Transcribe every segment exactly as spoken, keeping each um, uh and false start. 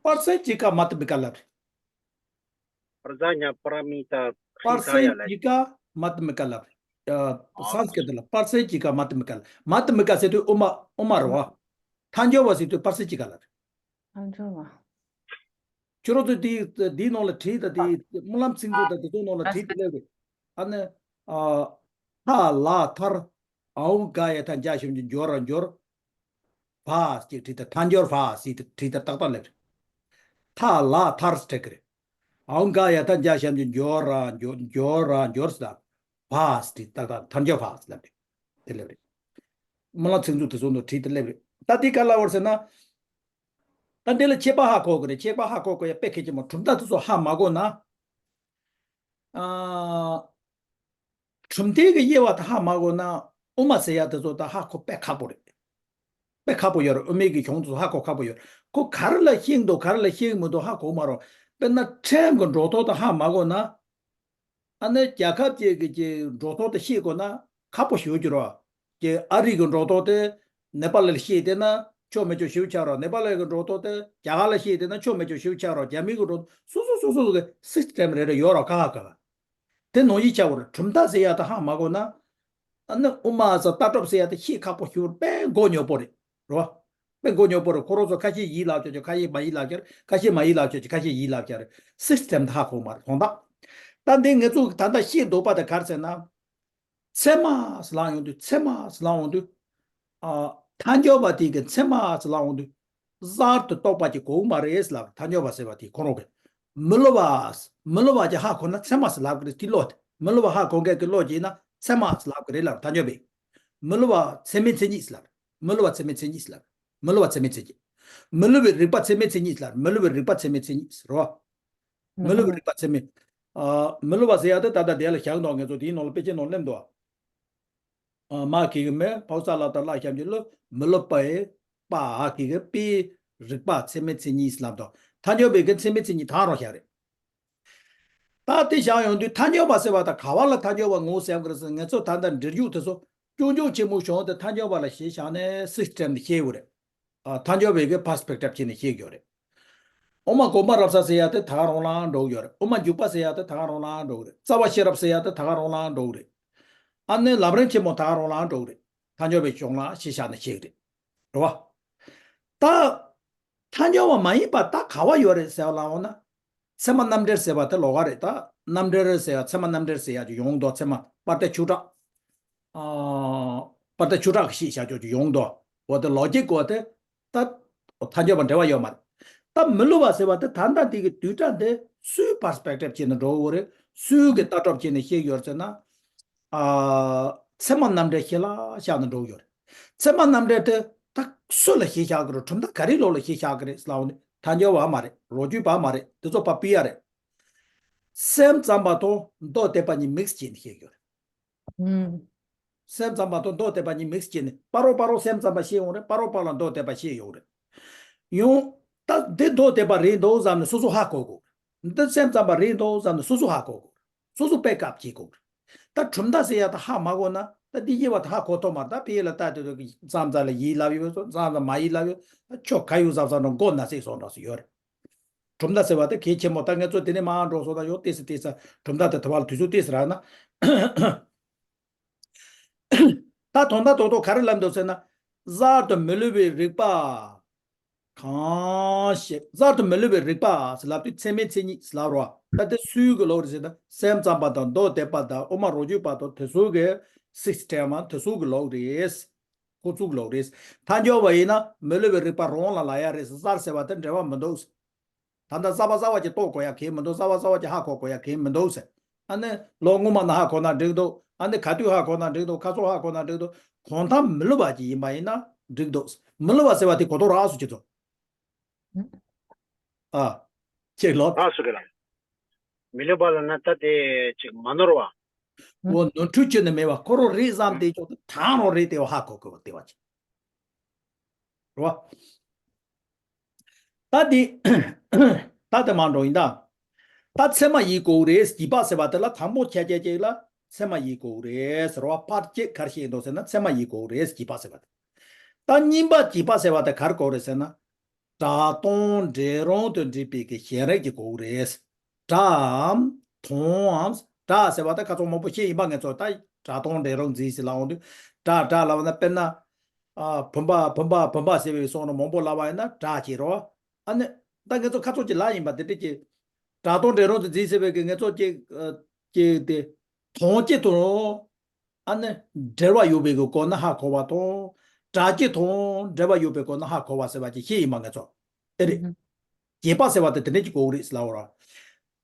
པར་སེན་གྱི་ཀ་མ་ཏི་མི་ཀ་ལབ་རེད། པར་ཛ་ཉ་པ་ར་མི་ཏ་པར་སེན་གྱི་ཀ་མ་ཏི་མི་ཀ་ལབ་རེད། ཨ། སཾ་སྐྲྀ་ཏ་ལ་པར་སེན་གྱི་ཀ་མ་ཏི་མི་ཀ་ལབ། མ་ཏི་མི་ཀ་ཟེར་དུས་དབུ་མ་དབུ་མ་རེད་བ། ཐལ་འགྱུར་བ་ཟེར་དུས་པར་སེན་གྱི་ཀ་ལབ་རེད། ཐལ་འགྱུར་བ། ཁྱོད་རང་ཚོས་དེ་དེའི་ནང་ལ་བྲིས་དང་དེ་སྨོན་ལམ་ཚིག་མཛོད་དང་དེ་ཚོའི་ནང་ལ་བྲིས་ཏེ་སླེབས་རེད། ཨ་ནི། ཨ། ཐ་ལ་ཐར། ཨའུ་ག་ཡ་ཐ་འཇའ་ཞབས་ཀྱུ་འགྱོ་ར་འགྱོར། བ་ཞེས་བྲིས་ཏེ་ཐལ་འགྱུར་བ་ཟེར་ཏེ་བྲིས་ཏེ་ཏག་ཏག་སླེབས་རེད། ཐ་ལ་ཐར་ཟེར་གི་རེད། ཨའུ་ག་ཡ་ཐ་འཇའ་ཞབས་ཀྱུ་འགྱོ་ར་འགྱོ་འགྱོ་ར་འགྱོར་ཟེར་ད། བ་ཟེར་ཏེ་ཏག་ཏག་ཐལ་འགྱུར་བ་ཟེར་ལབ་རེད། དེ་སླེབས་རེད། སྨོན་ལམ་ཚིག་མཛོད་དེ་ཚོའི་ནང་བྲིས་ཏེ་སླེབས་རེད། ད་དེ་ག་ལ་བར་ཟེར་ན། ད་འདི་ལ་ཁྱད་པར་ཧ་གོ་དགོས་རེད། ཁྱད་པར་ཧ་གོ་དགོས་ཡ་དཔེ་གལ་ཆེན་པོ། གྲུབ་མཐའ་དེ་ཚོ་ཧ་མ་གོ་ན། ཨ། གྲུབ་མཐའི་གི་དབྱེ་བ་དེ་ཧ་མ་གོ་ན། དབུ་མ་ཟེར་ཡ་དེ་ཚོ་ད་ཧ་གོ་དཔེ་ཁག་པོ་རེད། དཔེ་ཁག་པོ་ཡོད་རེད། དབུ་མའི་གི་གཞུང་དེ་ཚོ་ཧ་གོ་ཁག་པོ་ཡོད་རེད། ཁོ་ག་རེ་ལ་བཤད་འདུག་ག་རེ་ལ་བཤད་མི་འདུག་ཧ་གོ་མ་རེད། དཔེར་ན་ཁྲིམས་གི་འགྲོ་ཐོག་དེ་ཧ་མ་གོ་ན། ཨ་ནི་རྒྱལ་ཁབ་ཅིག་གི་ཅིག་འགྲོ་ཐོག་དེ་ཤེས་དགོས་ན་ཁག་པོ་ཞེ་པོ་ཅིག་རེད་བ། ཅིག་ཨ་རི་གི་འགྲོ་ཐོག་དེ་ནེ་པ་ལ་ཤེས་བསྡད་ན་ཆོ་མེད་ཆོ་ཞེ་པོ་ཆགས་རེད་བ། ནེ་པ་ལ་གི་འགྲོ་ཐོག་དེ་རྒྱ་གར་ལ་ཤེས་བསྡད་ན་ཆོ་མེད་ཆོ་ཞེ་པོ་ཆགས་རེད་བ། རྒྱ་མི་གི་འགྲོ་སོ་སོ་སོ་སོ་གི་སིས་ཊེམ་རེ་རེ་ཡོད་རེད་བ། ཁག་ཁག་ཁག་ཁག་དེ་ནང་བཞིན་ཆགས་པ་རེད། གྲུབ་མཐའ་ཟེར་ཡ་དེ་ཧ་མ་གོ་ན། ཨ་ནི་དབུ་མ་ཟེར་ལྟ་གྲུབ་ཟེར་ཡ་དེ་ཤེས་ཁག་པོ་ཞེ་པོ་རེད། དཔེ་མགོ་རྙོག་པོ་རེད། རེད་བ། དཔེ་མགོ་རྙོག་པོ་རེད། ཁོ་རང་ཚོ་ཁ་ཤས་ཡིད་ལ་ཆོག་ཆོག་ཁ་ཤས་མ་ཡིད་ལ་ཆོག་ཁ་ཤས་མ་ཡིད་ལ་ཆོག་ཁ་ཤས་ཡིད་ལ་ཆོག་རེད། སིས་ཊེམ་དེ་ཧ་གོ་མ་རེད། དོན་དག་ད་འདི་ངེད་ཚོ་ད་ལྟ་ཤེས་འདོད་པ་དེ་ག་རེ་ཟེར་ན། ཚད་མ་ཟེར་ལབ་ཡོང་དུས། ཚད་མ་ཟེར་ལབ་ཡོང་དུས། ཨ། ཐལ་འགྱུར་བ་དེ་གི་ཚད་མ་ཟེར་ལབ་ཡོང་དུས། གསར་དུ་རྟོགས་པ་ཅིག་དགོས་མ་རེད་ཟེར་ལབ། ཐལ་འགྱུར་བ་ཟེར་བ་དེ་ཁོ་རང་གི་མི་སླུ་བ། མི་སླུ་བ་ཅིག་ཧ་གོ་ན་ཚད་མ་ཟེར་ལབ་གི་རེད། དེ་བློ་དེ། མི་སླུ་བ་ཧ་གོ་མཁན་གྱི་བློ་ཅིག་ཡིན་ན་ཚད་མ་ཟེར་ལབ་གི་རེད་ལབ། ཐལ་འགྱུར་བས། མི་སླུ་བ་ཚད་མའི་མཚན་ཉིད་ཟེར་ལབ། མི་སླུ་བ་ཚད་མའི་མཚན་ཉིད་ཟེར་ལབ། མི་སླུ་བ་ཚད་མའི་མཚན་ཉིད། མི་སླུ་བའི་རིགས་པ་ཚད་མའི་མཚན་ཉིད་ཟེར་ལབ། མི་སླུ་བའི་རིགས་པ་ཚད་མའི་མཚན་ཉིད་ཟེར་བ། མི་སླུ་བའི་རིགས་པ་ཚད་མའི། ཨ། མི་སླུ་བ་ཟེར་ཡ་དེ་ད་ལྟ་དེ་ལ་བཞག་འདུག་ངེད་ཚོ་དེའི་ནང་ལ་དཔེ་ཆའི་ནང་སླེབས་འདུག་ཨ། མ་གི་གི་མེ་ཕའུ་ས་ལ་ད་ལ་ཞབས་ཀྱུ་ལུ། མི་སླུ་བའི། པ་གི་གི་པའི་རིགས་པ་ཚད་མའི་མཚན་ཉིད་ལབ་དང་། ཐལ་འགྱུར་བའི་གི་ཚད་མའི་མཚན་ཉིད་ད་རང་བཞག་རེད། ད་དེ་བཞག་ཡོང་དུས་ཐལ་འགྱུར་བ་ཟེར་བ་ད་ག་བ་ལ་ཐལ་འགྱུར་བ་ངོ་བོ་ཟེར་གི་རེད་ཟེར། ངེད་ཚོ་ད་ལྟ་འབྲེལ་འཇུག་དེ་ཚོ་ཅུང་ཅུང་ཆེན་པོ་བྱུང་སྟེ་ཐལ་འགྱུར་བ་ལ་གཞི་བཞག་ནས་སིས་ཊེམ་དེ་ཤེས་དགོས་རེད། ཨ། ཐལ་འགྱུར་བའི་གི་པར་སི་པེག་ཊིབ་བྱས་ནས་ཤེས་དགོས་རེད། དབུ་མ་དགོངས་པ་རབ་གསལ་ཟེར་ཡ་དེ་ད་ག་རང་ལ་འགྲོ་གི་ཡོད་རེད། དབུ་མ་འཇུག་པ་ཟེར་ཡ་དེ་ད་ག་རང་ལ་འགྲོ་གི་རེད། རྩ་བ་ཤེས་རབ་ཟེར་ཡ་དེ་ད་ག་རང་ལ་འགྲོ་གི་རེད། ཨ་ནི་ལམ་རིམ་ཆེན་མོ་ད་ག་རང་ལ་འགྲོ་གི་རེད། ཐལ་འགྱུར་བའི་གཞུང་ལ་གཞི་བཞག་ནས་ཤེས་གི་རེད། རེད་བ། ད། ཐལ་འགྱུར་བ་མ་ཡིན་པ་ད་ག་བ་ཡོད་རེད་ཟེར་བ་ལ་འོ་ན། ཚད་མ་རྣམ་འགྲེལ་ཟེར་བ་དེ་ལོགས་ཀ་རེད། ད་རྣམ་འགྲེལ་ཟེར་བ། ཚད་མ་རྣམ་འགྲེལ་ཟེར་ཡ་ཅིག་ཡོང་འདུག་ཚད་མ་དཔལ་ལྡན་ཆོས་གྲགས། ཨ། དཔལ་ལྡན་ཆོས་གྲགས་ཀྱིས་བཤད་བཞག་ཅོག་ཅིག་ཡོང་འདུག་འོ་དེ་ལོ་རྒྱུས་སྐོར་དེ་ད་ཐལ་འགྱུར་བ་འབྲེལ་བ་ཡོད་མ་རེད། ད་མི་སླུ་བ་ཟེར་བ་དེ་ད་ལྟ་འདི་གི་བསྡུས་གྲྭ་འདི་སུའི་པར་སི་པེག་ཊིབ་བྱས་ནས་འགྲོ་གི་ཡོད་རེད། སུའི་གི་ལྟ་གྲུབ་བྱས་ནས་བཤད་ཡོད་རེད་ཟེར་ན། ཨ། ཚད་མ་རྣམ་འགྲེལ་གཞི་ལ་བཞག་ནས་འགྲོ་གི་ཡོད་རེད། ཚད་མ་རྣམ་འགྲེལ་དེ་ད་སུ་ལ་གཞི་བཞག་གི་རེད། གྲུབ་མཐའ་ག་རེའི་ལོགས་ལ་གཞི་བཞག་གི་རེད་ལབ་ནས་ཐལ་འགྱུར་བ་མ་རེད། ལོ་རྒྱུས་པ་མ་རེད། དེ་ཚོ་ཕར་ཕུད་ཡ་རེད། སེམས་ཙམ་པ་དང་མདོ་སྡེ་པ་གཉིས་མིག་སི་བྱས་ནས་བཤད་ཡོད་རེད། ཨུམ། སེམས་ཙམ་པ་དང་མདོ་སྡེ་པ་གཉིས་མིག་སི་བྱས་ནས་ཕ་རོལ་པོ་ལ་སེམས་ཙམ་པ་བཤད་ཡོང་རེད། ཕ་རོལ་པོ་ལ་མདོ་སྡེ་པ་བཤད་ཡོང་རེད། ཡང་ད་འདི་མདོ་སྡེ་པ་རེད་འདུག་བསམ་ནས་སོ་སོ་ཧ་གོ་དགོས། འདི་སེམས་ཙམ་པ་རེད་འདུག་བསམ་ནས་སོ་སོ་ཧ་གོ་དགོས། སོ་སོ་པེག་ཨབ་བྱེད་དགོས། ད་གྲུབ་མཐའ་ཟེར་ཡ་ད་ཧ་མ་གོ་ན་ད་འདི་དབྱེ་བ་ད་ཧ་གོ་ཐུབ་མ་རེད། ད་དཔེ་ལ་ལྟ་དུས་ཙམ་ཙམ་ལ་ཡིད་ལབ་ཡོད། ཙམ་ཙམ་མ་ཡིད་ལབ་ཡོད། ད་ཁྱོད་ག་ཡོད་ཙམ་ཙམ་ནང་མགོ་ན་སྲེག་སོང་འདྲ་སུ་ཡོད་རེད། གྲུབ་མཐའ་ཟེར་བ་དེ་གལ་ཆེན་པོ། ད་ངེད་ཚོ་དེ་ནས་མར་འགྲོ་སོང་ན་ཡང་ཏོག་ཙམ་ཏོག་ཙམ་གྲུབ་མཐའ་དེ་ཐོབ་པ་ལ་དུས་ཚོད་ཏོག་ཙམ་རག་ན། ད་དོན་དག་རྡོག་རྡོག་ག་རེ་ལབ་འདུག་ཟེར་ན། གསར་དུ་མི་སླུ་བའི་རིགས་པ་གང་ཞིག་གསར་དུ་མི་སླུ་བའི་རིགས་པ་ཟེར་ལབ་དུས་ཚད་མའི་མཚན་ཉིད་ཟེར་ལབ་རོ། ད་དེ་སུའི་གི་ལོགས་རེད་ཟེར་ན། སེམས་ཙམ་པ་དང་མདོ་སྡེ་པ་དང་དབུ་མ་རོ་བརྒྱུད་པ་དང་དེ་ཚོ་གི་སིས་ཊེམ་དེ་ཚོ་གི་ལོགས་རེད། ཁོ་ཚོ་གི་ལོགས་རེད། ཐལ་འགྱུར་བ་ཡིན་ན་མི་སླུ་བའི་རིགས་པ་རང་ལ་ལབ་ཡ་རེད། གསར་ཟེར་བ་དེ་འབྲེལ་བ་མི་འདུག་ད་ལྟ་གསར་པ་གསར་པ་ཅིག་རྟོགས་དགོས་ཡ་གང་ཡང་མི་འདུག་གསར་པ་གསར་པ་ཅིག་ཧ་གོ་དགོས་ཡ་གང་ཡང་མི་འདུག་ཟེར། ཨ་ནི་ལོ་སྔོན་མ་ནས་ཧ་གོ་ན་འགྲིག་འདུག་ཨ་ནི་ག་དུས་ཧ་གོ་ན་འགྲིག་འདུག་ཁ་སང་ཧ་གོ་ན་འགྲིག་འདུག་གང་ལྟར་མི་སླུ་བ་ཅིག་ཡིན་པ་ཡིན་ན་འགྲིག་འདུག་མི་སླུ་བ་ཟེར་བ་དེ་གོ་རྟོགས་རག་སོང་ཁྱེད་ཚོ། ཨ། ཁྱེད་ལོ། རག་སོང་གི་ལ། མི་སླུ་བ་ལབ་ན་ད་དེ་ཅིག་མ་ནོར་བ། འོ་ནོར་འཁྲུལ་ཁྱོན་ནས་མེད་པ། ཁོ་རང་རེད་བསམ་སྟེ་ཆོག་ཏུ་དྲང་རང་རེད་དེ་བ་ཧ་གོ་དགོས་པ་དེ་བ་ཅིག་རེད་བ། ད་འདི། ད་དེ་མ་འགྲོ་ཡིན་ད། ད་ཚད་མ་ཡིན་དགོས་རེད། རྗེས་དཔག་ཟེར་བ་དེ་ལ་དང་པོ་ཁྱེད་ཅག་ཅིག་ལ་ཚད་མ་ཡིན་དགོས་རེད་ཟེར་བ། ཕར་ཅིག་ག་རེ་བཤད་འདུག་ཟེར་ན་ཚད་མ་ཡིན་དགོས་རེད། རྗེས་དཔག་ཟེར་བ་དེ། ད་གཉིས་པ་རྗེས་དཔག་ཟེར་བ་དེ་ག་རེ་དགོས་རེད་ཟེར་ན། སྒྲ་གདངས་འགྲེལ་རུང་དུ་འགྲིག་པའི་གི་ཞལ་རས་ཀྱི་གོ་རེད། སྒྲའམ་དོནའམ། སྒྲ་ཟེར་བ་ད་ཁ་ཚོ་མང་པོ་བཤད་ཡིན་པ་ངས་ཚོ་ད་སྒྲ་གདངས་འགྲེལ་རུང་འཛིན་ཟེར་ལ་འོང་དུས་སྒྲ་སྒྲ་ལབ་ན་དཔེར་ན། ཨ་བུམ་པ་བུམ་པ་བུམ་པ་ཟེར་བའི་སོང་ན་མང་པོ་ལབ་པ་ཡིན་ན་སྒྲ་བྱེད་རོ། ཨ་ནི། ད་ངས་ཚོ་ཁ་ཚོ་ཅིག་ལ་ཡིན་པ་དེ་འདྲ་ཅིག་སྒྲ་གདངས་འགྲེལ་རུང་དུ་འཛིན་ཟེར་བའི་གི་ངས་ཚོ་ཅིག་ཅིག་དེ། དོན་སྤྱི་དང་། ཨ་ནི། འབྲེལ་བ་ཡོད་པའི་གི་སྐོར་ནི་ཧ་གོ་བ་དང་། སྒྲ་སྤྱི་དང་འབྲེལ་བ་ཡོད་པའི་སྐོར་ནི་ཧ་གོ་བ་ཟེར་བ་ཅིག་ཤེས་ཡིན་པ་ངས་ཚོ། ཨེ་རེད། ཨུ་ཧུ། རྗེས་དཔག་ཟེར་བ་དེ་དེ་འདྲ་ཅིག་གོ་གི་རེད་ཟེར་ལབ་པ་ར།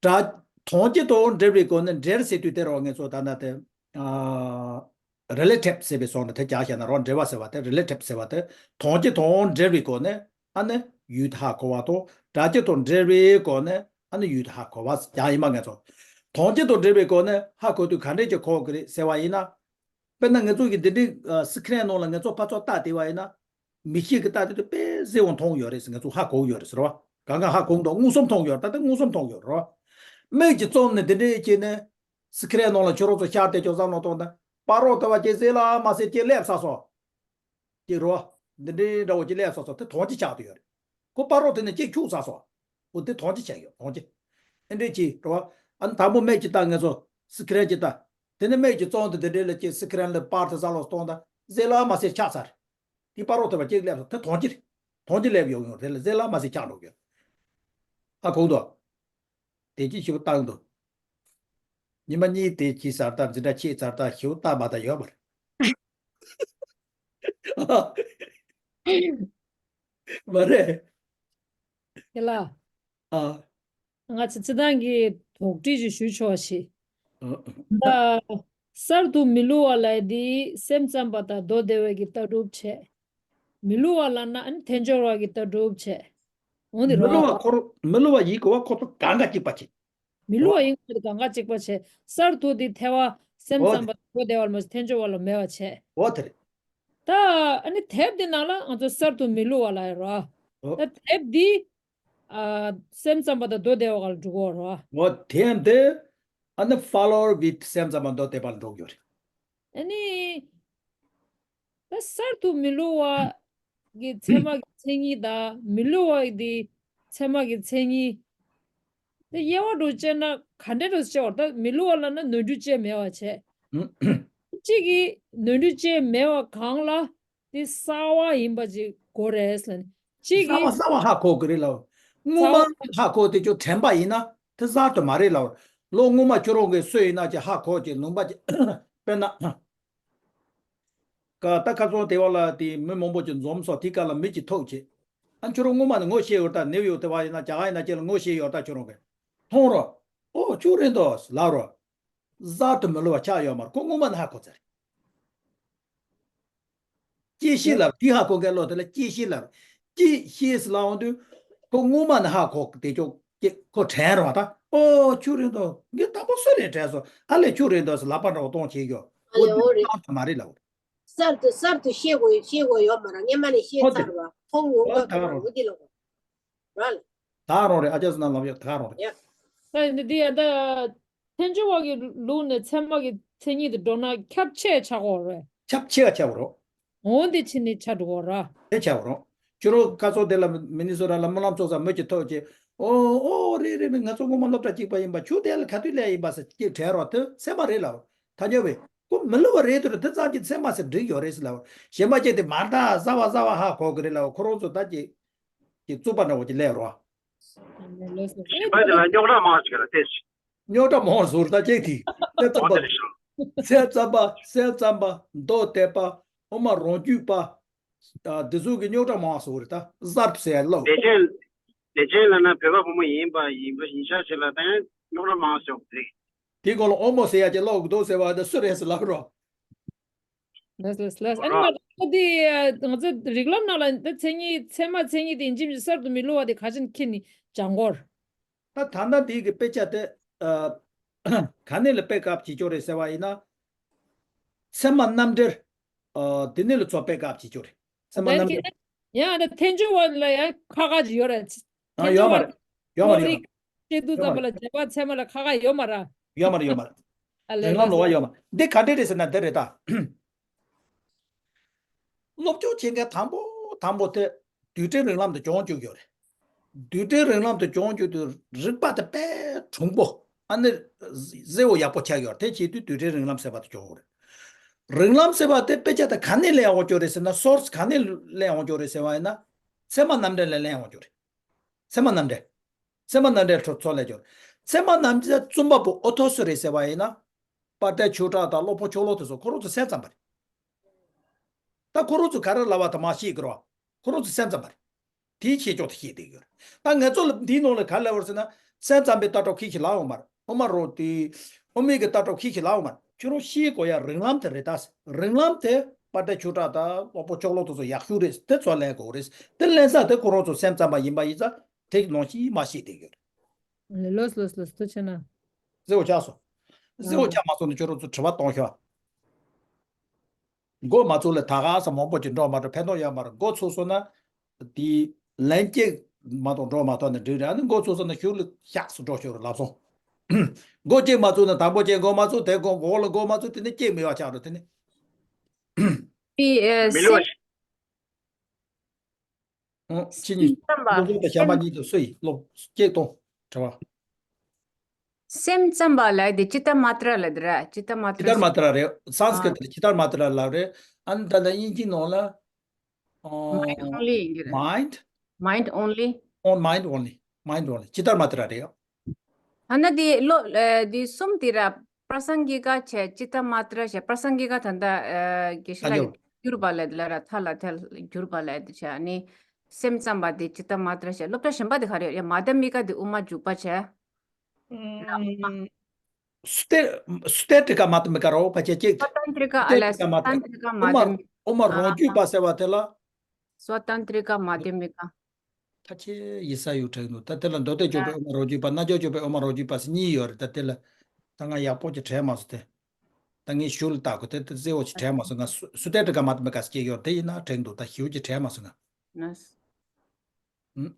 སྒྲ། དོན་སྤྱི་དང་འབྲེལ་བའི་སྐོར་ནི་འབྲེལ་ཟེར་དུས་དེ་ར་ངས་ཚོ་ད་ལྟ་དེ། ཨ། relative ཟེར་བའི་སོང་ནས་དེ་རྒྱག་བྱས་ན་རོ། འབྲེལ་བ་ཟེར་བ་དེ་relative ཟེར་བ་དེ་དོན་སྤྱི་དང་འབྲེལ་བའི་སྐོར་ནས་ཨ་ནི་ཡུལ་དེ་ཧ་གོ་བ་དང་། སྒྲ་སྤྱི་དང་འབྲེལ་བའི་སྐོར་ནས་ཨ་ནི་ཡུལ་དེ་ཧ་གོ་བ་རྒྱག་ཡིན་པ་ངས་ཚོ། དོན་སྤྱི་དང་འབྲེལ་བའི་སྐོར་ནས་ཧ་གོ་དུས་ག་འདྲས་ཀྱི་གོ་གི་རེད་ཟེར་བ་ཡིན་ན། དཔེར་ན་ངས་ཚོ་གི་འདི་འདྲའི་screen ནང་ལ་ངས་ཚོ་ཕར་ཚུར་ལྟ་བསྡད་པ་ཡིན་ན། མིག་ཤེས་ཀྱིས་ལྟ་དུས་དེ་དཔེ་གསལ་བོ་མཐོང་ཡོད་རེད་ཟེར། ངས་ཚོ་ཧ་གོ་ཡོད་རེད་ཟེར་བ། གང་ག་ཧ་གོ་འདུག་མངོན་སུམ་མཐོང་ཡོད་རེད། ད་ལྟ་མངོན་སུམ་མཐོང་ཡོད་རེད་བ། མིག་གིས་བཙུམས་ནས་འདི་འདྲས་བྱས་ནས། སི་ཁི་རན་ནང་ལ་ཁྱོད་རང་ཚོ་ཤར་བསྡད་ཆོག་བསམ་བློ་གཏོང་དང་། བར་རོགས་དེ་བ་ཅེ་ཟེ་ལ་མ་ཟེར་ཅེ་སླེབས་ས་སོ། ཅེ་རོ། འདི་འདྲའི་འདྲ་བོ་ཅེ་སླེབས་ས་སོ། དེ་དོན་སྤྱི་ཆགས་བསྡད་ཡོད་རེད། ཁོ་བར་རོགས་དེ་ནས་ཅེ་འཁྱུག་ས་སོ། འོ་དེ་དོན་སྤྱི་ཆགས་ཡོད། དོན་སྤྱི། ཨེ་འདྲས་ཅེ་རོ། ཨ་ནི་དང་པོ་མིག་ཅིག་ལྟ། ངས་ཚོ་སི་ཁི་རན་ཅིག་ལྟ། དེ་ནས་མིག་ཅིག་བཙུམས་ཏེ་དེ་འདྲས་ལ་ཅེ་སི་ཁི་རན་ལ་པར་དེ་ས་ལོག་གཏོང་དང་། ཟེ་ལ་མ་ཟེར་ཆགས་ཚར། དེ་བར་རོགས་དེ་བ་ཅེ་སླེབས་སོ། དེ་དོན་སྤྱི་རེད། དོན་སྤྱི་སླེབས་ཡོང་ཡོང་དེ་ལ་ཟེ་ལ་མ་ཟེར་ཆགས་འགྲོ་གི་ཡོད། ཨ་གོ་འདུག་དེ་ཅི་ཞིག་བཏང་འདུག་ཉི་མ་གཉིས་དེ་ཅི་ཟེར་ད་འཛིན་གྲྭ་ཆེ་ཟེར་ད་ཞིག་བཏང་མ་ད་ཡོད་མ་རེད། མ་རེད། ཡ་ལ། ཨ། ང་ཚོ་སྤྱི་བཏང་གི་དོགས་འདྲི་ཞིག་ཞུ་ཆོག་ཞིག་ཨ། ད་གསར་དུ་མི་བསླུ་བ་ལབ་དེ་སེམས་ཙམ་པ་དང་མདོ་སྡེ་པ་གི་ལྟ་གྲུབ་བྱས། མི་བསླུ་བ་ལབ་ན་ཨ་ནི་ཐལ་འགྱུར་བ་གི་ལྟ་གྲུབ་བྱས། འོ་འདི་མི་རོ། བསླུ་བ་ཁོ་རང་མི་བསླུ་བ་ཡིན་དགོས་པ་ཁོ་ཚོ་གང་ག་གཅིག་པ་བྱེད། མི་བསླུ་འོ། བ་ཡིན་དགོས་གང་ག་གཅིག་པ་བྱས། གསར་དུ་དེ་ཐལ་བ་སེམས་འོ་ཙམ་དེ། པ་མདོ་སྡེ་པ་ལ་མ་ཟེར་ཐལ་འགྱུར་བ་ལ་མེད་པ་བྱས། འོ་དེ་རེད། ད་ཨ་ནི་དེབ་དེ་ནང་ལ་ང་ཚོ་གསར་དུ་མི་བསླུ་བ་ལབ་ཡོད་རོ། འོ། ད་དེབ་དེ། ཨ། སེམས་ཙམ་པ་དང་མདོ་སྡེ་པ་ག་ལ་འགྲོ་གི་ཡོད་རོ། འོ་དེབ་དེ། ཨ་ནི་follow with སེམས་ཙམ་པ་མདོ་སྡེ་པ་ལ་འགྲོ་གི་ཡོད་རེད། ཨ་ནི། ད་གསར་དུ་མི་བསླུ་བ་གི་ཚད་མ་གི་མཚན་ཉིད་དང་མི་བསླུ་བ་གི་དེ་ཚད་མ་གི་མཚན་ཉིད། དེ་དབྱེ་བ་འདྲ་བོ་བྱས་ན་ག་འདྲ་འདྲ་བོ་བྱས་པ་རེད། ད་མི་བསླུ་བ་ལབ་ན་ནོར་འཁྲུལ་ཅིག་མེད་པ་བྱས། གཅིག་གིས་ནོར་འཁྲུལ་ཅིག་མེད་པ་གང་ལ་དེ་གསར་བ་ཡིན་པ་ཅིག་གོ་རེད་ཟེར་ནས། གཅིག་གིས་གསར་བ་གསར་བ་ཧ་གོ་གི་རེད་ལབ། སྔོན་གསར་མ་བ་ཧ་གོ་དེ་ཅོ་དྲན་པ་ཡིན་ན་དེ་གསར་དུ་མ་རེད་ལབ། ལོ་སྔོན་མ་ཁྱོད་རང་གིས་སུ་ཡིན་ན་ཅིག་ཧ་གོ་ཅིག་ལུང་པ་ཅིག་དཔེར་ན། ཀ་ད་ཁ་སང་དེ་བ་ལ་དེ་མི་མང་པོ་ཅིག་འཛོམས་སོང་། དེ་ཀ་ལ་མི་ཅིག་ཐུག་བྱས། ཨ་ཁྱོད་རང་སྔོན་མ་ནས་ངོ་ཤེས་ཡོད་ད། ནིའུ་ཡོག་དེ་བ་ཡིན་ན་རྒྱ་གར་ཡིན་ན་ཅིག་ལ་ངོ་ཤེས་ཡོད་ད་ཁྱོད་རང་གིས། མཐོང་རོགས། ཨོ་ཁྱོད་རེད་འདུག་ལབ་རོགས། གསར་དུ་མི་བསླུ་བ་ཆགས་ཡོད་མ་རེད། ཁོ་སྔོན་མ་ནས་ཧ་གོ་ཚར་རེད། དཔྱད་ཤེས་ལབ། དེ་ཧ་གོ་མཁན་བློ་དེ་ལ་དཔྱད་ཤེས་ལབ། དཔྱད་ཤེས་ལབ་འོང་དུས། ཁོ་སྔོན་མ་ནས་ཧ་གོ་དེ་ཅོག་ཅེ་ཁོ་དྲན་རོགས་ད། ཨོ་ཁྱོད་རེད་འདུག་ངས་དང་པོ་སུ་ནས་དྲན་སོང་། ཨ་ལས་ཁྱོད་རེད་འདུག་ཟེར་ལག་པ་འདྲ་བོ་གཏོང་བྱེད་ཡོད། ཨ་ལས་འོ་འདི་འོ་རེད། གཏམ་ད་མ་རེད་ལབ། གསར་དུ་གསར་དུ་ཤེས་དགོས་ཤེས་དགོས་ཡོད་མ་རེད། སྔོན་མ་ནས་ཤེས་ཨོ་དེ། ཚར་བ་ཁོང་ཡོང་ཨོ་ག་ད་ག་རང་རོ། འོ་འདི་ལ་གོ་ར་ལ། ད་ག་རང་རེད། ཨ་ཅག་སུ་ན་ལབ་ཡོད། ད་ག་རང་རེད། ཡ། ད་འདི་འདི་ཡ་ད། ཐལ་འགྱུར་བ་གི་ལུགས་ནས་ཚད་མ་གི་མཚན་ཉིད་དུ་འགྲོ་ན་ཁྱབ་ཆེ་ཆགས་ཀྱི་ཡོད་རེད། ཁྱབ་ཆེ་བ་ཆགས་པ་རོ། འོ་འདི་ཕྱིན་ནས་ཆགས་འགྲོ་གི་ཡོད་རེད། དེ་ཆགས་པ་རོ། ཁྱོད་རང་ཁ་སང་དེ་ལ་མི་ནི་སོ་ཊ་ལ་སྨོན་ལམ་ཚོགས་ས་མི་ཅིག་ཐུག་བྱས། ཨོ་ཨོ་རེད་རེད་རེད། ང་ཚོ་སྔོན་མ་སློབ་གྲྭ་གཅིག་པ་ཡིན་པ། ཁྱོད་དེ་ལ་ག་དུས་སླེབས་ཡིན་པ་ཟེར་ཅིག་དྲན་རོགས། དེ་ཚད་མ་རེད་ལབ། ཐལ་འགྱུར་བས་ཁོ་མི་བསླུ་བ་རེད་དུས་དེ་ཙམ་གྱི་ཚད་མ་ཟེར་འགྲིག་ཡོད་རེད་ཟེར་ལབ། གཞན་པ་ཅིག་དེ་མར་ད་གསར་བ་གསར་བ་ཧ་གོ་གི་རེད་ལབ། ཁོ་རང་ཚོ་ད་ཅིག་ཅིག་རྩུབ་པ་འདྲ་བོ་ཅིག་སླེབས་རོགས། གཞན་པ་དེ་ལ་རྙོག་དྲ་མང་ཞིག་རེད་དེ། རྙོག་དྲ་མང་བཟོ་ར་ད་ཅིག་དེ། སེམས་ཙམ་པ། སེམས་ཙམ་པ། སེམས་ཙམ་པ། མདོ་སྡེ་པ། དབུ་མ་རང་རྒྱུད་པ། ཨ་འདི་ཚོ་གི་རྙོག་དྲ་མང་བཟོ་རེད་ད། གསར་དུ་ཟེར་ཡ་ལོ། བདེ་ཆེན། བདེ་ཆེན་ལབ་ན་བོད་པ་བུ་མོ་ཡིན་པ་ཡིན་པ་ཡིན་ཤག་ཅིག་ལ་ད་ཡང་རྙོག་དྲ་མང་བཟོ་རེད། དེ་སྐོར་ལ་དབུ་མ་ཟེར་ཡ་ཅིག་ཀློག་གི་འདུག་ཟེར་བ་དེ་སུ་རེད་ཟེར་ལབ་རོགས། ལགས་ལགས་ལགས། ཨ་ནི་མ་གཏོགས་དེ་ང་ཚོ་རིགས་ལམ་ནང་ལ་འདི་མཚན་ཉིད་ཚད་མ་མཚན་ཉིད་དེ་ཡིན་གཅིག་མིན་གཅིག་གསར་དུ་མི་བསླུ་བ་དེ་ག་ཅིག་ཁྱེར་ནས་སྦྱང་དགོས། ད་ད་ལྟ་འདི་གི་དཔེ་ཆ་དེ་ཨ་ག་ནས་ལ་དཔེ་སྐབས་བྱེད་ཆོག་རེད་ཟེར་བ་ཡིན་ན། ཚད་མ་རྣམ་འགྲེལ། ཨ་དེ་ནས་ལ་ཚོ་དཔེ་སྐབས་བྱེད་ཆོག་རེད། ཚད་མ་རྣམ་འགྲེལ། ཡང་ད་ཐལ་འགྱུར་བ་ལ་ཡང་ཁག་ཁག་ཅིག་ཡོད་རེད། ཨ་ཐལ་ཡོད་མ་འགྱུར་རེད། ཡོད་མ་བ་རེད། ཡོད་མ་རེད། ཤེས་དུས་ཙམ་པ་ལ་རྗེས་དཔག་ཚད་མ་ལ་ཁག་ཁག་ཡོད་མ་རེད། ཡོད་མ་རེད། ཡོད་མ་རེད། ཨ་ལས་རིགས་ལམ་ལོ་བ་ཡོད་མ་རེད། འདི་ག་འདྲས་རེད་ཟེར་ན་འདི་རེད་ད། སློབ་སྦྱོང་བྱེད་མཁན་དང་པོ་དང་པོ་དེ། རྡུལ་ཕྲན་རིགས་ལམ་དུ་སྦྱོང་བཅུག་ཡོད་རེད། རྡུལ་ཕྲན་རིགས་ལམ་དུ་སྦྱོང་བཅུག་དུས་རིག་པ་དེ་དཔེ་གྲུང་པོ། ཨ་ནི་གཟེ་བོ་ཡག་པོ་ཆགས་ཡོད་རེད། དེ་བྱེད་དུས་རྡུལ་ཕྲན་རིགས་ལམ་ཟེར་བ་དེ་སྦྱོང་དགོས་རེད། རིགས་ལམ་ཟེར་བ་དེ་དཔེ་ཆ་དེ་ག་ནས་ལེན་འོང་རྒྱུ་རེད་ཟེར་ན། སོར་སི་ག་ནས་ལེན་འོང་རྒྱུ་རེད་ཟེར་བ་ཡིན་ན། ཚད་མ་རྣམ་འགྲེལ་ལས་ལེན་འོང་རྒྱུ་རེད། ཚད་མ་རྣམ་འགྲེལ། ཚད་མ་རྣམ་འགྲེལ་ཚོ་ཚོ་ལས་སྦྱོར། ཚད་མ་རྣམ་འགྲེལ་རྩོམ་པ་པོ་ཨོ་ཐོ་སུ་རེད་ཟེར་བ་ཡིན་ན། དཔལ་ལྡན་ཆོས་གྲགས་དང་སློབ་དཔོན་ཕྱོགས་ལོག་དེ་ཚོ་ཁོ་རང་ཚོ་སེམས་ཙམ་པ་རེད། ད་ཁོ་རང་ཚོ་ག་རེ་ལབ་པ་དང་མ་ཤེས་ཀྱི་རེད་བ། ཁོ་རང་ཚོ་སེམས་ཙམ་པ་རེད། དེའི་ཤེས་ཕྱོགས་དེ་ཤེས་བསྡད་ཡོད་རེད། ད་ངེད་ཚོ་ལ་འདིའི་ནང་ལ་ག་རེ་ལབ་པ་རེད་ཟེར་ན། སེམས་ཙམ་པའི་ལྟ་གྲུབ་ཁྱེད་ཀྱིས་ལབ་ཡོང་མ་རེད། དབུ་མ་རོ་དེ། དབུ་མའི་གི་ལྟ་གྲུབ་ཁྱེད་ཀྱིས་ལབ་ཡོང་མ་རེད། ཁྱོད་རང་ཤེས་དགོས་ཡ་རིགས་ལམ་དེ་རེད། ད་རིགས་ལམ་དེ་དཔལ་ལྡན་ཆོས་གྲགས་དང་སློབ་དཔོན་ཕྱོགས་ལོག་དེ་ཚོ་ཡག་ཤོས་རེད། དེ་ཚོ་ལེན་དགོས་རེད། དེ་ལེན་ས་དེ་ཁོ་རང་ཚོ་སེམས་ཙམ་པ་ཡིན་པ་ཡིན་ཙང་དེ་ནང་བཞིན་མ་ཤེས་བསྡད་ཡོད་རེད། ལོས་ལོས་ལོས་ཐུགས་རྗེ་ཆེ་གནང་། གཟེ་བོ་ཆགས་སོང་། གཟེ་བོ་ཨ། ཆགས་མ་སོང་ན་ཁྱོད་རང་ཚོ་དྲི་བ་གཏོང་ཤོག་འགོ་མ་ཚུགས་ལ་ད་ག་ས་མང་པོ་ཅིག་འགྲོ་མ་འགྲོ་ཕན་ཐོགས་ཡོད་མ་རེད། འགོ་ཚུགས་སོང་ན། དེའི་ལན་གཅིག་མ་གཏོགས་འགྲོ་མ་ཐུབ་ན་འགྲིག་རེད། ཨ་ནི་འགོ་ཚུགས་སོང་ན་གཞུག་ལ་ཤགས་སུ་འགྲོ་ཤོག་རེད་ལབ་སོང་། འགོ་གཅིག་མ་ཚུགས་ན་དང་པོ་གཅིག་འགོ་མ་ཚུགས། དེ་འགོ་འགོ་ལ་འགོ་མ་ཚུགས། དེ་ནི་གཅིག་མི་ཡག་ཆགས་འགྲོ་དེ་ནི། དེ་ཨེ་མི་ལོ་སེམས། ཨང་། ཁྱེད་གཉིས། སེམས་ཙམ་པ། སློབ་དཔོན་དང་གཞན་པ་སེམས། གཉིས་དང་སུ་ཡིན། སློབ་སྐྱེས་གཏོང་། དྲི་བ། སེམས་ཙམ་པ་ལབ་དེ་ཅི་ཏ་མ་ཏྲ་ལབ་དེ་ར། ཅི་ཏ་མ་ཏྲ། ཅི་ཏ་མ་ཏྲ་རེད། སཾ་སྐྲྀ་ཏ་ལ་ཅི་ཏ་མ་ཏྲ་ལབ་རེད། ཨ་ནི་ད་ལྟ་དབྱིན་ཇིའི་ནང་ལ། ཨོ། Mind only ཡིན་གྱི་རེད། Mind? Mind only. On mind only. Mind only. ཅི་ཏ་མ་ཏྲ་རེད། ཐ་ན་དེ་ལོ་ཨ་དེ་གསུམ་དེ་ར། པྲ་སང་གི་ཀ་བྱས། ཅི་ཏ་མ་ཏྲ་བྱས། པྲ་སང་གི་ཀ་ད་ལྟ་ཨ་དགེ་བཤེས་ལགས་ཀྱིས་བསྒྱུར་བ་ལས་དེ་ལ་ར་ཐ་ལ་ཐལ་བསྒྱུར་བ་ལས་དེ་བྱས། ཨ་ནི་སེམས་ཙམ་པ་དེ་ཅི་ཏ་མ་ཏྲ་བྱས། སློབ་གྲྭ་གཞན་པ་དེ་ག་རེ་ཡོད། ཡ་མ་དྷ་མི་ཀ་དེ་དབུ་མ་འཇུག་པ་བྱས། ཨུམ། སུ་ཏེ། སུ་ཏེ་ཏྲི་ཀ་མ་དྷ་མི་ཀ་རོ་ཕལ་ཆེར་གཅིག་སྭ་ཏན་ཏྲི་ཀ། སུ་ཏེ་ཨ་ལས། ཏྲི་ཀ་མ་དྷ། སྭ་ཏན་ཏྲི་ཀ་མ་དྷ་མི། དབུ་མ། དབུ་མ་རང་རྒྱུད་པ་ཟེར་བ་དེ་ལ། སྭ་ཏན་ཏྲི་ཀ་མ་དྷ་མི་ཀ། ཕལ་ཆེར་ཡིན་ས་ཡོད་དྲན་འདུག་ད་དེ་ལ་མདོ་སྡེ་སྐྱོབ་པའི་དབུ་མ་རང་རྒྱུད་པ། རྣལ་འབྱོར་སྐྱོབ་པའི་དབུ་མ་རང་རྒྱུད་པ་ཟེར་གཉིས་ཡོད་རེད། ད་དེ་ལ་ད་ང་ཡག་པོ་ཅིག་དྲན་མ་སོང་། དེ་ད་ངས་གཞུག་ལ་བལྟ་དགོས། དེ་དེ་གཟེ་བོ་ཅིག་དྲན་མ་སོང་ང་། སུ་སུ་ཏེ་ཏྲི་ཀ་མ་དྷ་མི་ཀ་ཟེར་གཅིག་ཡོད་རེད། དེ་ཡིན་ན་དྲན་འདུག་ད་ཞེ་པོ་ཅིག་དྲན་མ་སོང་ང་། ཨུམ།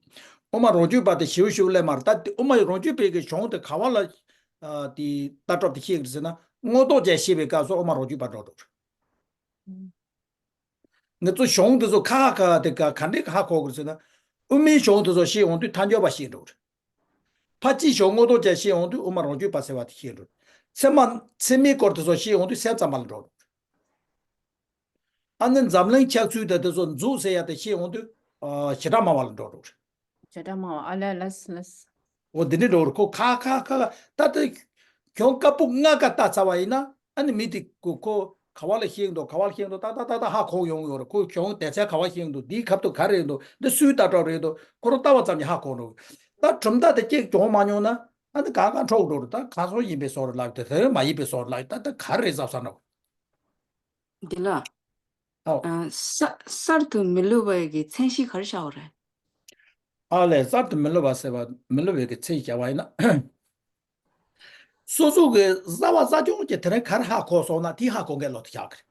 དབུ་མ་རང་རྒྱུད་པ་དེ་ཞེ་པོ་ཞེ་པོ་སླེབས་མ་རེད། ད་དེ་དབུ་མ་རང་རྒྱུད་པའི་གི་གཞུང་དེ་ག་བ་ལ། ཨ་དེ་ལྟ་གྲུབ་དེ་ཤེས་ཀྱི་རེད་ཟེར་ན། མངོན་རྟོགས་ཅན་ཤེས་པའི་སྐབས་སུ་དབུ་མ་རང་རྒྱུད་པ་འགྲོ་འགྲོ་རེད། ངེད་ཚོ་གཞུང་དེ་ཚོ་ཁ་ཁ་དེ་ག་ག་འདྲས་ཀྱི་ཧ་གོ་གི་རེད་ཟེར་ན། དབུ་མའི་གཞུང་དེ་ཚོ་ཤེས་ཡོང་དུས་ཐལ་འགྱུར་བ་ཤེས་འགྲོ་གི་རེད། ཕར་ཕྱིན་གཞུང་མངོན་རྟོགས་ཅན་ཤེས་ཡོང་དུས་དབུ་མ་རང་རྒྱུད་པ་ཟེར་བ་དེ་ཤེས་འགྲོ་གི་རེད། ཚད་མ་ཚད་མའི་སྐོར་དེ་ཚོ་ཤེས་ཡོང་དུས་སེམས་ཙམ་པ་ལ་འགྲོ་འགྲོ་གི་རེད། ཨ་ནི་འཛམ་གླིང་ཆགས་ཚུལ་དེ་དེ་ཚོ་མཛུབ་ཟེར་ཡ་དེ་ཤེས་ཡོང་དུས། ཨ་བྱེ་བྲག་སྨྲ་བ་ལ་འགྲོ་འགྲོ་གི་རེད། བྱེ་བྲག་སྨྲ་བ། ཨ་ལས་ལས་ལས། འོ་འདི་འདྲ་འགྲོ་རུ་ཁོ་ཁ་ཁ་ཁ་ལ་ད་ལྟ་གྱོང་ཀ་པོ་ལྔ་ཀ་ལྟ་ཚར་བ་ཡིན་ན། ཨ་ནི་མི་དེ་ཁོ་ཁོ་ག་བ་ལ་ཤེས་འདུག་ག་བ་ལ་ཤེས་འདུག་ད་ད་ད་ད་ཧ་གོ་ཡོང་ཡོད་རེད། ཁོ་གྱོང་དེ་ཚད་ག་བ་ཤེས་འདུག་འདིའི་ཁ་ཐུག་ག་རེ་འདུག་འདི་སུའི་ལྟ་གྲུབ་རེད་འདུག་ཁོ་རང་ལྟ་བ་ཙམ་གྱིས་ཧ་གོ་འགྲོ། ད་གྲུབ་མཐའ་དེ་གཅིག་གྱོང་མ་མྱོང་ན། ཨ་ནི་གང་གང་འཕྲོག་འགྲོ་རེད། ད་ག་སོ་ཡིན་པའི་བཟོ་རེད་ལབ། དེ་དེ་མ་ཡིན་པའི་བཟོ་རེད་ལབ། ད་ད་ག་རེ་རེད་བསམ་ས་ན། འདི་ལ། ཨོ། ཨ་གསར་གསར་དུ་མི་སླུ་བའི་གི་མཚན་གཞི་ག་རེ་བྱ་བ་རེད། ཨ་ལས། གསར་དུ་མི་སླུ་བ་ཟེར་བ། མི་སླུ་བའི་གི་མཚན་གཞི་བྱ་བ་ཡིན་ན། སོ་སོ་གི་བསླབ་པ་བསླབ་སྦྱོང་གི་དེ་རིང་ག་རེ་ཧ་གོ་སོང་ན་དེ་ཧ་གོ་མཁན་བློ་དེ་བཞག་གི་རེད།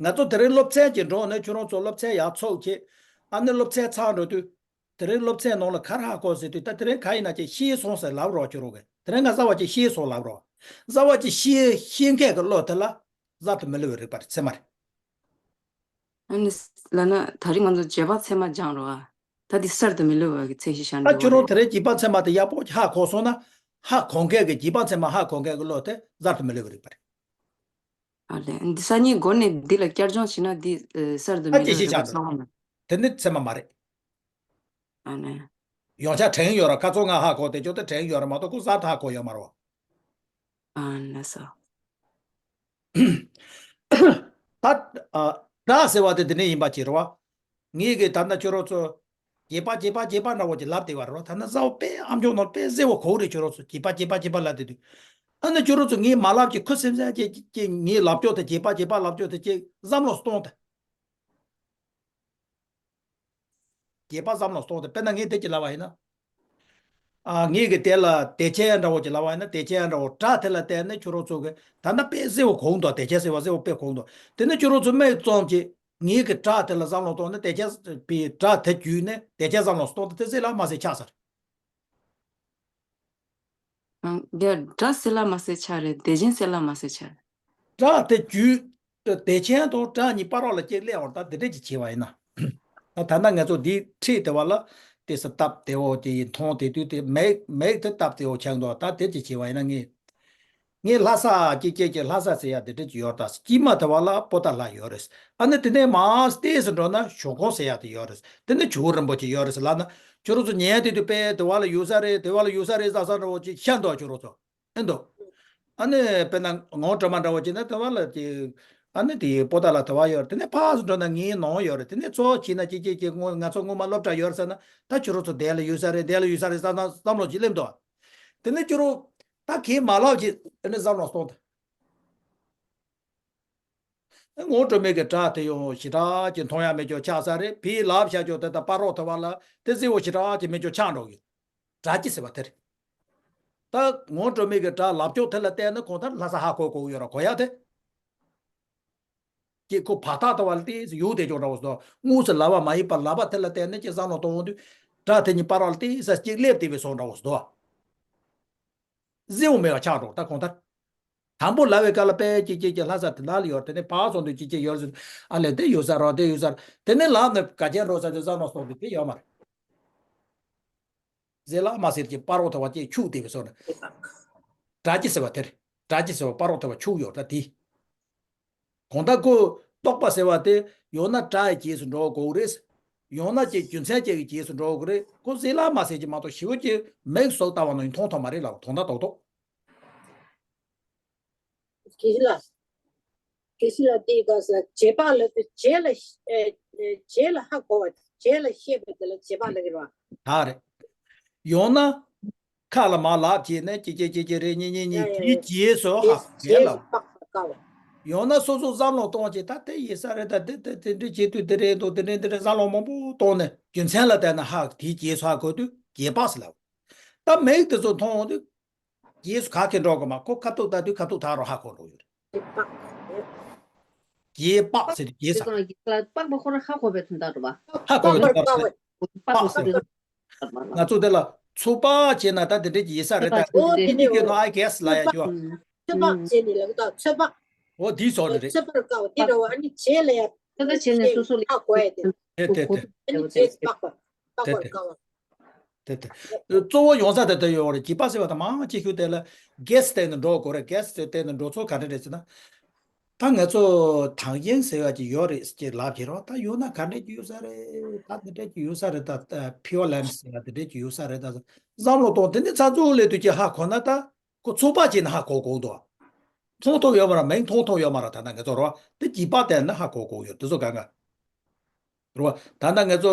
ང་ཚོ་དེ་རིང་སློབ་ཚན་གྱི་འགྲོ་ནས་ཁྱོད་རང་ཚོ་སློབ་ཚན་ཡར་ཚུགས་བྱས། ཨ་ནི་སློབ་ཚན་ཚར་འགྲོ་དུས། དེ་རིང་སློབ་ཚན་ནང་ལ་ག་རེ་ཧ་གོ་ཟེར་དུས། ད་དེ་རིང་ག་ཡིན་ན་ཅིག་ཤེས་སོང་ཟེར་ལབ་རོགས་ཁྱོད་རང་གིས། དེ་རིང་ང་བསླབ་པ་ཅིག་ཤེས་སོང་ལབ་རོགས། བསླབ་པ་ཅིག་ཤེས་ཤེས་མཁན་གྱི་བློ་དེ་ལ་གསར་དུ་མི་སླུ་བའི་རིག་པ་རེད། ཚད་མ་རེད། ཨ་ནི་ལབ་ན་ད་རེས་ང་ཚོ་རྗེས་དཔག་ཚད་མ་སྦྱངས་རོགས་ཨ། ད་འདི་གསར་དུ་མི་སླུ་བ་གི་མཚན་གཞི་བཞག་ན་ད་འགྲིག་ཁྱོད་རང་དེ་རིང་རྗེས་དཔག་ཚད་མ་དེ་ཡག་པོ་ཧ་གོ་སོང་ན། ཧ་གོ་མཁན་གྱི་རྗེས་དཔག་ཚད་མ་ཧ་གོ་མཁན་གྱི་བློ་དེ་གསར་དུ་མི་སླུ་བའི་རིག་པ་རེད། ཨ་ལས། འདི་སང་ཉིན་འགོ་ནས་འདི་ལ་བསྐྱར་སྦྱོང་བྱས་ན་འདི་ཨ་གསར་དུ་ཨ་མི་ཅི་སླུ་ཞིག་བའི་ཆགས་རིག་པ་འདུག་གསར་པ་མ། དེ་ནི་ཚད་མ་མ་རེད། ཨ་ནི། ཡོངས་ཆ་དྲན་ཡོད་ར། ཁ་ཚོ་ང་ཧ་གོ་དེ་ཅོ་དེ་དྲན་ཡོད་ར་མ་གཏོགས་ཁོ་གསར་དུ་ཧ་གོ་ཡོད་མ་རེད་བ། ཨ་ན་ས། ད་ཨ་སྒྲ་ཟེར་བ་དེ་འདི་ནས་ཡིན་པ་ཅིག་རེད་བ། ངས་གི་ད་ལྟ་ཁྱོད་རང་ཚོ་རྗེས་དཔག་རྗེས་དཔག་རྗེས་དཔག་འདྲ་བོ་ཅིག་ལབ་བསྡད་པ་རེད་བ། ད་ལྟ་གསར་པ་དཔེ་ཨམ་ཅོག་ནང་དཔེ་གསལ་བོ་གོ་རེད། ཁྱོད་རང་ཚོ་རྗེས་དཔག་རྗེས་དཔག་རྗེས་དཔག་ལབ་བསྡད་དུས། ཨ་ནི་ཁྱོད་རང་ཚོ་ངས་མ་ལབ་ཀྱི་ཁུ་སིམ་སིམ་ཅིག་ཅིག་ངས་ལབ་ཀྱོག་དེ་རྗེས་དཔག་རྗེས་དཔག་ལབ་ཀྱོག་དེ་ཅིག་བསམ་བློ་གཏོང་དེ། རྗེས་དཔག་བསམ་བློ་གཏོང་དེ། དཔེར་ན་ངས་དེ་ཅིག་ལབ་པ་ཡིན་ན། ཨ་ངས་གི་དེ་ལ་དེ་ཆེན་འདྲ་བོ་ཅིག་ལབ་པ་ཡིན་ན། དེ་ཆེན་འདྲ་བོ་སྒྲ་དེ་ལ་བལྟས་ནས་ཁྱོད་རང་ཚོ་གི་ད་ལྟ་དཔེ་གསལ་བོ་གོ་གི་འདུག་དེ་ཆེན་ཟེར་བ་གསལ་བོ་དཔེ་གོ་གི་འདུག་དེ་ནས་ཁྱོད་རང་ཚོ་མིག་བཙུམས་ཀྱིས་ངས་གི་སྒྲ་དེ་ལ་བསམ་བློ་གཏོང་ནས། དེ་ཆེན་པའི་སྒྲ་དེ་བརྒྱུད་ནས་དེ་ཆེན་བསམ་བློ་གཏོང་དེ། དེ་གསལ་ལ་མ་གསལ་ཆགས་ས་རེད། ཨང་། འདིར་སྒྲ་གསལ་ལ་མ་གསལ་ཆགས་རེད། དེ་ཆེན་གསལ་ལ་མ་གསལ་ཆགས་རེད། སྒྲ་དེ་བརྒྱུད། དེ་ཆེན་དང་སྒྲ་གཉིས་བར་བ་ལ་གཅིག་སླེབས་པར། ད་འདི་འདྲ་ཅིག་བྱས་པ་ཡིན་ན། ད་ད་ལྟ་ང་ཚོ་འདི་ཁྲིད་དེ་བ་ལ་དེ་ས་སྟབས་བདེ་བོ་དེ་ཡིན། མཐོང་དེ་དུས་དེ་མེད་མེད་དེ་སྟབས་བདེ་བོ་ཆགས་འདུག་ད་དེ་ཅི་བྱེད་བ་ཡིན་ན། ངས་ངས་ལྷ་ས་ཀྱི་སྐད་ཀྱི་ལྷ་ས་ཟེར་ཡ་དེ་འདྲ་ཅིག་ཡོད། ད་དཀྱིལ་མ་དེ་བ་ལ་པོ་ཏཱ་ལ་ཡོད་རེད། ཨ་ནི་དེ་ནས་མར་ཏོག་ཙམ་འགྲོ་ན་ཞོགས་ཀོང་ཟེར་ཡ་དེ་ཡོད་རེད། དེ་ནས་ཇོ་བོ་རིན་པོ་ཆེ་ཡོད་རེད་ལབ་ན། ཁྱོད་རང་ཚོ་ཉན་དེ་དུས་དཔེ་དེ་བ་ལ་ཡོད་ས་རེད། དེ་བ་ལ་ཡོད་ས་རེད་ཟེར་ས་འདྲ་བོ་ཅིག་ཤར་འདུག་ཁྱོད་རང་ཚོ། ཨེ་འདུག་ཨ་ནི་དཔེར་ན་ངོ་སྤྲོད་མ་འདྲ་བོ་བྱས་ན་དེ་བ་ལ་དེ། ཨ་ནི་དེ་པོ་ཏཱ་ལ་དེ་བ་ཡོད་རེད། དེ་ནས་ཕར་ཚུར་འགྲོ་ན་ངའི་ནང་ཡོད་རེད། དེ་ནས་ཚོ་བྱས་ན་ཅི་ཅི་ཅི་སྔོན་ང་ཚོ་སྔོན་མ་སློབ་གྲྭ་ཡོད་རེད་ཟེར་ན། ད་ཁྱོད་རང་ཚོ་དེ་ལ་ཡོད་ས་རེད། དེ་ལ་ཡོད་ས་རེད་ཟེར་ན་བསམ་བློ་ཅིག་སླེབས་འདུག་དེ་ནས་ཁྱོད་རང་ད་གས་མ་ལབ་ཅིག་ཨ་ནི་བསམ་བློ་གཏོང་དང་། ངོ་སྤྲོད་མེད་ཀྱི་སྒྲ་དེ་ཡང་ཞེ་དྲག་ཅིག་མཐོང་ཡ་མེད་ཀྱོག་ཆགས་ས་རེད། ཕིའི་ལབ་བཞག་ཀྱོག་དེ་དང་པ་རོག་ཐུ་བ་ལ་དེ་ཟེར་བོ་ཞེ་དྲག་ཅིག་མེད་ཀྱོག་ཆགས་འགྲོ་གི། སྒྲ་ཅི་ཟེར་བ་དེ་རེད། ད་ངོ་སྤྲོད་མེད་ཀྱི་སྒྲ་ལབ་ཀྱོག་དེ་ལ་བལྟས་ན་གང་ལྟར་ལྷ་ས་ཧ་གོ་གོ་ཡོད་ར་གོ་ཡ་དེ། ཀྱེ་ཁོ་བར་ཐག་ཐུ་བ་ལ་དེ་ཡུག་དེ་ཀྱོག་འདྲ་བོ་སོ། དངོས་སུ་ལབ་པ་མ་ཡིན་པར་ལབ་པ་དེ་ལ་བལྟས་ན་ཀྱེ་བསམ་བློ་གཏོང་འོང་དུས་སྒྲ་དེ་གཉིས་པ་རོག་ལ་དེ་ས་གཅིག་སླེབས་དེ་བའི་སོང་འདྲ་བོ་སོ། ཟེར་བོ་མེད་པ་ཆགས་འགྲོ་ད་གང་ལྟར། དང་པོ་ལབ་པའི་སྐབས་ལ་དཔེ་ཅིག་ཅིག་ཅིག་ལྷ་ས་དེ་ན་ལ་ཡོད། དེ་ནས་ཕར་སོང་དུས་ཅིག་ཅིག་ཡོད་ཟེར། ཨ་ལས་དེ་ཡོད་ས་རོ་དེ་ཡོད་ས་རོ། དེ་ནས་ལབ་ནས་ག་ཅན་རོ་ས་དེ་ས་ནོ་སོང་དུས་དེ་ཡོད་མ་རེད། ཟེར་ལ་མ་ཟེར་གྱི་པ་རོ་ཐུ་བ་ཅིག་ཆུག་དེ་བས་སོང་ན། སྒྲ་ཅི་ཟེར་བ་དེ་རེད། སྒྲ་ཅི་ཟེར་བ་པ་རོ་ཐུ་བ་ཆུག་ཡོད་ད་དེ། གང་ལྟར་ཁོ་རྟོག་པ་ཟེར་བ་དེ་ཡོད་ན་སྒྲ་ཡི་རྗེས་སུ་འགྲོ་དགོས་རེད། ཡོད་ན་ཅིག་རྒྱུ་མཚན་ཅིག་གི་རྗེས་སུ་འགྲོ་དགོས་རེད། ཁོ་ཟེར་ལ་མ་ཟེར་གྱི་མ་གཏོགས་ཞི་བ་ཅིག་མིག་སོགས་ལྟ་བ་ནང་མཐོང་ཐུབ་མ་རེད་ལ་དོན་དག་རྡོག་རྡོག་དགེ་བཤེས་ལགས། དགེ་བཤེས་ལགས་དེའི་སྐབས་སུ་རྗེས་དཔག་ལབ་དུས་རྗེས་ལ་ཨེ་ཨེ་རྗེས་ལ་ཧ་གོ་བ་རྗེས་ལ་ཤེས་པ་དེ་ལ་རྗེས་དཔག་ལབ་ཀྱི་རེད་བ། ད་རེད། ཡང་ན་ཁ་ལ་མ་ལབ་བྱས་ནས་ཀྱེ་ཀྱེ་ཀྱེ་ཀྱེ་རེད་གཉིས་གཉིས་གཉིས་ཡ་ཡ་དེའི་ཡ་རྗེས་སུ་ཧ་རྗེས་གོ་རྗེས་ལ་ལ་དཔག་པ་དཀའ་བ། ཡང་ན་སོ་སོ་བསམ་བློ་གཏོང་བྱས་ད་དེ་ཡིན་ས་རེད། ད་དེ་དེ་དེ་འདྲ་བྱེད་དུས་དེ་རེད་འདུག་དེ་འདྲ་འདི་འདྲ་བསམ་བློ་མང་པོ་གཏོང་ནས་རྒྱུ་མཚན་ལ་བལྟས་ན་ཧ་དེའི་རྗེས་སུ་ཧ་གོ་དུས་རྗེས་དཔག་ཟེར་ལབ། ད་མིག་དེ་ཚོ་མཐོང་འོང་དུས། རྗེས་སུ་ག་གེ་འགྲོ་གི་མ། ཁོ་ཁ་ཐུག་ལྟ་དུས་ཁ་ཐུག་ཐག་རོ་ཧ་གོ་འགྲོ་ཡོད་རེད། རྗེས་དཔག་ཟེར་རྗེས་ས། དེ་ཙང་རྗེས་ལ་དཔག་པ་ཁོ་རང་ཧ་གོ་བའི་དོན་དག་རེད་བ། ཧ་གོ་བའི་དོན་དག་རེད། དཔག་པ་ཟེར་དཔག་ཟེར། ང་ཚོ་དེ་ལ་ཚོད་དཔག་བྱས་ན་ད་དེ་འདྲའི་རྗེས་ས་རེད། ད་ཨོ་དེ་ནི་ཨོ་ཨའི་གེ་སི་ལ་ཡ་ཅོ། ཚོད་དཔག་བྱས་ནས་ལབ་ད་ཚོད་དཔག་ཨོ་དེའི་ཟོག་རེད་རེད། ཚོད་དཔག་དཀའ་བ་དེ་འདྲ་བ་ཨ་ནི་རྗེས་ལ་ཡ་ཚོད་དཔག་བྱས་ནས་སོ་སོ་ལ་ཧ་གོ་ཡ་དེ། དེ་དེ་དེ། ཨ་ནི་རྗེས་དཔག་པ་དཔག་པར་དཀའ་བ། དེ་དེ། གཙོ་བོ་ཡོང་ས་དེ་ལྟར་ཡོད་རེད། རྗེས་དཔག་ཟེར་བ་དང་མང་ཆེ་ཤོས་དེ་ལ་གེ་སི་སྟེང་ནས་འགྲོ་དགོས་རེད། གེ་སི་སྟེང་ནས་འགྲོ་ཚུལ་ག་འདྲ་རེད་ཟེར་ན། ད་ང་ཚོ་དང་ཡན་ཟེར་བ་ཅིག་ཡོད་རེད་ཅེས་ལབ་ཀྱི་རེད། ད་ཡོད་ན་ག་འདྲ་ཅིག་ཡོད་ས་རེད། ད་དེ་འདྲ་ཅིག་ཡོད་ས་རེད། ད་ཕི་ཡོར་ལེན་ཟེར་བ་དེ་འདྲ་ཅིག་ཡོད་ས་རེད། ད་བསམ་བློ་གཏོང་དེ་ནི་ཚ་ཚུགས་ལས་དུས་ཀྱི་ཧ་གོ་ན་ད། ཁོ་ཚོད་དཔག་བྱས་ན་ཧ་གོ་གོ་འདུག་མཐོང་ཐུབ་ཡོད་མ་རེད། མིག་མཐོང་ཐུབ་ཡོད་མ་རེད། ད་ལྟ་ང་ཚོ་རོ་དེ་རྗེས་དཔག་བལྟས་ན་ཧ་གོ་གོ་ཡོད། དེ་ཚོ་གང་ག་རོ། ད་ལྟ་ང་ཚོ་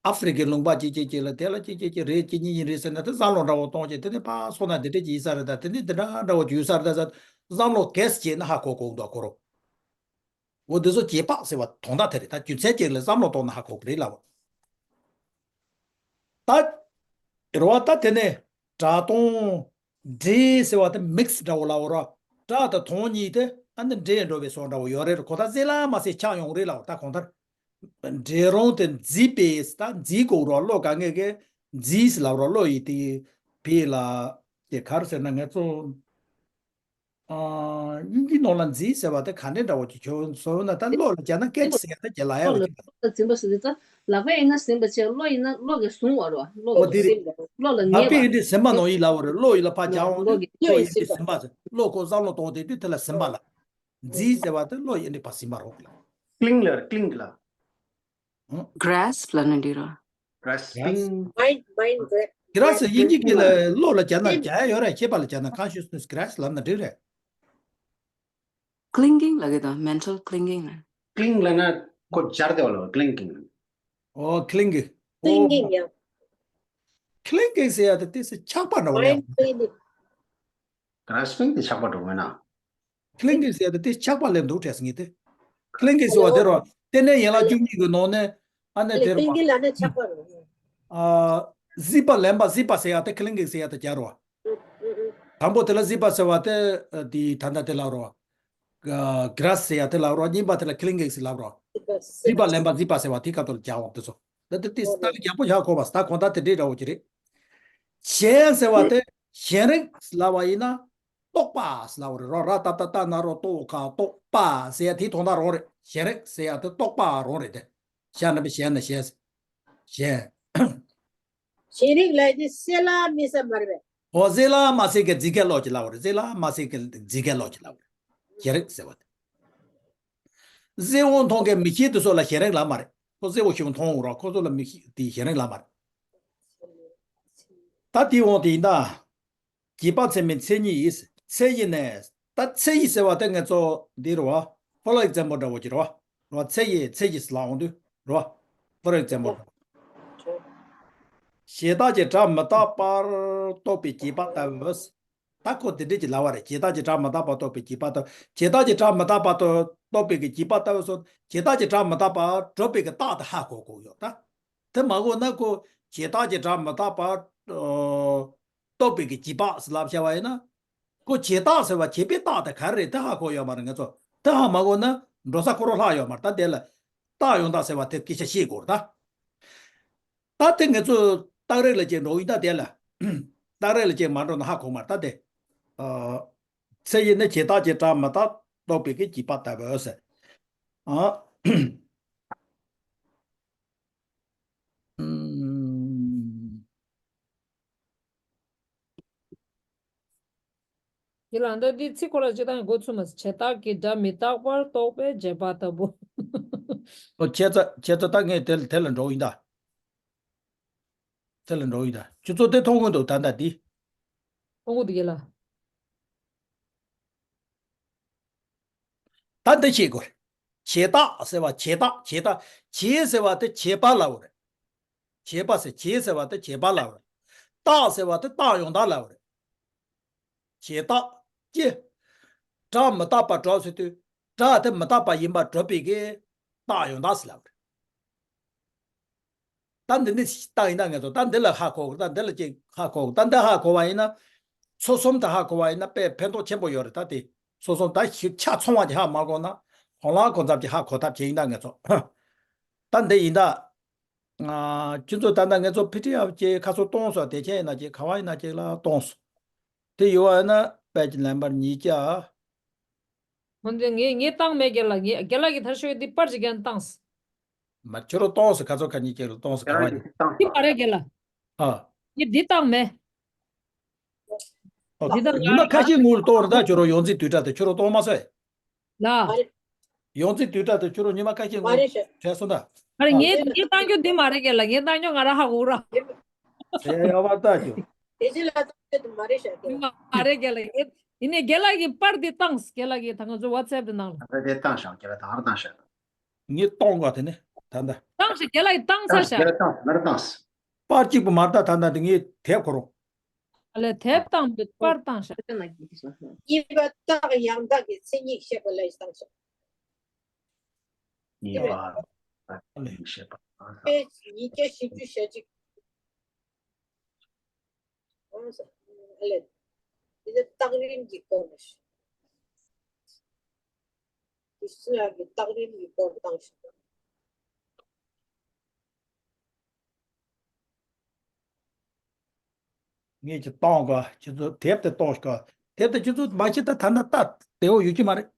ཨ་ཧྥེ་རི་ཁའི་ལུང་པ་ཅིག་ཅིག་ཅིག་ལ་དེ་ལ་ཅིག་ཅིག་ཅིག་རེད། ཅིག་གཉིས་ཡིན་རེད་ཟེར་ན་དེ་བསམ་བློ་འདྲ་བོ་གཏོང་བྱས་དེ་ནི་ཕར་སོང་ན་འདི་འདྲ་ཅིག་ཡིན་ས་རེད། ད་དེ་ནི་འདི་འདྲ་འདྲ་བོ་ཅིག་ཡོད་ས་རེད། ད་བསམ་བློ་གེ་སི་བྱས་ན་ཧ་གོ་གོ་འདུག་ཁོ་རོ། འོ་འདི་ཚོ་རྗེས་དཔག་ཟེར་བ་དོན་དག་དེ་རེད། ད་རྒྱུ་མཚན་ཅིག་ལ་བསམ་བློ་གཏོང་ན་ཧ་གོ་གི་རེད་ལབ་པ། ད། རེད་བ། ད་དེ་ནས་སྒྲ་གདངས་འདྲེས་ཟེར་བ་དེ་མིག་སི་འདྲ་བོ་ལབ་པ་རེད། སྒྲ་དང་གདངས་གཉིས་དེ་ཨ་ནི་འདྲེས་འགྲོ་བའི་བཟོ་འདྲ་བོ་ཡོད་རེད། གོ་ད་ཟེར་ལ་མ་ཟེར་ཆགས་ཡོང་རེད་ལབ་པ། ད་གང་ལྟར། འདྲེས་རུང་དེ་མཛེས་པས། ད་མཛེས་དགོས་རེད། བློ་དཀའ་ངལ་གྱི་མཛེས་ཟེར་ལབ་པ་རེད། བློ་ཡི་དེ་བས་ལ་དེ་ག་རེ་ཟེར་ན་ང་ཚོ། ཨ། དབྱིན་ཇིའི་ནང་ལ་མཛེས་ཟེར་བ་དེ་ག་འདྲ་འདྲ་བོ་ཅིག་ཁྱོད་ཟེར་ན། ད་བློ་ལ་སྦྱར་ན་སྐད་ཆ་ཟེར་ཡ་ད་རྒྱ་ལ་ཡ་བ་ཅིག་ལ། བློ་ལ་འཛིན་པ་ཟེར་དུས་ད་ལག་པས་ཡིན་ན་ཟིན་པ་བྱས། བློ་ཡིན་ན་བློ་གིས་བཟུང་བ་རེད་བ། བློ་འོ་གིས་དེ་རེད། ཟིན་པ་བློ་ལ་ལག་ཉེས་པ་པས་ཡིན་དུས་ཟིན་པ་ནང་ཡིན་ལབ་པ་རེད། བློ་ཡིན་ལ་ཕར་སྦྱར་འོང་དུས་བློ་ཡིན་དུས་ཟིན་པ་ཟེར། བློ་ཁོ་བསམ་བློ་གཏོང་དེ་དུས་དེ་ལ་ཟིན་པ་ལ། མཛེས་ཟེར་བ་དེ་བློ་ཡིན་དུས་ཕར་ཟིན་པ་རོགས་ལ། ཀླིང་ལ་ཀླིང་ལ། གྷ་རེ་སི་ལབ་ན་འགྲིག་ར། གྷ་རེ་སི་ཀླིང་། མའིན་མའིན་གྷ་རེ་སི། གྷ་རེ་སི་ཡིན་གྱི་གི་ལ་བློ་ལ་སྦྱར་ན་སྦྱར་ཡ་ཡོད་རེད། ཤེས་པ་ལ་སྦྱར་ན་ཀོན་ཤི་ཡས་ནེ་སི་གྷ་རེ་སི་ལབ་ན་འགྲིག་རེད། ཀླིང་གིང་ལབ་ཀྱི་འདུག་མེན་ཊལ་ཀླིང་གིང་ལབ། ཀླིང་ལབ་ན་ཁོ་སྦྱར་བདེ་བ་ལ་ཀླིང་གིང་ལབ། ཨོ་ཀླིང་གིང་། ཀླིང་གིང་ཡ། ཀླིང་གིང་ཟེར་ཡ་དེ་ཏོག་ཙམ་ཆགས་པ་འདྲ་བོ་ཡ། མའིན་ཀླིང་གིང་། གྷ་རེ་སི་ཀླིང་དེ་ཆགས་པ་འགྲོ་མེད་ན། ཀླིང་གིང་ཟེར་ཡ་དེ་ཏོག་ཙམ་ཆགས་པ་སླེབས་འདུག་དྲན་སོང་ངས་དེ། ཀླིང་གིང་ཟེར་བ་དེ་རོ། དེ་ནས་ཡན་ལག་བཅུ་གཉིས་ཀྱི་ནང་ནས་ཨ་ནི་དེ་རོ། ཀླིང་གིང་ལབ་ན་ཆགས་པ་རེད། ཨ། གཟིགས་པ་ལེན་པ་གཟིགས་པ་ཟེར་ཡ་དེ་ཀླིང་གིང་ཟེར་ཡ་དེ་སྦྱར་རོ། ཨུ་ཨུ་ཨུ། དང་པོ་དེ་ལ་གཟིགས་པ་ཟེར་བ་དེ་དེ་ད་ལྟ་དེ་ལབ་རོ། གྷ་རེ་སི་ཟེར་ཡ་དེ་ལབ་རོ། གཉིས་པ་དེ་ལ་ཀླིང་གིང་ཟེར་ལབ་རོ། གཟིགས་པ་ལེན་པ་གཟིགས་པ་ཟེར་བ་དེ་ཁ་ཐོག་ལ་སྦྱར་བ་དེ་ཚོ། ད་དེ་དེ་ལྟ་གི་ཡག་པོ་ཡག་གོ་བ་ད་གོང་ད་དེ་འདྲའི་འདྲ་བོ་ཅིག་རེད། གཞན་ཟེར་བ་དེ་གཞན་རིག་ལབ་པ་ཡིན་ན་རྟོག་པ་ལབ་པ་རེད་རོ། ར་ཏ་བཏགས་རྟ་ན་རོ་རྟོ་ག་རྟོག་པ་ཟེར་ཡ་དེ་དོན་དག་རང་རེད། གཞན་རིག་ཟེར་ཡ་དེ་རྟོག་པ་རང་རེད་དེ། ཤ་ན་པའི་ཞལ་ན་ཞལ། ཞལ། ཞལ་རིགས་ལ་དེ་གསལ་ལ་མི་གསལ་མ་རེད་པས། འོ་གསལ་ལ་མ་གསལ་གྱི་རྫིག་ག་ལོག་ཅིག་ལབ་པ་རེད། གསལ་ལ་མ་གསལ་གྱི་རྫིག་ག་ལོག་ཅིག་ལབ་པ་རེད། ཞལ་རིགས་ཟེར་བ་དེ། གསལ་བོ་མཐོང་མཁན་མིག་ཤེས་དེ་ཚོ་ལ་ཞལ་རིགས་ལབ་མ་རེད། ཁོ་གསལ་བོ་ཞིག་མཐོང་འོང་རོགས། ཁོ་ཚོ་ལ་མིག་ཤེས་དེ་ཞལ་རིགས་ལབ་མ་རེད། ད་དེའི་དབང་དེ་ཡིན་ད། རྗེས་དཔག་ཚད་མའི་མཚན་ཉིད་ཡིན། མཚན་ཉིད་ནས་ད་མཚན་ཉིད་ཟེར་བ་དེ་ངེད་ཚོ་འདི་རེད་བ། For example འདྲ་བོ་ཅིག་རེད་བ། རེད་བ། མཚན་ཉིད་མཚན་ཉིད་ཟེར་ལབ་འོང་དུས་རེད་བ། For example གཞན་དག་གི་སྒྲ་མི་རྟག་པར་རྟོགས་པའི་རྗེས་དཔག་ལྟ་བུ། ད་ཁོ་དེ་འདྲས་ཀྱི་ལབ་པ་རེད། གཞན་དག་གི་སྒྲ་མི་རྟག་པར་རྟོགས་པའི་རྗེས་དཔག་ལྟ་བུ། གཞན་དག་གི་སྒྲ་མི་རྟག་པར་རྟོགས་པའི་གི་རྗེས་དཔག་ལྟ་བུ་སོགས་གཞན་དག་གི་སྒྲ་མི་རྟག་པར་སྒྲུབ་པའི་གི་རྟགས་དེ་ཧ་གོ་དགོས་ཡོད་ད། དེ་མ་གོ་ན་ཁོ་གཞན་དག་གི་སྒྲ་མི་རྟག་པར་རྟོགས་པའི་གི་རྗེས་དཔག་ཟེར་ལབ་བྱ་བ་ཡིན་ན། ཁོ་བྱས་རྟགས་ཟེར་བ་བྱས་པའི་རྟགས་དེ་ག་རེ་རེད་དེ་ཧ་གོ་ཡོད་མ་རེད་ང་ཚོ། དེ་ཧ་མ་གོ་ན་འགྲོ་ས་ཁོ་རང་ལྷག་ཡོད་མ་རེད། ད་དེ་ལ་རྟགས་ཡོང་སྟངས་ཟེར་བ་དེ་སྐད་ཆ་བཤད་དགོས་རེད་ད། ད་དེ་ང་ཚོ་རྟགས་རིགས་ལ་ཅིག་འགྲོ་ཡིན་ད་དེ་ལ། རྟགས་རིགས་ལ་ཅིག་མ་འགྲོ་ན་ཧ་གོ་མ་རེད་ད་དེ། ཨ། མཚན་ཉིད་ནི་བྱས་རྟགས་ཀྱི་སྒྲ་མི་རྟག་རྟོགས་པའི་གི་རྗེས་དཔག་ལྟ་བུ་ཟེར། ཨ། ཨུམ། ཡིན་ལ་འདི་འདི་ཚིག་ཁོ་ལ་སྤྱིར་བཏང་འགོ་ཚུགས་མ་ཟད་བྱས་རྟགས་ཀྱི་སྒྲ་མི་རྟག་པར་རྟོགས་པའི་རྗེས་དཔག་ལྟ་བུ། ཨོ་ཁྱེད་ཚོ་ཁྱེད་ཚོ་ད་ངས་དེ་དེ་ལ་འགྲོ་ཡིན་ད། དེ་ལ་འགྲོ་ཡིན་ད། ཁྱེད་ཚོ་དེ་མཐོང་གི་འདུག་ད་ལྟ་འདི། མཐོང་གི་འདུག་ཡིན་ལ། ད་འདི་ཤེས་དགོས། བྱས་རྟགས་ཟེར་བ་བྱས་རྟགས་བྱས་རྟགས་བྱས་ཟེར་བ་དེ་བྱས་པ་ལབ་པ་རེད། བྱས་པ་ཟེར་བྱས་ཟེར་བ་དེ་བྱས་པ་ལབ་པ་རེད། རྟགས་ཟེར་བ་དེ་རྟགས་ཡོང་སྟངས་ལབ་པ་རེད། བྱས་རྟགས་ཀྱི་སྒྲ་མི་རྟག་པ་སྒྲུབ་ཟེར་དུས་སྒྲ་དེ་མི་རྟག་པ་ཡིན་པ་སྒྲུབ་པའི་གི་རྟགས་ཡོང་སྟངས་ཟེར་ལབ་པ་རེད། ད་འདི་ནི་རྟགས་ཡིན་ན་ངེས་སོ། ད་འདི་ལ་ཧ་གོ་ད་འདི་ལ་ཅིག་ཧ་གོ་ད་འདི་ཧ་གོ་བ་ཡིན་ན། ཚུལ་གསུམ་དེ་ཧ་གོ་བ་ཡིན་ན་དཔེ་ཕན་ཐོགས་ཆེན་པོ་ཡོད་རེད་ད་དེ། ཚུལ་གསུམ་ད་ཞིབ་ཆ་ཚང་བ་ཅིག་ཧ་མ་གོ་ན་ཁོང་ལ་གོ་མཚམས་ཅིག་ཧ་གོ་ཐབས་བྱས་ཡིན་ད་ངེས་སོ། ད་འདི་ཡིན་ད། ཁྱོད་ཚོ་ད་ལྟ་ངེས་སོ་ཕི་ཊི་ཨེཕ་ཅིག་ཁ་སོ་གཏོང་སོ་དེ་ཆ་ཡིན་ན་ཅིག་ག་བ་ཡིན་ན་ཅིག་ལ་གཏོང་སོ། དེ་ཡོད་བ་ཡིན་ན་པེ་ཇི་ནམ་བར་ཉིས་བརྒྱ། འོན་ཏེ་ངས་ངས་བཏང་མེད་རྒན་ལགས། ངས་རྒན་ལགས་ཀྱིས་ཐར་ཤོད་འདི་པར་ཅིག་རྒན་བཏང་། མ་ཁྱོད་རང་གཏོང་ཟེར་ཁ་ཚོ་ཁ་ཉིན་ཁྱེད་རང་གཏོང་ཟེར་ག་བ་ཡིན། འདི་མ་རེད་རྒན་ལགས། ཨ། ངས་འདི་བཏང་མེད། ཨོ། ད་ལྟ་ང་ཉི་མ་ཁ་ཤས་སྔོན་ལ་གཏོང་རེད་ད་ཁྱོད་རང་ཡོངས་འཛིན་དུས་དྲ་དེ་ཁྱོད་རང་གཏོང་མ་སོང་། ལ། ཡོངས་འཛིན་དུས་དྲ་དེ་ཁྱོད་རང་ཉི་མ་ཁ་ཤས་སྔོན་ལ་བྲལ་སོང་ད། ཨ་རེ་ཨ། ངས་ངས་བཏང་རྒྱུ་འདི་མ་རེད་རྒན་ལགས། ངས་བཏང་རྒྱུ་ང་རང་ཧ་གོ་ར། དེ་ཡག་པར་ལྟ་རྒྱུ། དེ་ཅི་ལ་བཏང་རྒྱུ་དེ་མ་རེད་ཤག་རྒན་ལགས། མ་རེད་རྒན་ལགས། ཡིན་ནའི་རྒན་ལགས་ཀྱིས་པར་འདི་བཏང་། རྒན་ལགས་ཀྱིས་ད་ང་ཚོ་ཝ་ཊི་སི་ཨེཕ་དེ་ནང་ལ། ད་དེ་བཏང་ཤག་རྒན་ལགས་ད་ག་རང་བཏང་ཤག་ངས་གཏོང་དགོས་དེ་ནི་ད་ལྟ། བཏང་ཤག་རྒན་ལགས་ཀྱིས་བཏང་ཚར་ཤག་རྒན་ལགས་བཏང་ང་རང་བཏང་། པར་གཅིག་པུ་མ་རེད་ད་ད་ལྟ་དེ་ངས་དེབ་ཁོ་རང་། ཨ་ལས་དེབ་བཏང་འདུག་པར་བཏང་ཤག་གཉིས་པ་རྟགས་ཡང་དག་གི་མཚན་ཉིད་བཤད་པ་ལ་བཏང་ཤག་གཉིས་པ་རྟགས་ཡང་དག་བཤད་པ། དཔེ་ཉིས་བརྒྱ་བཞི་བཅུ་ཞེ་གཅིག་ཨ་ལས། འདི་ནི་རྟགས་རིམ་གྱི་སྐོར་རེད། དེ་སུ་ཡང་གི་རྟགས་རིམ་གྱི་སྐོར་བཏང་ཞིག་ངས་ཀྱི་གཏོང་ག་ཁྱེད་ཚོ་དེབ་དེ་གཏོང་ཞིག་ག་དེབ་དེ་ཁྱེད་ཚོ་མ་ཤེས་ད་ད་ན་ལྟ་བདེ་བོ་ཡོད་ཀྱི་མ་རེད།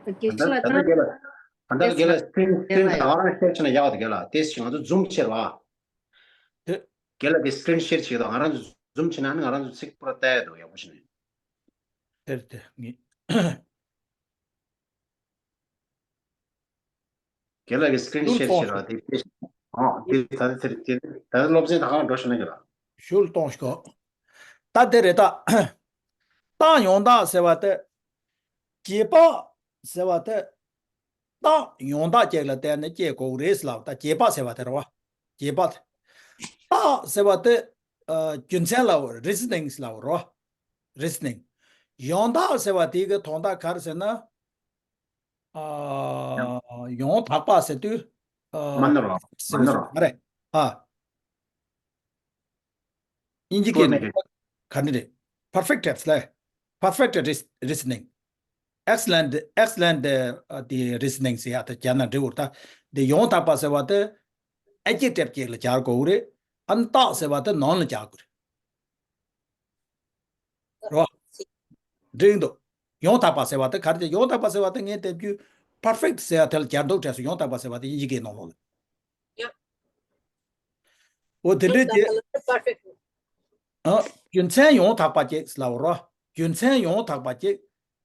ད་ལྟ་ད་ལྟ་རྒན་ལགས་ད་ལྟ་རྒན་ལགས་སི་ཀི་རིན་སི་ཀི་རིན་ད་ང་རང་ཤེར་བྱས་ན་ཡག་འདུག་རྒན་ལགས་དེ་ཞིག་ང་ཚོ་ཛུམ་ཁྱེར་བ། དེ། རྒན་ལགས་དེ་སི་ཀི་རིན་ཤེར་བྱེད་དང་ང་རང་ཚོ་ཛུམ་བྱེད་ན་ནི་ང་རང་ཚོ་ཚིག་པུ་ར་ལྟ་ཡ་འདུག་ཡག་པོ་བྱས་ནས། དེར་དེ་ངེས། རྒན་ལགས་ཀྱིས་སི་ཀི་རིན་ཤེར་བྱེད་ར་དེ་དེ། ཨོ་དེ་ད་དེ་དེ་ད་སློབ་ཚན་ད་གང་འགྲོ་ཤེས་ན་གི་ར། ཞུར་གཏོང་ཞིག་གོ་ད་དེ་རེད་ད། རྟགས་ཡང་དག་ཟེར་བ་དེ། རྗེས་དཔག་ཟེར་བ་དེ། རྟགས་ཡང་དག་ཅིག་ལ་བརྟེན་ནས་སྐྱེ་དགོས་རེད་ལབ་ད་རྗེས་དཔག་ཟེར་བ་དེ་རེད་བ། རྗེས་དཔག་དེ། རྟགས་ཟེར་བ་དེ། རྒྱུ་མཚན་ལབ་རི་ཛི་ནིང་ལབ་རེད་བ། རི་ཛི་ནིང་། ཡང་དག་ཟེར་བ་དེ་གི་དོན་དག་ག་རེ་ཟེར་ན། ཡང་དག་པ་ཟེར་དུས། མ་ནོར་བ། ཟེར་བ་མ་ནོར་བ། མ་རེད། ཨ། དབྱིན་ཇི་སྐད་ནས་ག་ནི་རེད། perfected ལས། perfected reasoning། excellent excellent the reasoning ཟེར་ཡ་དེ་རྒྱ་ནང་འབྲི་བར་ད། འདི་ཡང་དག་པ་ཟེར་བ་དེ་adjective ཅིག་ལ་སྦྱར་དགོས་རེད། ཨ་ནི་རྟགས་ཟེར་བ་དེ་noun ལ་སྦྱར་དགོས་རེད། རོ། འགྲིག་འདུག་ཡང་དག་པ་ཟེར་བ་དེ་ག་རེ་ཡང་དག་པ་ཟེར་བ་དེ་ངས་དེབ་རྒྱུ་perfect ཟེར་བ་དེ་ལ་སྦྱར་འདུག་དྲན་སོང་། ཡང་དག་པ་ཟེར་བ་དེ་དབྱིན་ཇི་སྐད་ནང་ལོགས་ལ། འོ་དེ་འདྲའི་དེ། perfect. ཨ། རྒྱུ་མཚན་ཡང་དག་པ་གཅིག་ལབ་རོ། རྒྱུ་མཚན་ཡང་དག་པ་གཅིག་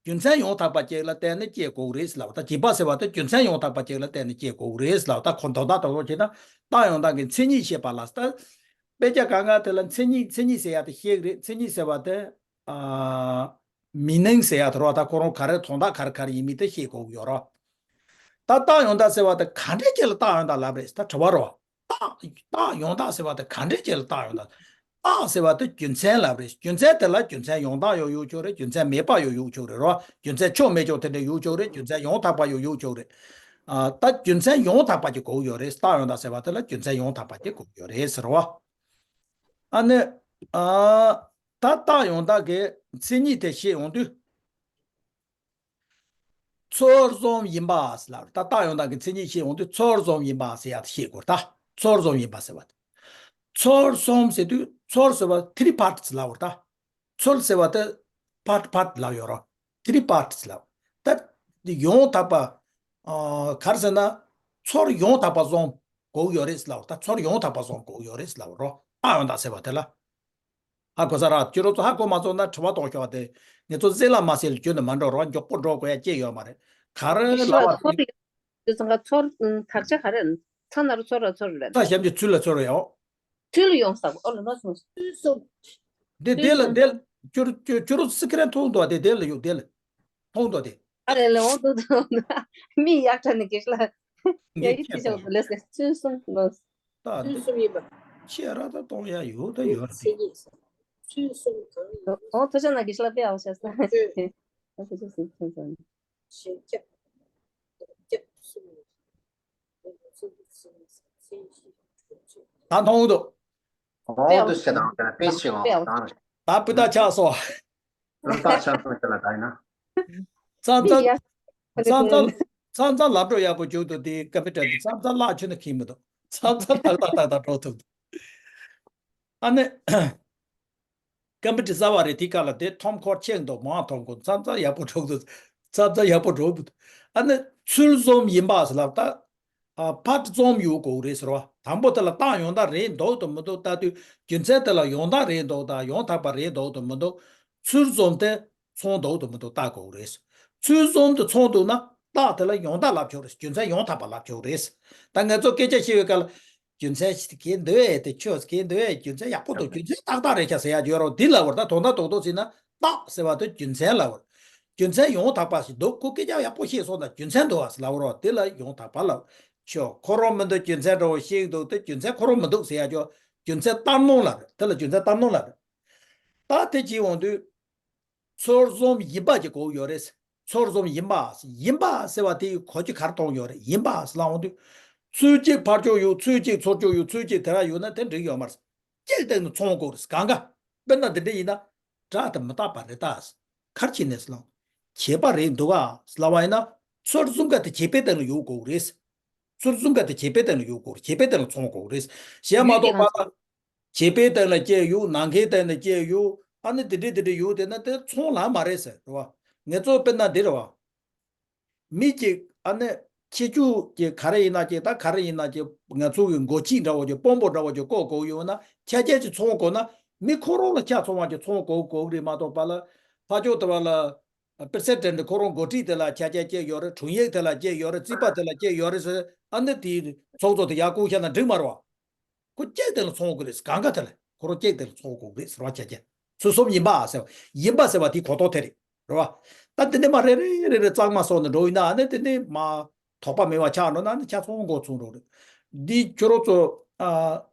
རྒྱུ་མཚན་ཡང་དག་པ་གཅིག་ལ་བརྟེན་ནས་སྐྱེ་དགོས་རེད་ལབ། ད་བྱས་པ་ཟེར་བ་དེ་རྒྱུ་མཚན་ཡང་དག་པ་གཅིག་ལ་བརྟེན་ནས་སྐྱེ་དགོས་རེད་ལབ། ད་ཁོ་དོན་དག་དོན་དག་བྱས་ན་རྟགས་ཡང་དག་གི་མཚན་ཉིད་བཤད་པ་ལ། ད་དཔེ་ཆ་གང་ག་དེ་ལ་མཚན་ཉིད་མཚན་ཉིད་ཟེར་ཡ་དེ་ཤེས་ཀྱི་རེད། མཚན་ཉིད་ཟེར་བ་དེ་ཨ། མིང་ནང་ཟེར་ཡ་དེ་རོ། ད་ཁོ་རང་ག་རེ་དོན་དག་ག་རེ་ག་རེ་ཡིན་མིན་དེ་ཤེས་དགོས་ཀྱི་ཡོད་རོ། ད་རྟགས་ཡང་དག་ཟེར་བ་དེ་ག་འདྲས་ཅིག་ལ་རྟགས་ཡང་དག་ལབ་རེད། ད་དྲི་བ་རོ། རྟགས་རྟགས་ཡང་དག་ཟེར་བ་དེ་ག་འདྲས་ཅིག་ལ་རྟགས་ཡང་དག་རྟགས་ཟེར་བ་དེ་རྒྱུ་མཚན་ལབ་རེད། རྒྱུ་མཚན་དེ་ལ་རྒྱུ་མཚན་ཡང་དག་ཡང་ཡོད་ཆོག་རེད། རྒྱུ་མཚན་མེད་པ་ཡང་ཡོད་ཆོག་རེད་རོ། རྒྱུ་མཚན་ཆོ་མེད་ཆོག་དེ་འདྲ་ཡོད་ཆོག་རེད། རྒྱུ་མཚན་ཡང་དག་པ་ཡང་ཡོད་ཆོག་རེད། ཨ། ད་རྒྱུ་མཚན་ཡང་དག་པ་ཅིག་དགོས་ཡོད་རེད། རྟགས་ཡང་དག་ཟེར་བ་དེ་ལ་རྒྱུ་མཚན་ཡང་དག་པ་ཅིག་དགོས་ཡོད་རེད་ཟེར་བ། ཨ་ནི། ཨ། ད་རྟགས་ཡང་དག་གི་མཚན་ཉིད་དེ་བཤད་ཡོང་དུས། ཚོར་བཟུམ་ཡིན་པ་ཟེར་ལབ། ད་རྟགས་ཡང་དག་གི་མཚན་ཉིད་བཤད་ཡོང་དུས་ཚོར་བཟུམ་ཡིན་པ་ཟེར་ཡ་དེ་ཤེས་དགོས། ད་ཚོར་བཟུམ་ཡིན་པ་ཟེར་བ་དེ། ཚོར་བཟུམ་ཟེར་དུས་ཚོར་ཟེར་བ་three parts ལབ་པ་རེད། ད་ཚོར་ཟེར་བ་དེ་part part ལབ་ཡོད་རོ། three parts ལབ། ད་ཡང་དག་པ། ཨ། ག་རེ་ཟེར་ན། ཚོར་ཡང་དག་པ་བཟུམ་དགོས་ཡོད་རེད་ཟེར་ལབ། ད་ཚོར་ཡང་དག་པ་བཟུམ་དགོས་ཡོད་རེད་ཟེར་ལབ་རོ། རྟགས་ཡང་དག་ཟེར་བ་དེ་ལ། ཧ་གོ་ས་ར། ཁྱོད་རང་ཚོ་ཧ་གོ་མ་སོང་ན་དྲི་བ་གཏོང་ཤོག་དེ། ངེད་ཚོ་ཟེར་ལ་མ་ཟེར་ལ་རྒྱུན་དུ་མ་འགྲོ་རོགས། མགྱོགས་པོ་འགྲོ་དགོས་ཡ་ཅི་ཡོད་མ་རེད། ག་རེ་ལབ་པ། ཚོར་ཡོད་ཙང་ཚོར་དག་ཆ་ག་རེ། ཚ་ན་རུ་ཚོར་ར་ཚོར་རེད། ཚ་ཞབས་ཀྱི་ཚུལ་ལ་ཚོར་རེད་ཡོ། ཚུལ་ཡོང་ས་གོ་ཨོ་ལ་མ་སོང་། ཚུལ་སོང་། དེ་དེ་ལ་དེ་ལ་ཁྱོད་ཁྱོད་ཁྱོད་རོ་སི་ཁ་རན་མཐོང་འདུག་དེ་དེ་ལ་ཡོད་དེ་ལ་མཐོང་འདུག་དེ། ཨ་རེ་ལེ་འོང་འདུག་འདུག་མི་ཡག་ཕྲ་ནི་གེ་ཤ་ལ། ཡ་ཡི་ཏི་ཤ་ལ་ལེ་སེ་ཚུལ་སོང་ལོ། ད་ཚུལ་གསུམ་ཡིན་པ། ཁྱེད་ར་ད་གཏོང་ཡ་ཡོད་ད་ཡོད་རེད། ཚུལ་གསུམ་གང་ཡིན། འོ་ཐོ་ཅག་ན་གི་ཤ་ལ་པེ་ཨའོ་ཤ་ས། ཨ་ཐོ་ཅག་སུ་ཚོ་ཚོ། ཞེན་ཁྱབ། རྒྱབ་གསུམ། ད་མཐོང་འདུག་འོ་དུ་ཤ་དང་དེ་ལ་པེ་ཤི་འོ་དང་། ད་པུ་ད་ཆགས་སོ། ད་ཆགས་སོ་དེ་ལ་ད་ཡིན་ན། ཙང་ཙང་ཙང་ཙང་ཙང་ཙང་ལབ་འགྲོ་ཡག་པོ་བྱུང་འདུག་དེ་ཀམ་པུ་ཊར་དེ་ཙང་ཙང་བརླག་ཆུ་ན་ཁེངས་མི་འདུག་ཙང་ཙང་ཏག་ཏག་ཏག་ཏག་འགྲོ་ཐུབ་འདུག་ཨ་ནི། ཀམ་པུ་ཊར་གསར་བ་རེད། དེ་ག་ལ་དེ་ཐོམ་ཁོར་ཆེན་འདུག་མང་ཐོམ་ཁོར་ཙང་ཙང་ཡག་པོ་འགྲོ་འདུག་ཙང་ཙང་ཡག་པོ་འགྲོ་འདུག་ཨ་ནི་ཚུལ་གསུམ་ཡིན་པ་ཟེར་ལབ་ད། ཨ། ཕར་རྩོམ་ཡོད་དགོས་རེད་ཟེར་བ། དང་པོ་དེ་ལ་རྟགས་ཡང་དག་རེད་འདུག་དང་མི་འདུག་ལྟ་དུས་རྒྱུ་མཚན་དེ་ལ་ཡང་དག་རེད་འདུག་དང་ཡང་དག་པ་རེད་འདུག་དང་མི་འདུག་ཚུལ་གསུམ་དེ་མཚུངས་འདུག་དང་མི་འདུག་ལྟ་དགོས་རེད། ཚུལ་གསུམ་དེ་མཚུངས་འདུག་ན་རྟགས་དེ་ལ་ཡང་དག་ལབ་ཆོག་རེད། རྒྱུ་མཚན་ཡང་དག་པ་ལབ་ཆོག་རེད། ད་ང་ཚོ་སྐད་ཆ་བཤད་པའི་སྐབས་ལ། རྒྱུ་མཚན་ཞིག་གིས་འདོད་ཨེ་དེ་ཆོས་ཀྱིས་འདོད་ཨེ་རྒྱུ་མཚན་ཡག་པོ་འདུག་རྒྱུ་མཚན་ཏག་ཏག་རེད་ཤག་ཟེར་ཡ་ཡོད་རོགས་འདི་ལ་བར་ད་དོན་དག་རྡོག་རྡོག་ཟེར་ན་རྟགས་ཟེར་བ་དེ་རྒྱུ་མཚན་ལ་བར། རྒྱུ་མཚན་ཡང་དག་པ་ཞིག་འདུག་ཁོ་སྐད་ཆ་ཡག་པོ་བཤད་སོང་ན་རྒྱུ་མཚན་འདུག་ཨ་ལབ་རོགས་དེ་ལ་ཡང་དག་པ་ལབ། ཆོས་ཁོ་རང་མི་འདུག་རྒྱུ་མཚན་འདྲ་བོ་ཤེས་འདུག་དེ་རྒྱུ་མཚན་ཁོ་རང་མི་འདུག་ཟེར་ཡ་ཅོ། རྒྱུ་མཚན་ལྟར་སྣང་ལ་རེད། དེ་ལ་རྒྱུ་མཚན་ལྟར་སྣང་ལ་རེད། ད་དེ་བྱེད་འོང་དུས། ཚུལ་གསུམ་ཡིན་པ་ཅིག་དགོས་ཡོད་རེད། ཚུལ་གསུམ་ཡིན་པ། ཡིན་པ་ཟེར་བ་དེ་གོ་རྒྱུ་ག་རེ་མཐོང་ཡོད་རེད། ཡིན་པ་ཟེར་ལབ་འོང་དུས། ཚུལ་གཅིག་ཕར་ཕྱོགས་ཡོད། ཚུལ་གཅིག་ཚུར་ཕྱོགས་ཡོད། ཚུལ་གཅིག་དེ་ར་ཡོད་ན་དེ་འགྲིག་ཡོད་མ་རེད། གཅིག་སྟེང་ནས་མཚུངས་དགོས་རེད། གང་ག་དཔེར་ན་འདི་འདྲ་ཡིན་ན། སྒྲ་དེ་མི་རྟག་པ་རེད་ད། ག་རེ་བྱས་ནས་ཟེར་ལབ། བྱས་པ་རེད་འདུག་ག་ཟེར་ལབ་པ་ཡིན་ན། ཚུལ་གསུམ་ཀ་དེ་བྱས་པའི་སྟེང་ལ་ཡོད་དགོས་རེད། ཚུལ་གསུམ་ཀ་དེ་བྱས་པའི་སྟེང་ལ་ཡོད་དགོས་རེད། བྱས་པའི་སྟེང་ལ་མཚུངས་དགོས་རེད། གཞན་མ་གཏོགས་པ་ལ། བྱས་པའི་སྟེང་ལ་སྐྱེས་ཡོད། ནམ་མཁའི་སྟེང་ལ་སྐྱེས་ཡོད། ཨ་ནི་དེ་འདྲས་དེ་འདྲས་ཡོད་དེ་ན་དེ་མཚུངས་ལ་མ་རེད་ཟེར་རེད་བ། ངེད་ཚོ་དཔེར་ན་འདི་རེད་བ། མི་གཅིག་ཨ་ནི་ཁྱི་ཆུ་གི་ག་རེ་ཡིན་ན་གཅིག་ད་ག་རེ་ཡིན་ན་གཅིག་ང་ཚོ་གི་མགོ་ཁྱི་འདྲ་བོ་གཅིག་དཔོན་པོ་འདྲ་བོ་གཅིག་བཀོག་དགོས་ཡོད་ན་ཆ་རྐྱེན་གཅིག་མཚུངས་དགོས་ན་མི་ཁོ་རང་ལ་ཆ་མཚུངས་པ་གཅིག་མཚུངས་དགོས་དགོས་རེད་མ་གཏོགས་པ་ལ་ཕ་ཕྱོགས་དེ་བ་ལ་པེ་སེ་ཌེན་ཊི་ཁོ་རང་འགོ་ཁྲིད་དེ་ལ་ཆ་རྐྱེན་གཅིག་ཡོད་རེད། དྲུང་ཡིག་དེ་ལ་གཅིག་ཡོད་རེད། རྩིས་པ་དེ་ལ་གཅིག་ཡོད་རེད་ཟེར་ཨ་ནི་དེའི་ཚོགས་གཙོ་དེ་ཡར་བཀུག་བཞག་ན་འགྲིག་མ་རེད་བ། ཁོ་སྐྱེག་དེ་ལ་ཚོང་དགོས་རེད། གང་ག་དེ་ལ་ཁོ་རང་སྐྱེག་དེ་ལ་ཚོང་དགོས་རེད་ཟེར་བ་ཆ་རྐྱེན། ཚུལ་གསུམ་ཡིན་པ་ཟེར་བ། ཡིན་པ་ཟེར་བ་དེའི་གོ་རྟོགས་དེ་རེད། རེད་བ། ད་དེ་ནས་མ་རེ་རེ་རེ་རེ་གཙང་མ་སོང་ནས་འགྲོ་ཡིན་ན་ཨ་ནི་དེ་ནས་མ་དོགས་པ་མེད་པ་ཆགས་འགྲོ་ན་ཨ་ནི་ཆ་ཚང་མགོ་ཚོས་འགྲོ་རེད། འདི་ཁྱོད་རང་ཚོ་ཨ་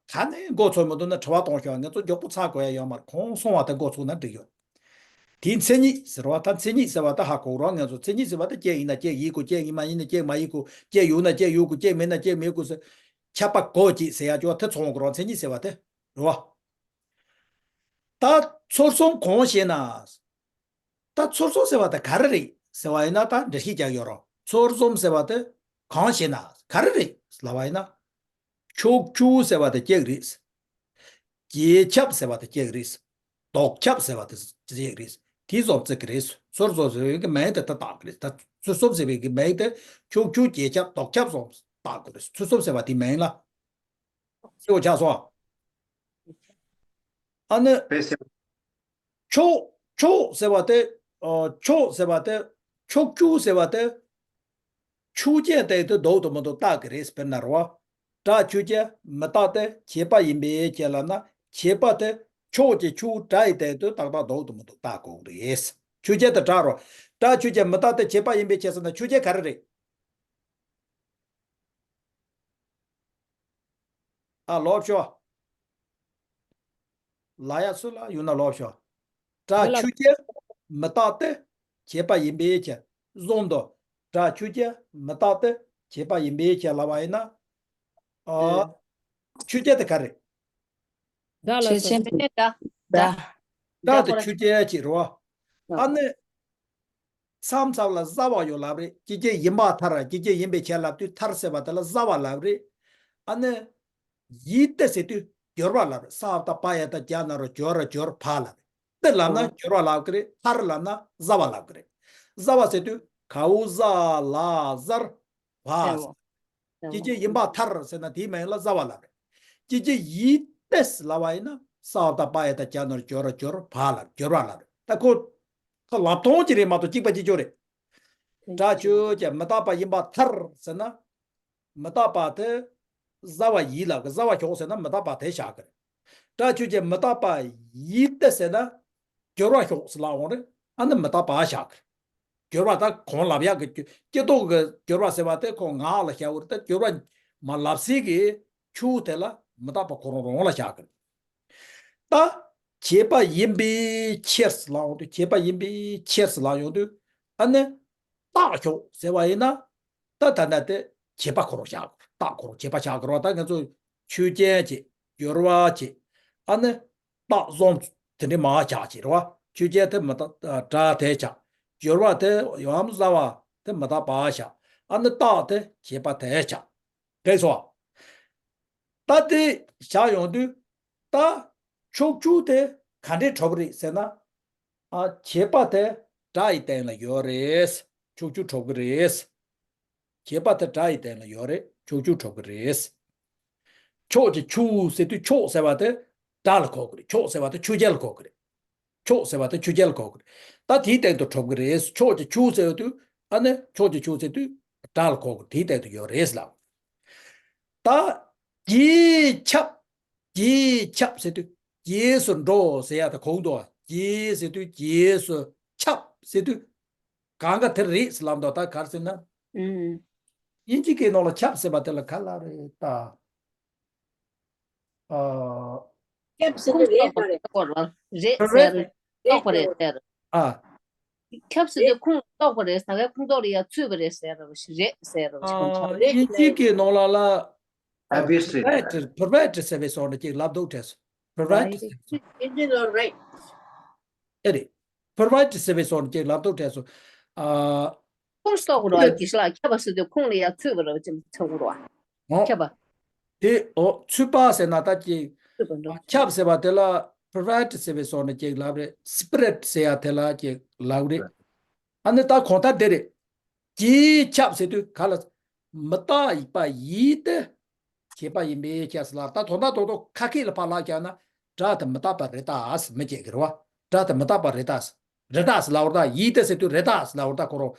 ག་ནས་མགོ་ཚོས་མི་འདུག་ན་དྲི་བ་གཏོང་ཤོག་ངེད་ཚོ་མགྱོགས་པོ་ཚར་དགོས་ཡ་ཡོད་མ་རེད། གོང་སོང་བ་དེ་མགོ་ཚོས་ན་འགྲིག་ཡོད། དེའི་མཚན་ཉིད་ཟེར་བ་ད་མཚན་ཉིད་ཟེར་བ་ད་ཧ་གོ་རོགས། ངེད་ཚོ་མཚན་ཉིད་ཟེར་བ་ད་སྐྱེག་ཡིན་ན་སྐྱེག་ཡིན་དགོས། སྐྱེག་མ་ཡིན་ན་སྐྱེག་མ་ཡིན་དགོས། སྐྱེག་ཡོད་ན་སྐྱེག་ཡོད་དགོས། སྐྱེག་མེད་ན་སྐྱེག་མེད་དགོས་ཟེར། ཁྱབ་པ་གོ་ཅིག་ཟེར་ཡ་ཅོ་དེ་ཚོང་གི་རོགས་མཚན་ཉིད་ཟེར་བ་དེ་རེད་བ། ད་ཚུལ་གསུམ་གང་ཞེ་ན། ད་ཚུལ་གསུམ་ཟེར་བ་དེ་ག་རེ་རེད་ཟེར་བ་ཡིན་ན་ད་འགྲེལ་བཤད་རྒྱག་ཡོད་རོགས། ཚུལ་གསུམ་ཟེར་བ་དེ་གང་ཞེ་ན་ག་རེ་རེད་ལབ་པ་ཡིན་ན། ཕྱོགས་ཆོས་ཟེར་བ་དེ་གཅིག་རེད། རྗེས་ཁྱབ་ཟེར་བ་དེ་གཅིག་རེད། ལྡོག་ཁྱབ་ཟེར་བ་དེ་གཅིག་རེད། དེ་གསུམ་བརྩི་གི་རེད། ཚུལ་གསུམ་ཟེར་བའི་གི་མིང་དེ་ད་བཏགས་གི་རེད། ད་ཚུལ་གསུམ་ཟེར་བའི་གི་མིང་དེ་ཕྱོགས་ཆོས་རྗེས་ཁྱབ་ལྡོག་ཁྱབ་གསུམ་བཏགས་དགོས་རེད། ཚུལ་གསུམ་ཟེར་བ་དེ་མིང་ལ། ཤེས་པ་ཆགས་སོང་། ཨ་ནི། བས་ཟེར། ཕྱོགས་ཕྱོགས་ཟེར་བ་དེ། ཨ། ཕྱོགས་ཟེར་བ་དེ། ཕྱོགས་ཆོས་ཟེར་བ་དེ། ཆོས་ཅན་དེ་དུ་འདུག་དང་མི་འདུག་བརྟག་གི་རེད་དཔེར་ན་རོ། སྒྲ་ཆོས་ཅན་མི་རྟག་སྟེ་བྱས་པ་ཡིན་པའི་ཕྱིར་ལབ་ན། བྱས་པ་དེ་ཕྱོགས་ཀྱི་ཆོས་སྒྲ་ཡི་སྟེང་དུ་ཏག་ཏག་འདུག་དང་མི་འདུག་བརྟག་དགོས་རེད། ཆོས་ཅན་དེ་སྒྲ་རོ། སྒྲ་ཆོས་ཅན་མི་རྟག་སྟེ་བྱས་པ་ཡིན་པའི་ཕྱིར་ཟེར་ན་ཆོས་ཅན་ག་རེ་རེད། ཨ། ལོག་ཤོག་ལ་ཡ་སུ་ལ་ཡོད་ན་ལོག་ཤོག་སྒྲ་ཆོས་ཅན་མི་རྟག་སྟེ་བྱས་པ་ཡིན་པའི་ཕྱིར། གསུངས་འདུག་སྒྲ་ཆོས་ཅན་མི་རྟག་སྟེ་བྱས་པ་ཡིན་པའི་ཕྱིར་ལབ་པ་ཡིན་ན། ཨ། ཆོས་ཅན་དེ་ག་རེ། སྒྲ་ལ་སོགས། ཆོས་ཅན། སྒྲ། སྒྲ་དེ་ཆོས་ཅན་ཅིག་རེད་བ། ཨ་ནི། མཚམས་མཚམས་ལ་བཟའ་བ་ཡོད་ལབ་རེད། སྐྱེ་མཆེད་ཡིན་པར་ཐལ། སྐྱེ་མཆེད་ཡིན་པའི་ཕྱིར་ལབ་དུས་ཐལ་ཟེར་བ་དེ་ལ་བཟའ་བ་ལབ་རེད། ཨ་ནི། ཡིས་ཏེ་ཟེར་དུས་སྦྱོར་བ་ལབ་རེད། ས་ད་པ་ཡ་ད་རྒྱ་ན་རོ་སྦྱོར་ར་སྦྱོར་བ་ལབ་རེད། ཏེ་ལབ་ན་སྦྱོར་བ་ལབ་ཀྱི་རེད། ཐལ་ལབ་ན་བཟའ་བ་ལབ་ཀྱི་རེད། བཟའ་བ་ཟེར་དུས་གའུ་ཟ་ལ་ཟར་བ། སྐྱེ་མཆེད་ཡིན་པར་ཐལ་ཟེར་ན་དེའི་མིང་ལ་བཟའ་བ་ལབ་རེད། སྐྱེ་མཆེད་ཡིས་ཏེ་ལབ་པ་ཡིན་ན་ས་ད་པ་ཡ་ད་རྒྱ་ན་རོ་སྦྱོར་ར་སྦྱོར་བ་ལབ་སྦྱོར་བ་ལབ་རེད། ད་ཁོ། ཁོ་ལབ་སྟངས་ཅིག་རེད་མ་གཏོགས་གཅིག་པ་གཅིག་རྐྱང་རེད། སྒྲ་ཆོས་ཅན་མི་རྟག་པ་ཡིན་པར་ཐལ་ཟེར་ན། མི་རྟག་པ་དེ་བཟའ་བ་ཡིས་ལབ་ཀྱི། བཟའ་བ་ཞོག་ཟེར་ན་མི་རྟག་པ་དེ་བཞག་གི་རེད། སྒྲ་ཆོས་ཅན་མི་རྟག་པ་ཡིས་ཏེ་ཟེར་ན། སྦྱོར་བ་ཞོག་ཟེར་ལབ་འོང་རེད། ཨ་ནི་མི་རྟག་པ་བཞག་གི་རེད། སྦྱོར་བ་ད་གོང་ལབ་ཡག་གི་སྐྱེ་ལྡོག་གི་སྦྱོར་བ་ཟེར་བ་དེ་ཁོ་ངག་ལ་བཞག་པ་རེད། ད་སྦྱོར་བ་མ་ལབ་སྲིད་ཀྱི་ཆོས་དེ་ལ་མི་རྟག་པ་ཁོ་རང་རང་ལ་བཞག་གི་རེད། ད་བྱས་པ་ཡིན་པའི་ཕྱིར་ལབ་ཡོང་དུས། བྱས་པ་ཡིན་པའི་ཕྱིར་ལབ་ཡོང་དུས། ཨ་ནི་རྟགས་ཞོག་ཟེར་བ་ཡིན་ན། ད་ད་ལྟ་དེ་བྱས་པ་ཁོ་རང་བཞག་རྟགས་ཁོ་རང་བྱས་པ་བཞག་དགོས་རེད་བ། ད་ང་ཚོ་ཆོས་ཅན་བྱས། སྦྱོར་བ་བྱས། ཨ་ནི་རྟགས་གསུམ་དེ་འདྲའི་མ་བཞག་བྱས་རེད་བ། ཆོས་ཅན་དེ་མི་རྟག་སྒྲ་དེ་བཞག་སྦྱོར་བ་དེ་ཡང་བཟའ་བ་དེ་མི་རྟག་པ་བཞག་ཨ་ནི་རྟགས་དེ་བྱས་པ་དེ་བཞག་རེད་སོ། ད་དེ་བཞག་ཡོང་དུས། ད་ཕྱོགས་ཆོས་དེ་ག་འདྲས་གྲུབ་རེད་ཟེར་ན། ཨ། བྱས་པ་དེ་སྒྲ་ཡི་སྟེང་ལ་ཡོད་རེད། ཕྱོགས་ཆོས་གྲུབ་ཀྱི་རེད། བྱས་པ་དེ་སྒྲ་ཡི་སྟེང་ལ་ཡོད་རེད། ཕྱོགས་ཆོས་གྲུབ་ཀྱི་རེད། ཕྱོགས་ཀྱི་ཆོས་ཟེར་དུས་ཕྱོགས་ཟེར་བ་དེ་སྒྲ་ལ་གོ་གི་རེད། ཕྱོགས་ཟེར་བ་དེ་ཆོས་ཅན་ལ་གོ་གི་རེད། ཕྱོགས་ཟེར་བ་དེ་ཆོས་ཅན་ལ་གོ་གི་རེད། ད་དེའི་སྟེང་དུ་གྲུབ་ཀྱི་རེད། ཕྱོགས་ཀྱི་ཆོས་ཟེར་དུས། ཨ་ནི་ཕྱོགས་ཀྱི་ཆོས་ཟེར་དུས་སྒྲ་ལ་གོ་གི་རེད། དེའི་སྟེང་དུ་ཡོད་རེད་ལབ། ད་རྗེས་ཁྱབ། རྗེས་ཁྱབ་ཟེར་དུས་རྗེས་སུ་འགྲོ་ཟེར་ཡ་ད་གོ་གི་འདུག་རྗེས་ཟེར་དུས་རྗེས་སུ། ཁྱབ་ཟེར་དུས་གང་ག་དེ་རེད་ལབ་འདུག་ད་ག་རེ་ཟེར་ན། ཨུམ། དབྱིན་ཇི་སྐད་ནང་ལ་ཁྱབ་ཟེར་བ་དེ་ལ་ག་ལབ་རེད་ད། ཨ། ཁྱབ་ཟེར་དུས་རེད་ཟེར་རེད། རེད་ཟེར། རྟོགས་པ་རེད་ཟེར། ཨ། ཁྱབ་ཟེར་དུས་ཁོང་རྟོགས་པ་རེད་ཟེར་བས་ཁོང་ཏོག་ལ་ཡ་ཚུད་པ་རེད་ཟེར་རེད་ཟེར་རེད། ཨ། དབྱིན་ཇི་སྐད་ནང་ལ་ལ། Obviously. Provided, provided ཟེར་བའི་སོགས་ནས་ཅིག་ལབ་འདུག་དྲན་སོང་། Provided ཟེར་བའི་སོགས། Is it all right? ཨེ་རེད། Provided ཟེར་བའི་སོགས་ནས་ཅིག་ལབ་འདུག་དྲན་སོང་། ཨ། ཁོང་སྟོགས་རོ་ཨ་གི་ཤ་ལ་ཁྱབ་པ་ཟེར་དུས་ཁོང་ལ་ཡ་ཚུད་པ་རེད་ཅེས་ཚོགས་རོ། ཨོ། ཁྱབ་པ། དེ་ཨོ་ཚུད་པ་ཟེར་ན་ད་ཅིག་ཁྱབ་ཟེར་བ་དེ་ལ་provided ཟེར་བའི་སོགས་ནས་ཅིག་ལབ་རེད། spread ཟེར་ཡ་དེ་ལ་ཅིག་ལབ་རེད། ཨ་ནི་ད་གོང་ལྟར་དེ་རེད། རྗེས་ཁྱབ་ཟེར་དུས་ག་ལ། མི་རྟག་པ་ཡིས་ཏེ། བྱས་པ་ཡིན་པའི་ཁྱབ་ཟེར་ལ། ད་དོན་དག་ཏོག་ཏོག་ཁ་སྐད་ལ་ཕར་ལ་བཞག་ན་སྒྲ་དེ་མི་རྟག་པ་རེད་ད་ཟེར་མི་བྱེད་ཀྱི་རེད་བ། སྒྲ་དེ་མི་རྟག་པ་རེད་ད་ཟེར། རེད་ད་ཟེར་ལབ་པ་རེད་ད། ཡིས་ཏེ་ཟེར་དུས་རེད་ད་ཟེར་ལབ་པ་རེད་ད། ཁོ་རང་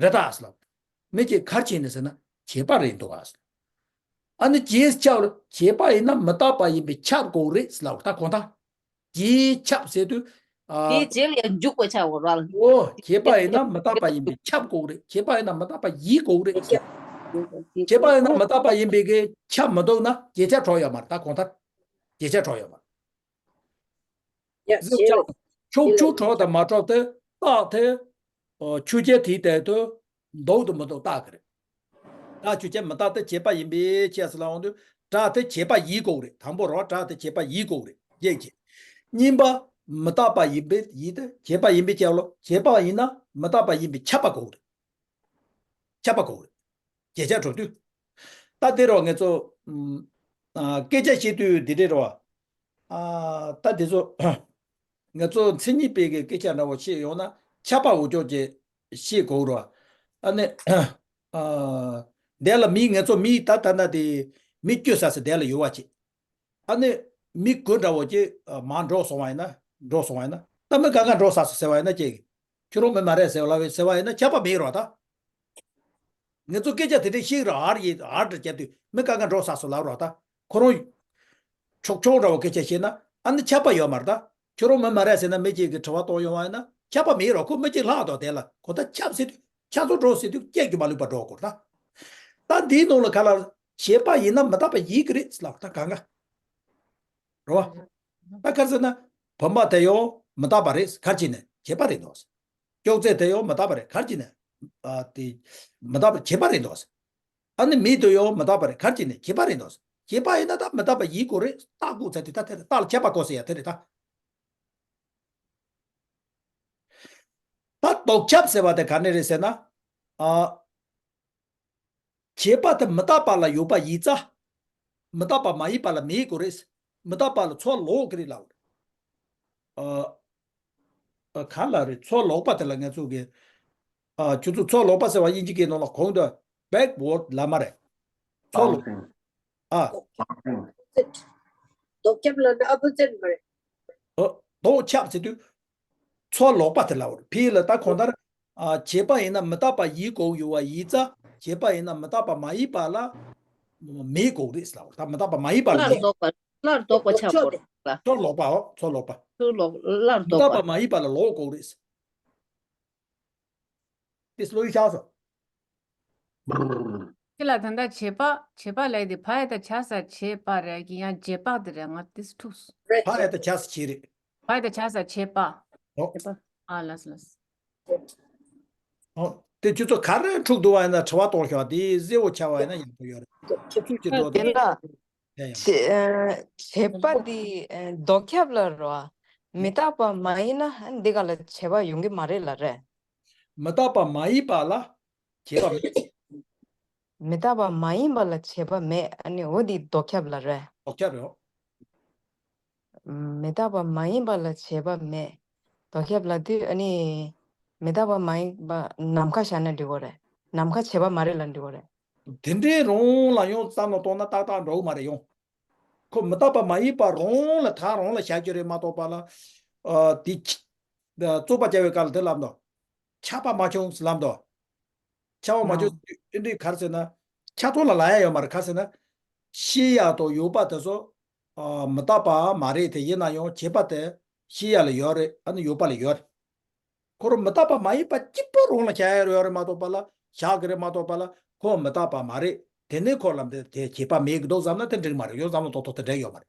རེད་ད་ཟེར་ལབ། མི་བྱེད་ག་རེ་བྱས་ནས་ཟེར་ན་བྱས་པ་རེད་འདུག་ག་ཟེར། ཨ་ནི་རྗེས་ཁྱབ་ལ་བྱས་པ་ཡིན་ན་མི་རྟག་པ་ཡིན་པས་ཁྱབ་དགོས་རེད་ཟེར་ལབ་པ་ད་གོང་ལྟར། རྗེས་ཁྱབ་ཟེར་དུས། ཨ། དེའི་རྗེས་ལ་འཇུག་པ་ཆགས་འོ་ར་ལ། ཨོ། བྱས་པ་ཡིན་ན་མི་རྟག་པ་ཡིན་པས་ཁྱབ་དགོས་རེད། བྱས་པ་ཡིན་ན་མི་རྟག་པ་ཡིས་དགོས་རེད། བྱས་པ་ཡིན་ན་མི་རྟག་པ་ཡིན་པའི་གི་ཁྱབ་མི་འདུག་ན་རྗེས་ཁྱབ་གྲོགས་ཡོད་མ་རེད། ད་གོང་ལྟར་རྗེས་ཁྱབ་གྲོགས་ཡོད་མ་རེད། Yeah, གཟུགས་ཅན། ཕྱོགས་ཆོས་གྲོགས་དང་མ་གྲོགས་དེ་རྟགས་དེ། ཨོ། ཆོས་ཅན་དེའི་སྟེང་དུ་འདུག་དང་མི་འདུག་བརྟག་གི་རེད། སྒྲ་ཆོས་ཅན་མི་རྟག་སྟེ་བྱས་པ་ཡིན་པའི་ཕྱིར་ཟེར་ལབ་ཡོང་དུས་སྒྲ་དེ་བྱས་པ་ཡིས་དགོས་རེད། དང་པོ་རོ་སྒྲ་དེ་བྱས་པ་ཡིས་དགོས་རེད། རྒྱན་གྱི། གཉིས་པ་མི་རྟག་པ་ཡིན་པའི་ཡིས་དེ་བྱས་པ་ཡིན་པའི་ཕྱིར་ལོ། བྱས་པ་ཡིན་ན་མི་རྟག་པ་ཡིན་པས་ཁྱབ་པ་དགོས་རེད། ཁྱབ་པ་དགོས་རེད། རྗེས་ཁྱབ་གྲོགས་དུས། ད་དེ་རོ་ང་ཚོ་ཨ། སྐད་ཆ་བཤད་དུས་འདི་འདྲ་རོ། ཨ། ད་དེ་ཚོ་ང་ཚོ་མཚན་ཉིད་དཔེ་གི་སྐད་ཆ་འདྲ་བོ་བཤད་ཡོང་ན་ཁྱབ་པ་འུ་ཅོག་ཅེས་བཤད་དགོས་རོ། ཨ་ནི། ཨ། དེ་ལ་མི་ང་ཚོ་མི་ད་ད་ན་དེ་མི་སྐྱོ་ས་ས་དེ་ལ་ཡོད་བ་ཅེས། ཨ་ནི། མི་དགུ་འདྲ་བོ་ཅིག་མར་འགྲོ་སོང་བ་ཡིན་ན། འགྲོ་སོང་བ་ཡིན་ན། ད་མི་གང་ག་འགྲོ་ཚར་སོང་ཟེར་བ་ཡིན་ན་ཅིག་ཁྱོད་རང་མི་མ་རེད་ཟེར་བ་ལབ་ཟེར་བ་ཡིན་ན་ཁྱབ་པ་མེད་རོགས་ད། ངེད་ཚོ་སྐད་ཆ་དེ་འདྲ་ཤིག་ར་ཨར་ཡིན་ཨར་འདྲ་བརྒྱབ་དུས་མི་གང་ག་འགྲོ་ཚར་སོང་ལབ་རོགས་ད། ཁོ་རང་ཆོག་ཆོག་འདྲ་བོ་སྐད་ཆ་བཤད་ན་ཨ་ནི་ཁྱབ་པ་ཡོད་མ་རེད་ད། ཁྱོད་རང་མི་མ་རེད་ཟེར་ན་མི་གཅིག་གིས་དྲི་བ་གཏོང་ཡོང་བ་ཡིན་ན་ཁྱབ་པ་མེད་རོགས། ཁོ་མི་གཅིག་ལྷག་དོ་དེ་ལ་ཁོ་ད་ཁྱབ་ཟེར་དུས་ཁྱབ་ཚོ་འགྲོ་ཟེར་དུས་སྐད་ཀྱི་མ་ལུས་པ་འགྲོ་དགོས་ད། ད་འདིའི་ནང་ལ་ག་ལ་བྱས་པ་ཡིན་ན་མི་རྟག་པ་ཡིན་གི་རེད་ལབ་ད་གང་ག་རེད་བ། ད་ག་རེ་ཟེར་ན། བུམ་པ་དེ་ཡང་མི་རྟག་པ་རེད་ག་རེ་བྱས་ནས་བྱས་པ་རེད་འདུག་ཅོག་ཙེ་དེ་ཡང་མི་རྟག་པ་རེད་ག་རེ་བྱས་ནས། ཨ་དེ། མི་རྟག་པ་བྱས་པ་རེད་འདུག་ཨ་ནི་མི་དེ་ཡང་མི་རྟག་པ་རེད་ག་རེ་བྱས་ནས་བྱས་པ་རེད་འདུག་བྱས་པ་ཡིན་ན་ད་མི་རྟག་པ་ཡིན་དགོས་རེད་རྟགས་དགོས་ཚར་དུས་ད་དེ་རེད་རྟགས་ལ་ཁྱབ་པ་དགོས་ཟེར་ཡ་དེ་རེད་ད། ད་ལྡོག་ཁྱབ་ཟེར་བ་དེ་ག་ནས་རེད་ཟེར་ན། ཨ། བྱས་པ་དེ་མི་རྟག་པ་ལ་ཡོད་པ་ཡིན་ཙང་། མི་རྟག་པ་མ་ཡིན་པ་ལ་མེད་དགོས་རེད། མི་རྟག་པ་ལ་ཚུར་ལོག་གི་རེད་ལབ། ཨ། ཨ། ག་ལ་རེད་ཚུར་ལོག་པ་དེ་ལ་ང་ཚོ་གི། ཨ། ཁྱོད་ཚོ་ཚུར་ལོག་པ་ཟེར་བ་དབྱིན་ཇི་སྐད་ནང་ལ་གོང་དུ་བེག་ཝར་ཌི་ལབ་མ་རེད། ཚུར་ལོག Bouncing. ཨ། Bouncing. Opposite. ལྡོག་ཁྱབ་ལ་ནི་ཨོ་པོ་ཟིཊ་མ་རེད། ཨ། ལྡོག་ཁྱབ་ཟེར་དུས། ཚུར་ལོག་པ་དེ་ལབ་རེད། ཕི་ལ་ད་གང་ལྟར། ཨ། བྱས་པ་ཡིན་ན་མི་རྟག་པ་ཡིན་དགོས་ཡོད་པ་ཡིན་ཙང་བྱས་པ་ཡིན་ན་མི་རྟག་པ་མ་ཡིན་པ་ལ་མེད་དགོས་རེད་ལབ་རེད། ད་མི་རྟག་པ་མ་ཡིན་པ་ལ་སླར་མེད། ལྡོག་པ་སླར་ལྡོག་པ་ཆགས་དགོས་རེད་ལ། ཚུར་ལོག་པའོ་ཚུར་ལོག་པ། ཚུར་ལོག་སླར་མི་ལྡོག་རྟག་པ། པ་མ་ཡིན་པ་ལ་ལོག་དགོས་རེད། དེ་བློ་ཡིས་ཤར་སོང་། ཁྱེད་ལ་ད་ལྟ་བྱེད་པ་བྱེད་པ་ལས་དེ་བ་ཡ་ད་ཆ་ས་བྱེད་པ་རེད་ཀྱི་ཡང་རྗེས་དཔག་དེ་རེད་ང་དེ་འཁྲུགས་སོང་། བ་ཡ་ད་ཆ་ས་བྱེད་རེད། བ་ཡ་ད་ཆ་ས་བྱེད་པ། ཨོ། བྱེད་པ། ཨ་ལགས་སོ་ལགས་སོ། ཨོ། དེ་ཁྱོད་ཚོ་ག་རེ་འཁྲུག་འདུག་བ་ཡིན་ན་དྲི་བ་གཏོང་ཤོག་དེ་གསལ་བོ་ཆགས་པ་ཡིན་ན་ཡག་པོ་ཡོད་རེད། ཁྱོད་ཚོས་ཀྱི་འདུག་དེ་ལ། ཡ་ཡ། བྱེད་བྱེད་པ་འདི་ལྡོག་ཁྱབ་ལ་རོ། མི་རྟག་པ་མ་ཡིན་ན་འདི་ག་ལ་བྱེད་པ་ཡོང་གི་མ་རེད་ལ་རེད། མི་རྟག་པ་མ་ཡིན་པ་ལ་བྱེད་པ་མེད། མི་རྟག་པ་མ་ཡིན་པ་ལ་བྱེད་པ་མེད་ཨ་ནི་འོ་འདི་ལྡོག་ཁྱབ་ལ་རེད། ལྡོག་ཁྱབ་རེད། མི་རྟག་པ་མ་ཡིན་པ་ལ་བྱེད་པ་མེད། ལྡོག་ཁྱབ་ལ་དུས་ཨ་ནི། མི་རྟག་པ་མ་ཡིན་པ་ནམ་མཁའ་བཞག་ན་འགྲིག་གོ་རེད། ནམ་མཁའ་བྱེད་པ་མ་རེད་ལ་འགྲིག་གོ་རེད། དེ་འདྲའི་རང་ལ་ཡང་བསམ་བློ་གཏོང་ན་ཏག་ཏག་འགྲོ་གི་མ་རེད་ཡང་། ཁོ་མི་རྟག་པ་མ་ཡིན་པ་རང་ལ་ད་རང་ལ་བཞག་རྒྱུ་རེད་མ་གཏོགས་པ་ལ། ཨ། དེ་ཅི། རྩོད་པ་རྒྱག་པའི་སྐབས་ལ་དེ་ལབ་འདུག་ཁྱབ་པ་མ་བྱུང་ལབ་འདུག་ཁྱབ་པ་མ་བྱུང་ཨ་ཨེ་འདྲའི་ག་རེ་ཟེར་ན། ཁྱབ་ཚུལ་ལ་ལབ་ཡ་ཡོད་མ་རེད་ག་རེ་ཟེར་ན། ཤེས་ཡ་དང་ཡོད་པ་དེ་ཚོ། ཨ། མི་རྟག་པ་མ་རེད་དེ་ཡིན་ན་ཡང་བྱས་པ་དེ་ཤེས་ཡ་ལ་ཡོད་རེད་ཨ་ནི་ཡོད་པ་ལ་ཡོད་རེད། ཁོ་རང་མི་རྟག་པ་མ་ཡིན་པ་གཅིག་པོ་རང་ལ་བཞག་ཡ་ཡོད་རེད་མ་གཏོགས་པ་ལ་བཞག་གི་རེད་མ་གཏོགས་པ་ལ་ཁོ་མི་རྟག་པ་མ་རེད། དེ་ནས་ཁོ་ལ་འདི་དེ་བྱས་པ་མེད་ཀྱི་འདུག་བསམ་ན་དེ་འགྲིག་མ་རེད་ཡོད་བསམ་བློ་ཏོག་ཏོག་དེ་འདྲ་ཡོད་མ་རེད།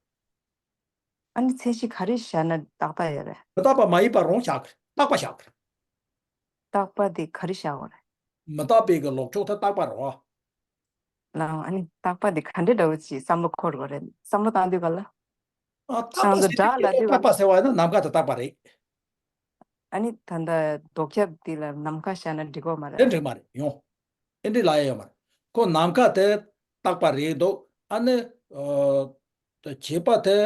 ཨ་ནི་ཚད་གཞི་ག་རེ་བཞག་ན་ཏག་ཏག་ཡོད་རེད། མི་རྟག་པ་མ་ཡིན་པ་རང་བཞག་གི་རེད་རྟག་པ་བཞག་གི་རེད། རྟག་པ་དེ་ག་རེ་བཞག་དགོས་རེད། མི་རྟག་པའི་གི་ལྡོག་ཕྱོགས་དེ་རྟག་པ་རེད་བ། ལའང་ཨ་ནི་རྟག་པ་དེ་ག་འདྲ་འདྲ་བོ་ཅིག་བསམ་བློ་འཁོར་དགོས་རེད་བསམ་བློ་བཏང་དུས་ག་ལ། ཨ་རྟག་པ་ང་ཚོ་ཟེར་དུས་སྒྲ་ལ་དེ་རྟག་པ་ཟེར་བ་ཡིན་ན་ནམ་མཁའ་དེ་རྟག་པ་རེད། ཨ་ནི་ད་ལྟ་ལྡོག་ཁྱབ་དེ་ལ་ནམ་མཁའ་བཞག་ན་འགྲིག་གོ་མ་རེད། དེ་འགྲིག་མ་རེད་ཡོང་། ཨེ་འདྲི་ལབ་ཡ་ཡོད་མ་རེད། ཁོ་ནམ་མཁའ་དེ་རྟག་པ་རེད་འདུག་ཨ་ནི། ཨ། བྱས་པ་དེ།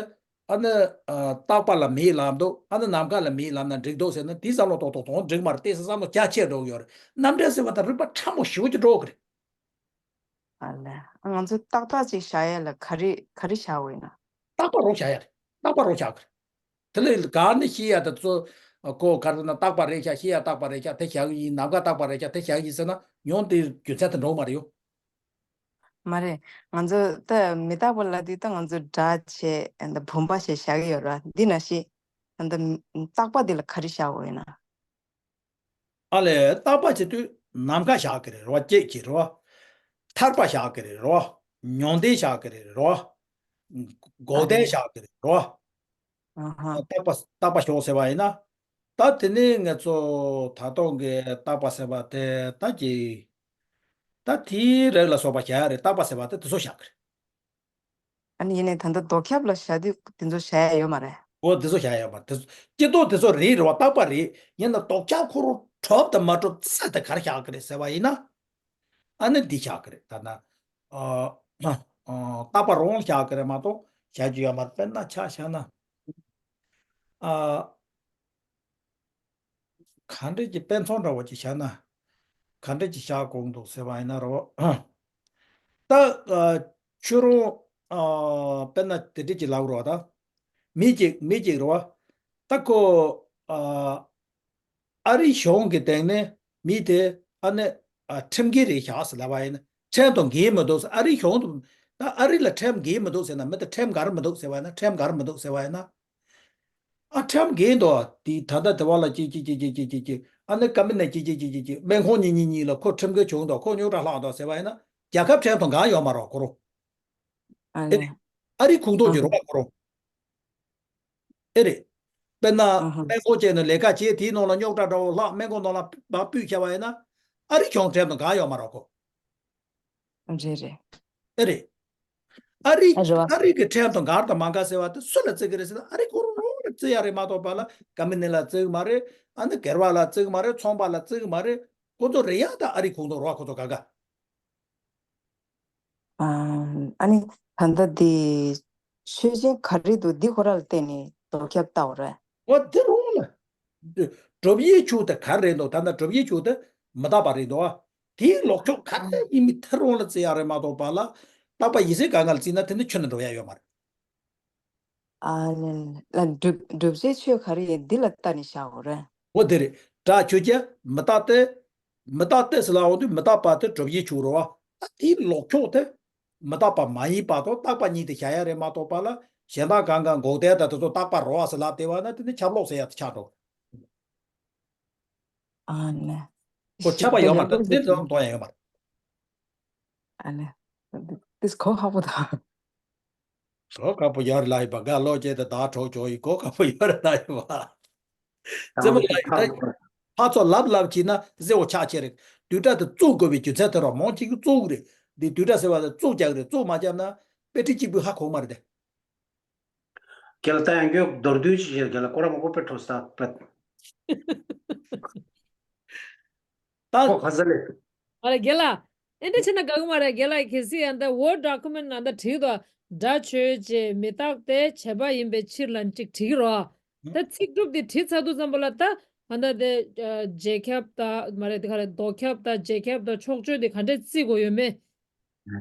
ཨ་ནི། ཨ། རྟག་པ་ལ་མེད་ལབ་འདུག་ཨ་ནི་ནམ་མཁའ་ལ་མེད་ལབ་ན་འགྲིག་འདུག་ཟེར་ན་དེ་བསམ་བློ་ཏོག་ཏོག་གཏོང་འགྲིག་མ་རེད་ཏོག་ཙམ་བསམ་བློ་རྒྱ་ཆེར་འགྲོ་གི་ཡོད་རེད། རྣམ་འགྲེལ་ཟེར་བ་དང་རིགས་པ་ཕྲ་མོ་ཞེ་པོ་ཅིག་འགྲོ་གི་རེད། ཨ་ལས། ང་ཚོ་ཏག་ཏག་ཅིག་བཞག་ཡ་ལ་ག་རེ་ག་རེ་བཞག་དགོས་ཡིན་ན། རྟག་པ་རང་བཞག་ཡ་རེད། རྟག་པ་རང་བཞག་གི་རེད། དེ་ལས་ག་ནི་ཤེས་ཡ་དེ་ཚོ། ཁོ་ག་རེ་ན་རྟག་པ་རེད་ཤག་ཤེས་ཡ་རྟག་པ་རེད་ཤག་དེ་བཞག་གི་ཡིན་ནམ་མཁའ་རྟག་པ་རེད་ཤག་དེ་བཞག་གི་ཡིན་ཟེར་ན་ཡང་དེ་རྒྱུ་མཚན་དེ་འགྲོ་གི་མ་རེད་ཡོ། མ་རེད། ང་ཚོ་ད་མི་རྟག་པ་ལབ་དུས་ད་ང་ཚོ་སྒྲ་བྱས་ཨ་ད་བུམ་པ་བྱས་བཞག་གི་ཡོད་ར་འདི་ན་ཤི། ཨ་ད་རྟག་པ་འདི་ལ་ག་རེ་བཞག་དགོས་ཡིན་ན། ཨ་ལས་རྟག་པ་བྱེད་དུས་ནམ་མཁའ་བཞག་གི་རེད་རོ་བ་སྐྱེད་ཀྱི་རོ། ཐར་པ་བཞག་གི་རེད་རོ། མྱོང་ལྡན་བཞག་གི་རེད་རོ། འགོག་ཨ་བདེན་ལས། བཞག་གི་རེད་རོ། ཨ་ཧ། རྟག་པ་རྟག་པ་ཞོག་ཟེར་བ་ཡིན་ན། ད་དེ་ནས་ང་ཚོ་ད་ལྟོ་གི་རྟག་པ་ཟེར་བ་དེ་ད་ཀྱི། ད་དེའི་རིགས་ལ་སོགས་པ་བྱ་ཡ་རེད་རྟག་པ་ཟེར་བ་དེ་དེ་ཚོ་བཞག་གི་རེད། ཨ་ནི་ཡིན་ནའི་ད་ལྟ་ལྡོག་ཁྱབ་ལ་བཞག་དུས་དེ་ཚོ་བཞག་ཡ་ཡོད་མ་རེད། འོ་དེ་ཚོ་བཞག་ཡ་ཡོད་མ་རེད་དེ་ཚོ་སྐྱེ་ལྡོག་དེ་ཚོ་རེད་རེད་བ་རྟག་པ་རེད་ཡིན་ན་ལྡོག་ཁྱབ་ཁོ་རང་གྲུབ་དང་མ་གྲུབ་ཚད་དེ་ག་རེ་བཞག་གི་རེད་ཟེར་བ་ཡིན་ན། ཨ་ནི་འདི་བཞག་གི་རེད་ད་ན། ཨ། ཨ། རྟག་པ་རང་བཞག་གི་རེད་མ་གཏོགས་བཞག་རྒྱུ་ཡོད་མ་རེད་དཔེར་ན་ཆ་བཞག་ན། ཨ། ག་འདྲས་ཀྱི་དཔེ་མཚོན་འདྲ་བོ་ཅིག་བཞག་ན། ག་འདྲས་ཀྱི་བཞག་དགོས་འདུག་ཟེར་བ་ཡིན་ན་རོ། ད། ཨ། ཁྱོད་རང་། ཨ། དཔེར་ན་དེ་འདྲས་ཀྱི་ལབ་རོགས་ད། མི་གཅིག་མི་གཅིག་རེད་བ། ད་ཁོ་ཨ་ཨ་རི་གཞུང་གི་སྟེང་ནས་མི་དེ་ཨ་ནི་ཨ་ཁྲིམས་འགལ་རེད་བཞག་ཟེར་ལབ་པ་ཡིན་ན། ཁྲིམས་དང་འགལ་མི་འདུག་ཟེར། ཨ་རི་གཞུང་དུ་ད་ཨ་རི་ལ་ཁྲིམས་འགལ་མི་འདུག་ཟེར་ན། མི་དེ་ཁྲིམས་འགལ་མི་འདུག་ཟེར་བ་ཡིན་ན། ཁྲིམས་འགལ་མི་འདུག་ཟེར་བ་ཡིན་ན། ཨ་ཁྲིམས་འགལ་འདུག་དེ་ད་ལྟ་དེ་བ་ལ་ཅིག་ཅིག་ཅིག་ཨ་ནི་ཀ་མི་ནས་ཅིག་ཅིག་ཅིག་ཅིག་ཅིག་སྨན་ཁང་གཉིས་གཉིས་གཉིས་ལ་ཁོ་ཁྲིམས་འགལ་བྱུང་འདུག་ཁོ་རྙོག་དྲ་ལྷག་འདུག་ཟེར་བ་ཡིན་ན། རྒྱལ་ཁབ་ཁྲིམས་དང་འགལ་ཡོད་མ་རེད་ཁོ་རང་། ཨ་ཨེ་ནི། རེད། ཨ་རི་གུང་ཐོག་གི་རེད་བ་ཁོ་རང་། ཨེ་རེད། དཔེར་ན་ཨ་ཧ། སྨན་ཁང་བཅས་ནས་ལས་ཀ་བྱས། དེའི་ནང་ལ་རྙོག་དྲ་འདྲ་བོ་ལྷག་སྨན་ཁང་ནང་ལ་མར་སྤུས་བྱས་པ་ཡིན་ན། ཨ་རི་གཞུང་ཁྲིམས་དང་འགལ་ཡོད་མ་རེད་ཁོ། རེད་རེད། ཨེ་རེད། ཨ་རི་ཨ་རེད་བ། ཨ་རི་གི་ཁྲིམས་དང་འགལ་དང་མ་འགལ་ཟེར་བ་དེ་སུ་ལ་བརྩི་གི་རེད་ཟེར་ན། ཨ་རི་ཁོ་རང་རང་ལ་བརྩི་ཡ་རེད་མ་གཏོགས་པ་ལ་ཀམ་པ་ནི་ལ་བརྩི་གི་མ་རེད། ཨ་ནི་སྒེར་བ་ལ་བརྩི་གི་མ་རེད། ཚོང་པ་ལ་བརྩི་གི་མ་རེད། ཁོ་ཚོ་རེད་ཡ། ད་ཨ་རི་གུང་ཐོག་རེད་བ་ཁོ་ཚོ་ག་ག་ཨ་ཨ་ནི་ད་ལྟ་འདི་ཆོས་ཆེན་ག་རེ་འདུག་འདི་ཁོ་རང་ལ་བརྟེན་ནས་རྡོ་ཁྱབ་བཏགས་རེད། འོ་དེ་རུང་ལ། སྒྲུབ་ཡུལ་ཆོས་དེ་ག་རེ་རེད་འདུག་ད་ལྟ་སྒྲུབ་ཡུལ་ཆོས་དེ་མི་རྟག་པ་རེད་འདུག་དེའི་ལོག་ཕྱོགས་ག་རེ་ཡིན་མིན་དེ་རུང་ལ་བརྩི་ཡ་རེད་མ་གཏོགས་པ་ལ། རྟག་པ་ཡིན་ཟེར་ག་ང་ལ་བརྩིས་ན་དེ་ནི་ཁྱོན་ནས་འགྲོ་ཡ་ཡོད་མ་རེད། ཨ་ལེ་ལ། སྒྲུབ་སྒྲུབ་བྱེད་ཆོས་ག་རེ་ཡིན་འདི་ལ་ལྟ་ནས་བཞག་དགོས་རེད། འོ་དེ་རེད། སྒྲ་ཆོས་ཅན། མི་རྟག་སྟེ། མི་རྟག་སྟེ་ཟེར་ལབ་འོང་དུས་མི་རྟག་པ་དེ་སྒྲུབ་བྱེད་ཆོས་རེད་བ། ད་དེའི་ལོག་ཕྱོགས་དེ་མི་རྟག་པ་མ་ཡིན་པ་དང་རྟག་པ་གཉིས་དེ་བཞག་ཡ་རེད་མ་གཏོགས་པ་ལ། གཞན་དག་གང་ག་འགོག་བདེན་དང་དེ་ཚོ་རྟག་པ་རེད་བ་ཟེར་ལབ་བསྡད་པ་ན་དེ་ནི་ཁྱབ་ལོག་ཟེར་ཡ་དེ་ཆགས་འགྲོ། ཨ་ལེ། ཁོ་ཁྱབ་པ་ཡོད་མ་རེད། དེ་ཙམ་གཏོང་ཡ་ཡོད་མ་རེད། ཨ་ལེ། འདི་གོ་ཁག་པོ་དང་། གོ་ཁག་པོ་ཡོད་རེད་ལབ་ཡིན་པ། ག་ལོ་ཅེ་ད་ད་གྲོགས་ཅོ་ཡི་གོ་ཁག་པོ་ཡོད་རེད་ལབ་ཡིན་པ། རྩེད་མོ་ལབ་ཡིན་ད། ཕར་ཚུར་ལབ་ལབ་བྱས་ན་ཟེར་བ་ཆགས་ཆེ་རེད། བསྡུས་གྲྭ་དེ་བཙུགས་དགོས་པའི་རྒྱུ་མཚན་དེ་རོ། མང་ཆེ་གིས་བཙུགས་རེད། འདི་བསྡུས་གྲྭ་ཟེར་བ་དེ་བཙུགས་རྒྱག་རེད། བཙུགས་མ་རྒྱབ་ན་དཔེ་ཁྲིད་གཅིག་པུས་ཧ་གོ་མ་རེད་དེ། རྒན་ལགས་ད་ཡང་ཁྱོད་མདོར་བསྡུས་ཅིག་བྱས། རྒན་ལགས་ཁོ་རང་མ་གོ་པའི་ཁྲོ་ས་པད། ད། ཁོ་ཁ་ས་ལེ། ཨ་རེ་རྒན་ལགས། ཨེ་འདྲ་བྱས་ན་དགའ་གི་མ་རེད། རྒན་ལགས་གལ་སྲིད་ཨ་ད་Word document ནང་ད་བྲིས་དོ། སྒྲ་ཆོས་ཅན། མི་རྟག་སྟེ། བྱས་པ་ཡིན་པའི་ཕྱིར་ལ་ཅིག་བྲིས་ཀྱི་རོ། ད་ཚིག་གྲུབ་དེ་བྲིས་ཚར་དུས་ཙམ་པ་ལ་ད་ཨ་ད་དེ་རྗེས་ཁྱབ་ད་མ་རེད། དེ་ག་རེ་ལྡོག་ཁྱབ་ད་རྗེས་ཁྱབ་ད་ཕྱོགས་ཆོས་དེ་ག་འདྲས་བརྩི་དགོས་ཡོད་མེད། ཨ་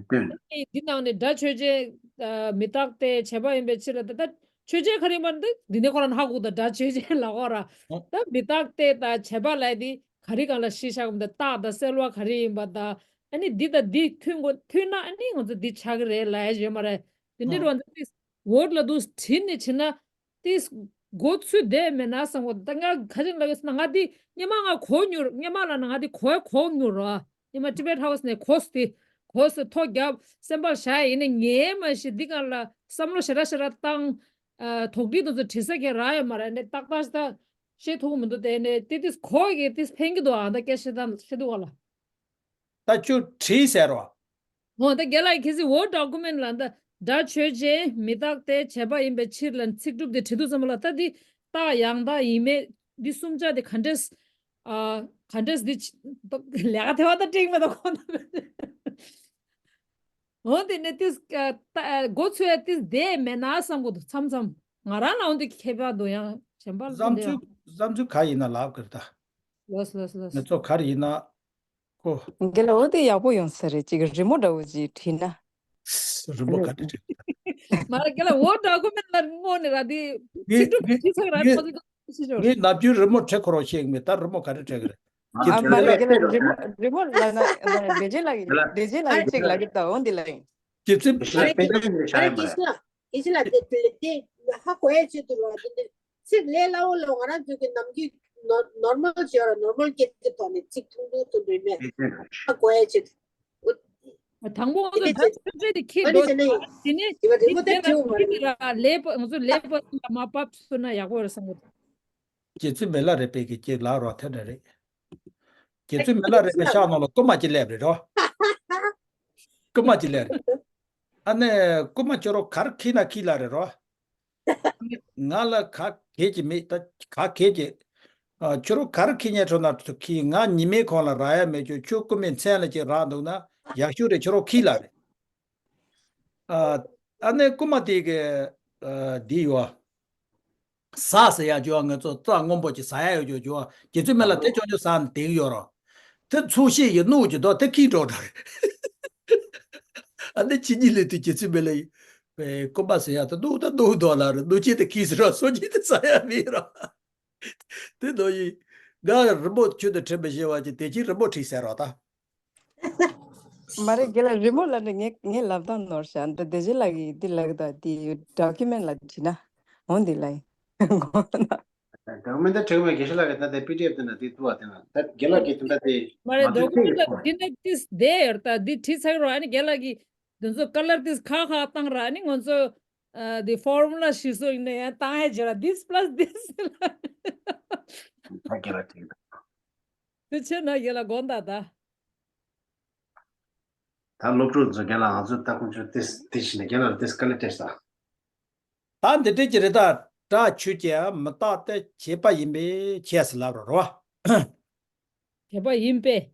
ནི་འདི་ནང་ནས་སྒྲ་ཆོས་ཅན། ཨ་མི་རྟག་སྟེ། བྱས་པ་ཡིན་པའི་ཕྱིར་ལ། ད་ལྟ་ཆོས་ཅན་ག་རེ་ཡིན་པ་འདི་འདི་ནས་ཁོ་རང་ཧ་གོ། ད་སྒྲ་ཆོས་ཅན་ལ་ཁོ་རང་། ཨོ། ད་མི་རྟག་སྟེ་དང་བྱས་པ་ལབ་དེ་ག་རེ་སྒང་ལ་གཞི་བཞག་གམ། ད་རྟགས་དང་གསལ་བ་ག་རེ་ཡིན་པ་དང་། ཨ་ནི་འདི་དང་འདི་མཐུན་དགོས། མཐུན་ན་ཨ་ནི་ང་ཚོ་འདི་ཆགས་ཀྱི་རེད་ལབ་ཡ་ཡོད་མ་རེད། དེ་འདྲའི་ཨོ། བ་འདི་Word ལ་འདུག་བྲིས་ནས་བྱས་ན། དེ་མགོ་ཚོས་བསྡད་མེད་ན་བསམ་གོ། ད་ང་ག་རེ་ལབ་ཡོད་ཟེར་ན། ང་དེ་སྔོན་མ་ང་གོ་མྱོང་། སྔོན་མ་ལ་ན་ང་དེ་གོ་གོ་མྱོང་རོ། སྔོན་མ་Tibet House ནས་གོ་སྟེ་གོ་སྟེ་ཐོ་རྒྱབ་སེམས་པར་བཞག་ཡིན་ནའི་ངས་མ་གཞི་འདི་ག་ལ་བསམ་བློ་ཞེ་དྲག་ཞེ་དྲག་བཏང་། ཨ་དོགས་འདྲི་དེ་ཚོ་དྲི་ས་གང་རག་ཡོད་མ་རེད། ནས་ཏག་ཏག་ཞིག་ད་བཤད་ཐུབ་ཀྱི་མི་འདུག་དེ་ནས་དེ་དུས་གོ་གི་དེ་ཕན་གྱི་འདུག་ཨ་ད་སྐད་བཤད་སྟངས་བཤད་དུས་ག་ལ། ད་ཁྱོད་བྲིས་ཟེར་རོ། འོ་ད་རྒན་ལགས་གལ་སྲིད་Word document ལ་ད་སྒྲ་ཆོས་ཅན། མི་རྟག་སྟེ། བྱས་པ་ཡིན་པའི་ཕྱིར་ལ་ཚིག་གྲུབ་དེ་བྲིས་དུས་ཙམ་པ་ལ། ད་འདི་རྟགས་ཡང་དག་ཡིན་མིན་འདི་གསུམ་ཆ་དེ་ག་འདྲས། ཨ་ག་འདྲས་འདི་ལས་ཀ་དེ་བ་ད་འགྲིག་མེད་ད་ཁོང་ད། འོ་དེ་ནས་ཏིས་ཨ་ད་ཨ་མགོ་ཚོས་ཏིས་བསྡད་མེད་ན་བསམ་གོ་འདུག་མཚམས་མཚམས་ང་རང་ལའང་འདི་ཁྱད་པར་འདུག་ཡང་གཞན་པ་ལ་བསམ་ཚུལ་འདི་བསམ་ཚུལ་ག་ཡིན་ན་ལབ་གི་རེད་ད། ལོས་ལོས་ལོས། ངེད་ཚོ་ག་རེ་ཡིན་ན། ཁོ། རྒན་ལགས་འོ་དེ་ཡག་པོ་ཡོང་ས་རེད། ཅིག་རི་མོ་འདྲ་བོ་ཅིག་བྲིས་ན། རི་མོ་ག་རེ་བྲིས། མ་ར་རྒན་ལགས་འོ་འདྲ་གོ་མེད་ལ་དངོས་ནས་ར་དེ་ངས་ཚིག་གྲུབ་ངས་བྲིས་ཚར་ར་ངས་ཁོ་ཚོ་ཤི་ཞོར། ངས་ནམ་རྒྱུན་རི་མོ་བྲི་ཁོ་རང་ཤེས་ཀྱི་མེད། ད་རི་མོ་ག་རེ་བྲི་གི་རེད། ཨ་མ་རེད། རྒན་ལགས་རི་མོ་རི་མོ་ལ་ན་བདེ་ཆེན་ལགས་ཀྱིས་བདེ་ཆེན་ལགས་ཀྱིས་ཅིག་ལབ་ཀྱི་འདུག་འོ་འདི་ལ་ཡིན། རྒྱལ་སྲིད། ཨ་རེ་རྒན་ལགས་རི་མོ་རྒན་ལགས་དེ་དེ་ཧ་གོ་ཡ་ཆེད་དུ་ར་དེ་འདི་ཚིག་ལས་སླ་བོ་ལ་ང་རང་ཚོ་གི་ནམ་རྒྱུན་ནོར་ནོར་མལ་བྱས་ར་ནོར་མལ་སྐད་ཀྱི་ཐོག་ནས་ཚིག་ཐུང་ཐུང་ཐུང་ཐུང་མེད་ཧ་གོ་ཡ་ཆེད་དུ། དང་པོ་ང་ཚོ་ད་ཆོས་ཁྲིད་དེ་ཁྱི་འགྲོ་དེ་ནས་དེ་ནས་དེ་ལས་པ་ང་ཚོ་ལས་པ་ལ་མ་བབས་ཚུད་ན་ཡག་པོ་རེད་བསམ་གི་འདུག་རྒྱལ་སྲིད་མི་ལ་རས་པས་ཀྱི་ཅིག་ལབ་རོགས། དེ་འདྲ་རེད། རྒྱལ་སྲིད་མི་ལ་རས་པའི་ཤག་ནང་ལ་རྐུན་མ་ཅིག་སླེབས་རེད་རོ། རྐུན་མ་ཅིག་སླེབས་རེད། ཨ་ནི་རྐུན་མ་ཁྱོད་རང་ག་རེ་ཁྱེར་ན་ཁྱེར་ལབ་རེད་རོ། ཨ་ནི་ང་ལ་ག་གེ་ཅིག་མེད། ད་ག་གེ་ཅིག་ཨ་ཁྱོད་རང་ག་རེ་ཁྱེར་ཉན་ཁྲོ་ན་ཁྱེར། ང་ཉི་མའི་གོང་ལ་རག་ཡ་མེད། ཁྱོད་ཁྱོད་རྐུན་མའི་མཚན་ལ་ཅིག་རག་འདུག་ན་ཡག་ཤོས་རེད། ཁྱོད་རང་ཁྱེར་ལབ་རེད། ཨ་ཨ་ནི་རྐུན་མ་དེ་གི་ཨ་འདི་ཡོད། ཟ་ཟེར་ཡ་ཅིག་ཡོད། ང་ཚོ་རྩྭ་སྔོན་པོ་ཅིག་ཟ་ཡ་ཡོད་ཅིག་ཅིག་ཡོད། རྒྱལ་སྲིད་མི་ལ་དེ་ཆུང་ཆུང་ཟ་ནས་བསྡད་ཀྱི་ཡོད་རོ། དེ་ཚོ་ཤེས་ཀྱི་ནུ་ཅིག་འདུག་དེ་ཁྱེར་འགྲོ་འདྲ་རེད། ཨ་ནི་ཕྱི་ཉིན་སླེབས་དུས་རྒྱལ་སྲིད་མི་ལ་ཡིན། པའི་རྐུན་པ་ཟེར་ཡ་ད་འདུག་ད་འདུག་འདུག་ལ་རེད། འདུག་ཅི་ད་གིས་ར་སོ་ཅི་ད་ས་ཡ་མི་ར། དེ་འདུག་ཡིན། ང་རི་མོ་ཁྱོད་དང་འཁྲིད་མི་ཤེས་པ་ཅི་དེ་ཅི་རི་མོ་ཁྲིད་ཟེར་རོ་ད། མ་རེད། རྒན་ལགས་རི་མོ་ལ་ནི་ངས་ངས་ལབ་སྟངས་ནོར་ཤག་འདི་བདེ་ཆེན་ལགས་ཀྱིས་འདི་ལབ་ད་དེ་ཌོ་ཀུ་མེན་ཊི་ལ་བྲིས་ན་འོང་འདི་ལ་ཡིན། ཌོ་ཀུ་མེན་ཊི་ཁྲིད་མེད་དགེ་བཤེས་ལགས་ཀྱིས་ད་ལྟ་པི་ཌི་ཨེཕ་དེ་ན་དེ་བཏུབ་པ་དེ་ན་ད་རྒན་ལགས་ཀྱིས་དེ་འདྲ་དེ་མ་རེད། མ་ཌོ་ཀུ་མེན་ཊི་ལ་འདི་འདྲ་ཏིས་བསྡད་ཡོད་ད། འདི་བྲིས་ཚར་རོགས། ཨ་ནི་རྒན་ལགས་ཀྱིས་དེ་ཚོ་ཀ་ལར་ཏིས་ཁ་ཁ་བཏང་ར། ཨ་ནི་ང་ཚོ་ཨ་དེ་ཕོར་མུ་ལ་ཞིག་སོ་ཡིན་ན་ཡང་བཏང་ཡ་བྱེད་ར། This plus this ལ། ད་རྒན་ལགས་ཁྲིད་ད། དེ་ཕྱིར་ན་རྒན་ལགས་དགོངས་དག་ད། ད་སློབ་ཕྲུག་ཚོ་རྒན་ལགས་ང་ཚོ་ད་ཁོང་ཚོ་ཏིས་དེ་བྱས་ནས་རྒན་ལགས་ཏིས་དཀའ་ལས་སྤྲད་ས། ད་འདི་འདྲ་ཅིག་རེད་ད། སྒྲ་ཆོས་ཅན། མི་རྟག་སྟེ་བྱས་པ་ཡིན་པའི་ཕྱིར་ཟེར་ལབ་རོ་རོ། བྱས་པ་ཡིན་པས།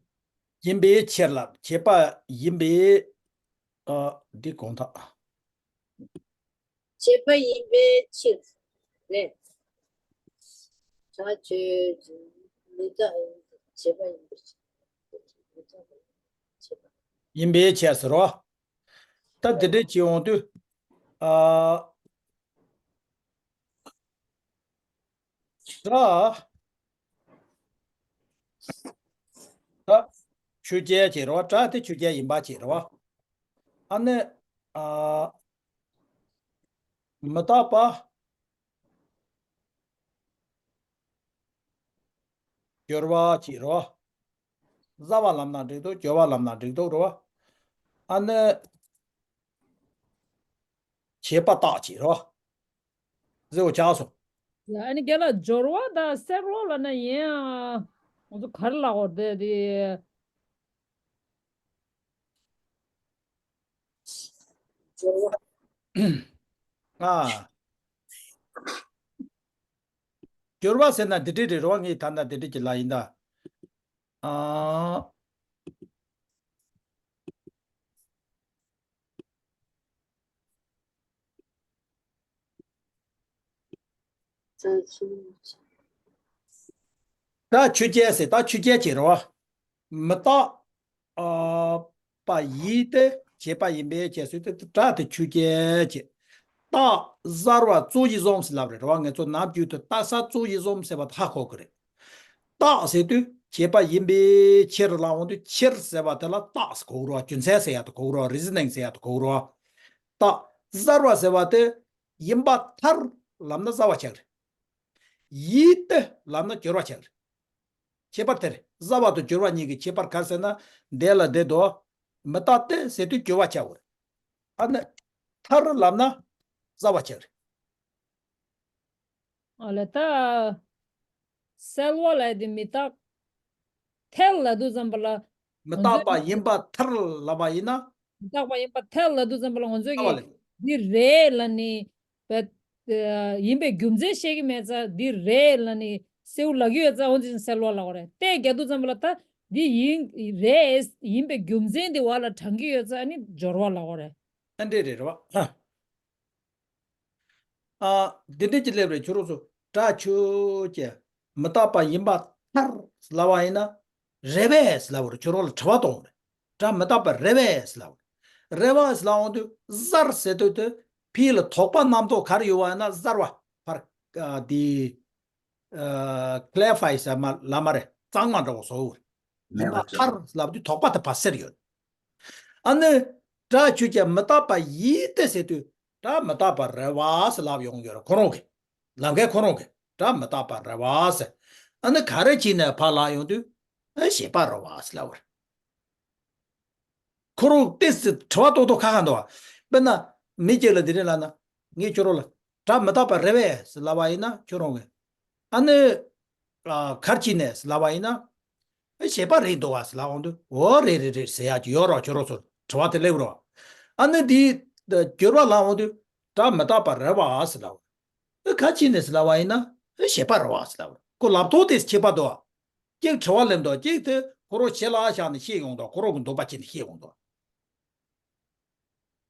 ཡིན་པའི་ཕྱིར་ལ། བྱས་པ་ཡིན་པའི། ཨ། འདི་གོང་ཐག་བྱས་པ་ཡིན་པའི་ཕྱིར། རེད། སྒྲ་ཆོས་ཅན། མི་རྟག་བྱས་པ་ཡིན་པའི་ཕྱིར། ཡིན་པའི་ཕྱིར་ཟེར་རོ། ད་འདི་འདྲ་བྱེད་འོང་དུས། ཨ། སྒྲ། ད་ཆོས་ཅན་བྱེད་རོ། སྒྲ་དེ་ཆོས་ཅན་ཡིན་པ་བྱེད་རོ། ཨ་ནི། ཨ། མི་རྟག་པ་སྦྱོར་བ་བྱེད་རོ། བཟའ་བ་ལབ་ན་འགྲིག་འདུག་སྦྱོར་བ་ལབ་ན་འགྲིག་འདུག་རོ། ཨ་ནི། བྱས་པ་རྟག་བྱེད་རོ། ཟེར་བ་ཆགས་སོང་། ཡ། ཨ་ནི་རྒན་ལགས་སྦྱོར་བ་དང་སེལ་བ་ལབ་ན་ཡིན་ཨ། ང་ཚོ་ག་རེ་ལབ་དགོས་རེད་དེ། སྦྱོར་བ། ཨ། སྦྱོར་བ་ཟེར་ན་འདི་འདྲ་རེད་རོ། ངས་ད་ལྟ་འདི་འདྲ་ཅིག་ལབ་ཡིན་ད། ཨ། ད་ཆོས་ཅན་ཟེར། ད་ཆོས་ཅན་བྱེད་རོ། མི་རྟག་ཨ། པ་ཡིན་ཏེ་བྱས་པ་ཡིན་པའི་ཕྱིར་ཟེར་དུས་སྒྲ་དེ་ཆོས་ཅན་བྱེད། རྟག་གསར་བ་གཙོ་ཡི་བཟུམ་ཟེར་ལབ་རེད་རོ། ང་ཚོ་ནམ་རྒྱུན་དུ་རྟག་གསར་གཙོ་ཡི་བཟུམ་ཟེར་བ་ད་ཧ་གོ་གི་རེད། རྟག་ཟེར་དུས་བྱས་པ་ཡིན་པའི་ཕྱིར་ལབ་འོང་དུས་ཕྱིར་ཟེར་བ་དེ་ལ་རྟགས་གོ་རོ། རྒྱུ་མཚན་ཟེར་ཡ་དེ་གོ་རོ། རི་ཛི་ནིང་ཟེར་ཡ་དེ་གོ་རོ། རྟག་གསར་བ་ཟེར་བ་དེ་ཡིན་པར་ཐལ་ལབ་ན་གསར་བ་ཆགས་རེད། ཡིན་ཏེ་ལབ་ན་སྦྱོར་བ་ཆགས་རེད། ཁྱད་པར་དེ་རེད། གསར་བ་དང་སྦྱོར་བ་གཉིས་ཀྱི་ཁྱད་པར་ག་རེ་ཟེར་ན། འདས་ལ་འདས་དོ། མི་རྟག་སྟེ་ཟེར་དུས་སྦྱོར་བ་ཆགས་དགོས་རེད། ཨ་ནི། ཐལ་ལབ་ན་གསར་བ་ཆགས་རེད། ཨ་ལས་ད། སེལ་བ་ལབ་དེ་མི་རྟག་ཐལ་ལབ་དུས་ཙམ་པ་ལ། མི་རྟག་པ་ཡིན་པར་ཐལ་ལབ་པ་ཡིན་ན། མི་རྟག་པ་ཡིན་པར་ཐལ་ལབ་དུས་ཙམ་པ་ལ་ང་ཚོས་ཀྱིས་འདི་རེད་ལབ་ནས། བས། ཡིན་པའི་རྒྱུ་མཚན་ཤེས་ཀྱི་མེད་ཙང་འདི་རེད་ལབ་ནས་སེའུ་ལབ་ཀྱི་ཡོད་ཙང་འོ་འདི་སེལ་བ་ལབ་དགོས་རེད། ཏེ་རྒྱག་དུས་ཙམ་པ་ལ་ད་འདི་ཡིན་རེད་ཡིན་པའི་རྒྱུ་མཚན་འདི་བ་ལ་དྲངས་ཀྱི་ཡོད་ཙང་ཨ་ནི་སྦྱོར་བ་ལབ་དགོས་རེད། ཨ་འདྲས་རེད་རེད་བ། ཨ། འདི་འདྲས་ཀྱི་སླེབས་རེད། ཁྱོད་རང་ཚོ་སྒྲ་ཆོས་ཅན། མི་རྟག་པ་ཡིན་པར་ཐལ་ལབ་པ་ཡིན་ན། རེད་པས་ལབ་པ་རེད། ཁྱོད་རང་ལ་དྲི་བ་གཏོང་རེད། སྒྲ་མི་རྟག་པ་རེད་པས་ལབ་པ་རེད། རེད་པས་ལབ་འོང་དུས་གསར་ཟེར་དུས་དེ་ཕི་ལ་དོགས་པ་རྣམ་རྟོག་ག་རེ་ཡོད་པ་ཡིན་ན་གསར་བ་ཕར། ཨ། འདི། ཨ། ཀླེ་རི་ཕའི་ཟེར་མ་ལབ་མ་རེད། གཙང་མ་འདྲ་བོ་བཟོ་འོ་རེད། ཡིན་པར་ཐལ་ལབ་དུས་དོགས་པ་དེ་ཕར་སེལ་ཡོད། ཨ་ནི། སྒྲ་ཆོས་ཅན། མི་རྟག་པ་ཡིན་ཏེ་ཟེར་དུས་སྒྲ་མི་རྟག་པ་རེད་པས་ལབ་ཡོང་ཡོད་རེད། ཁོ་རང་གིས། ལབ་མཁན་ཁོ་རང་གིས་སྒྲ་མི་རྟག་པ་རེད་པས་ཟེར། ཨ་ནི་ག་རེ་བྱས་ནས་ཕར་ལབ་ཡོང་དུས། ཨ། བྱས་པ་རེད་པས་ལབ་པ་རེད། ཁོ་རང་ཏོག་ཙམ་དྲི་བ་ཏོག་ཏོག་ཁ་ཁ་འདུག་བ། དཔེར་ན། མི་གཅིག་ལ་འདི་འདྲས་ལབ་ན། ངས་ཁྱོད་རང་ལ། སྒྲ་མི་རྟག་པ་རེད་པས་ལབ་པ་ཡིན་ན་ཁྱོད་རང་གིས། ཨ་ནི། ཨ། ག་རེ་བྱས་ནས་ལབ་པ་ཡིན་ན། ཨ། བྱས་པ་རེད་འདུག་བ་ལབ་འོང་དུས། འོ་རེད་རེད་རེད་ཟེར་ཡག་ཅིག་ཡོད་རེད་བ། ཁྱོད་རང་ཚོར་དྲི་བ་དེ་སླེབས་རེད་བ། ཨ་ནི་འདི། སྦྱོར་བ་ལབ་འོང་དུས། སྒྲ་མི་རྟག་པ་རེད་པས་ལབ། ཨ། ག་རེ་བྱས་ནས་ལབ་པ་ཡིན་ན། ཨ། བྱས་པ་རེད་པས་ལབ། ཁོ་ལབ་ཐོག་དེ་ཁྱད་པར་འདུག་བ། གཅིག་དྲི་བ་སླེབས་འདུག་གཅིག་དེ་ཁོ་རང་ཞེ་ལ་བཞག་ནས་བཤད་ཡོང་འདུག་ཁོ་རང་གི་འདོད་པ་བྱས་ནས་བཤད་ཡོང་འདུག་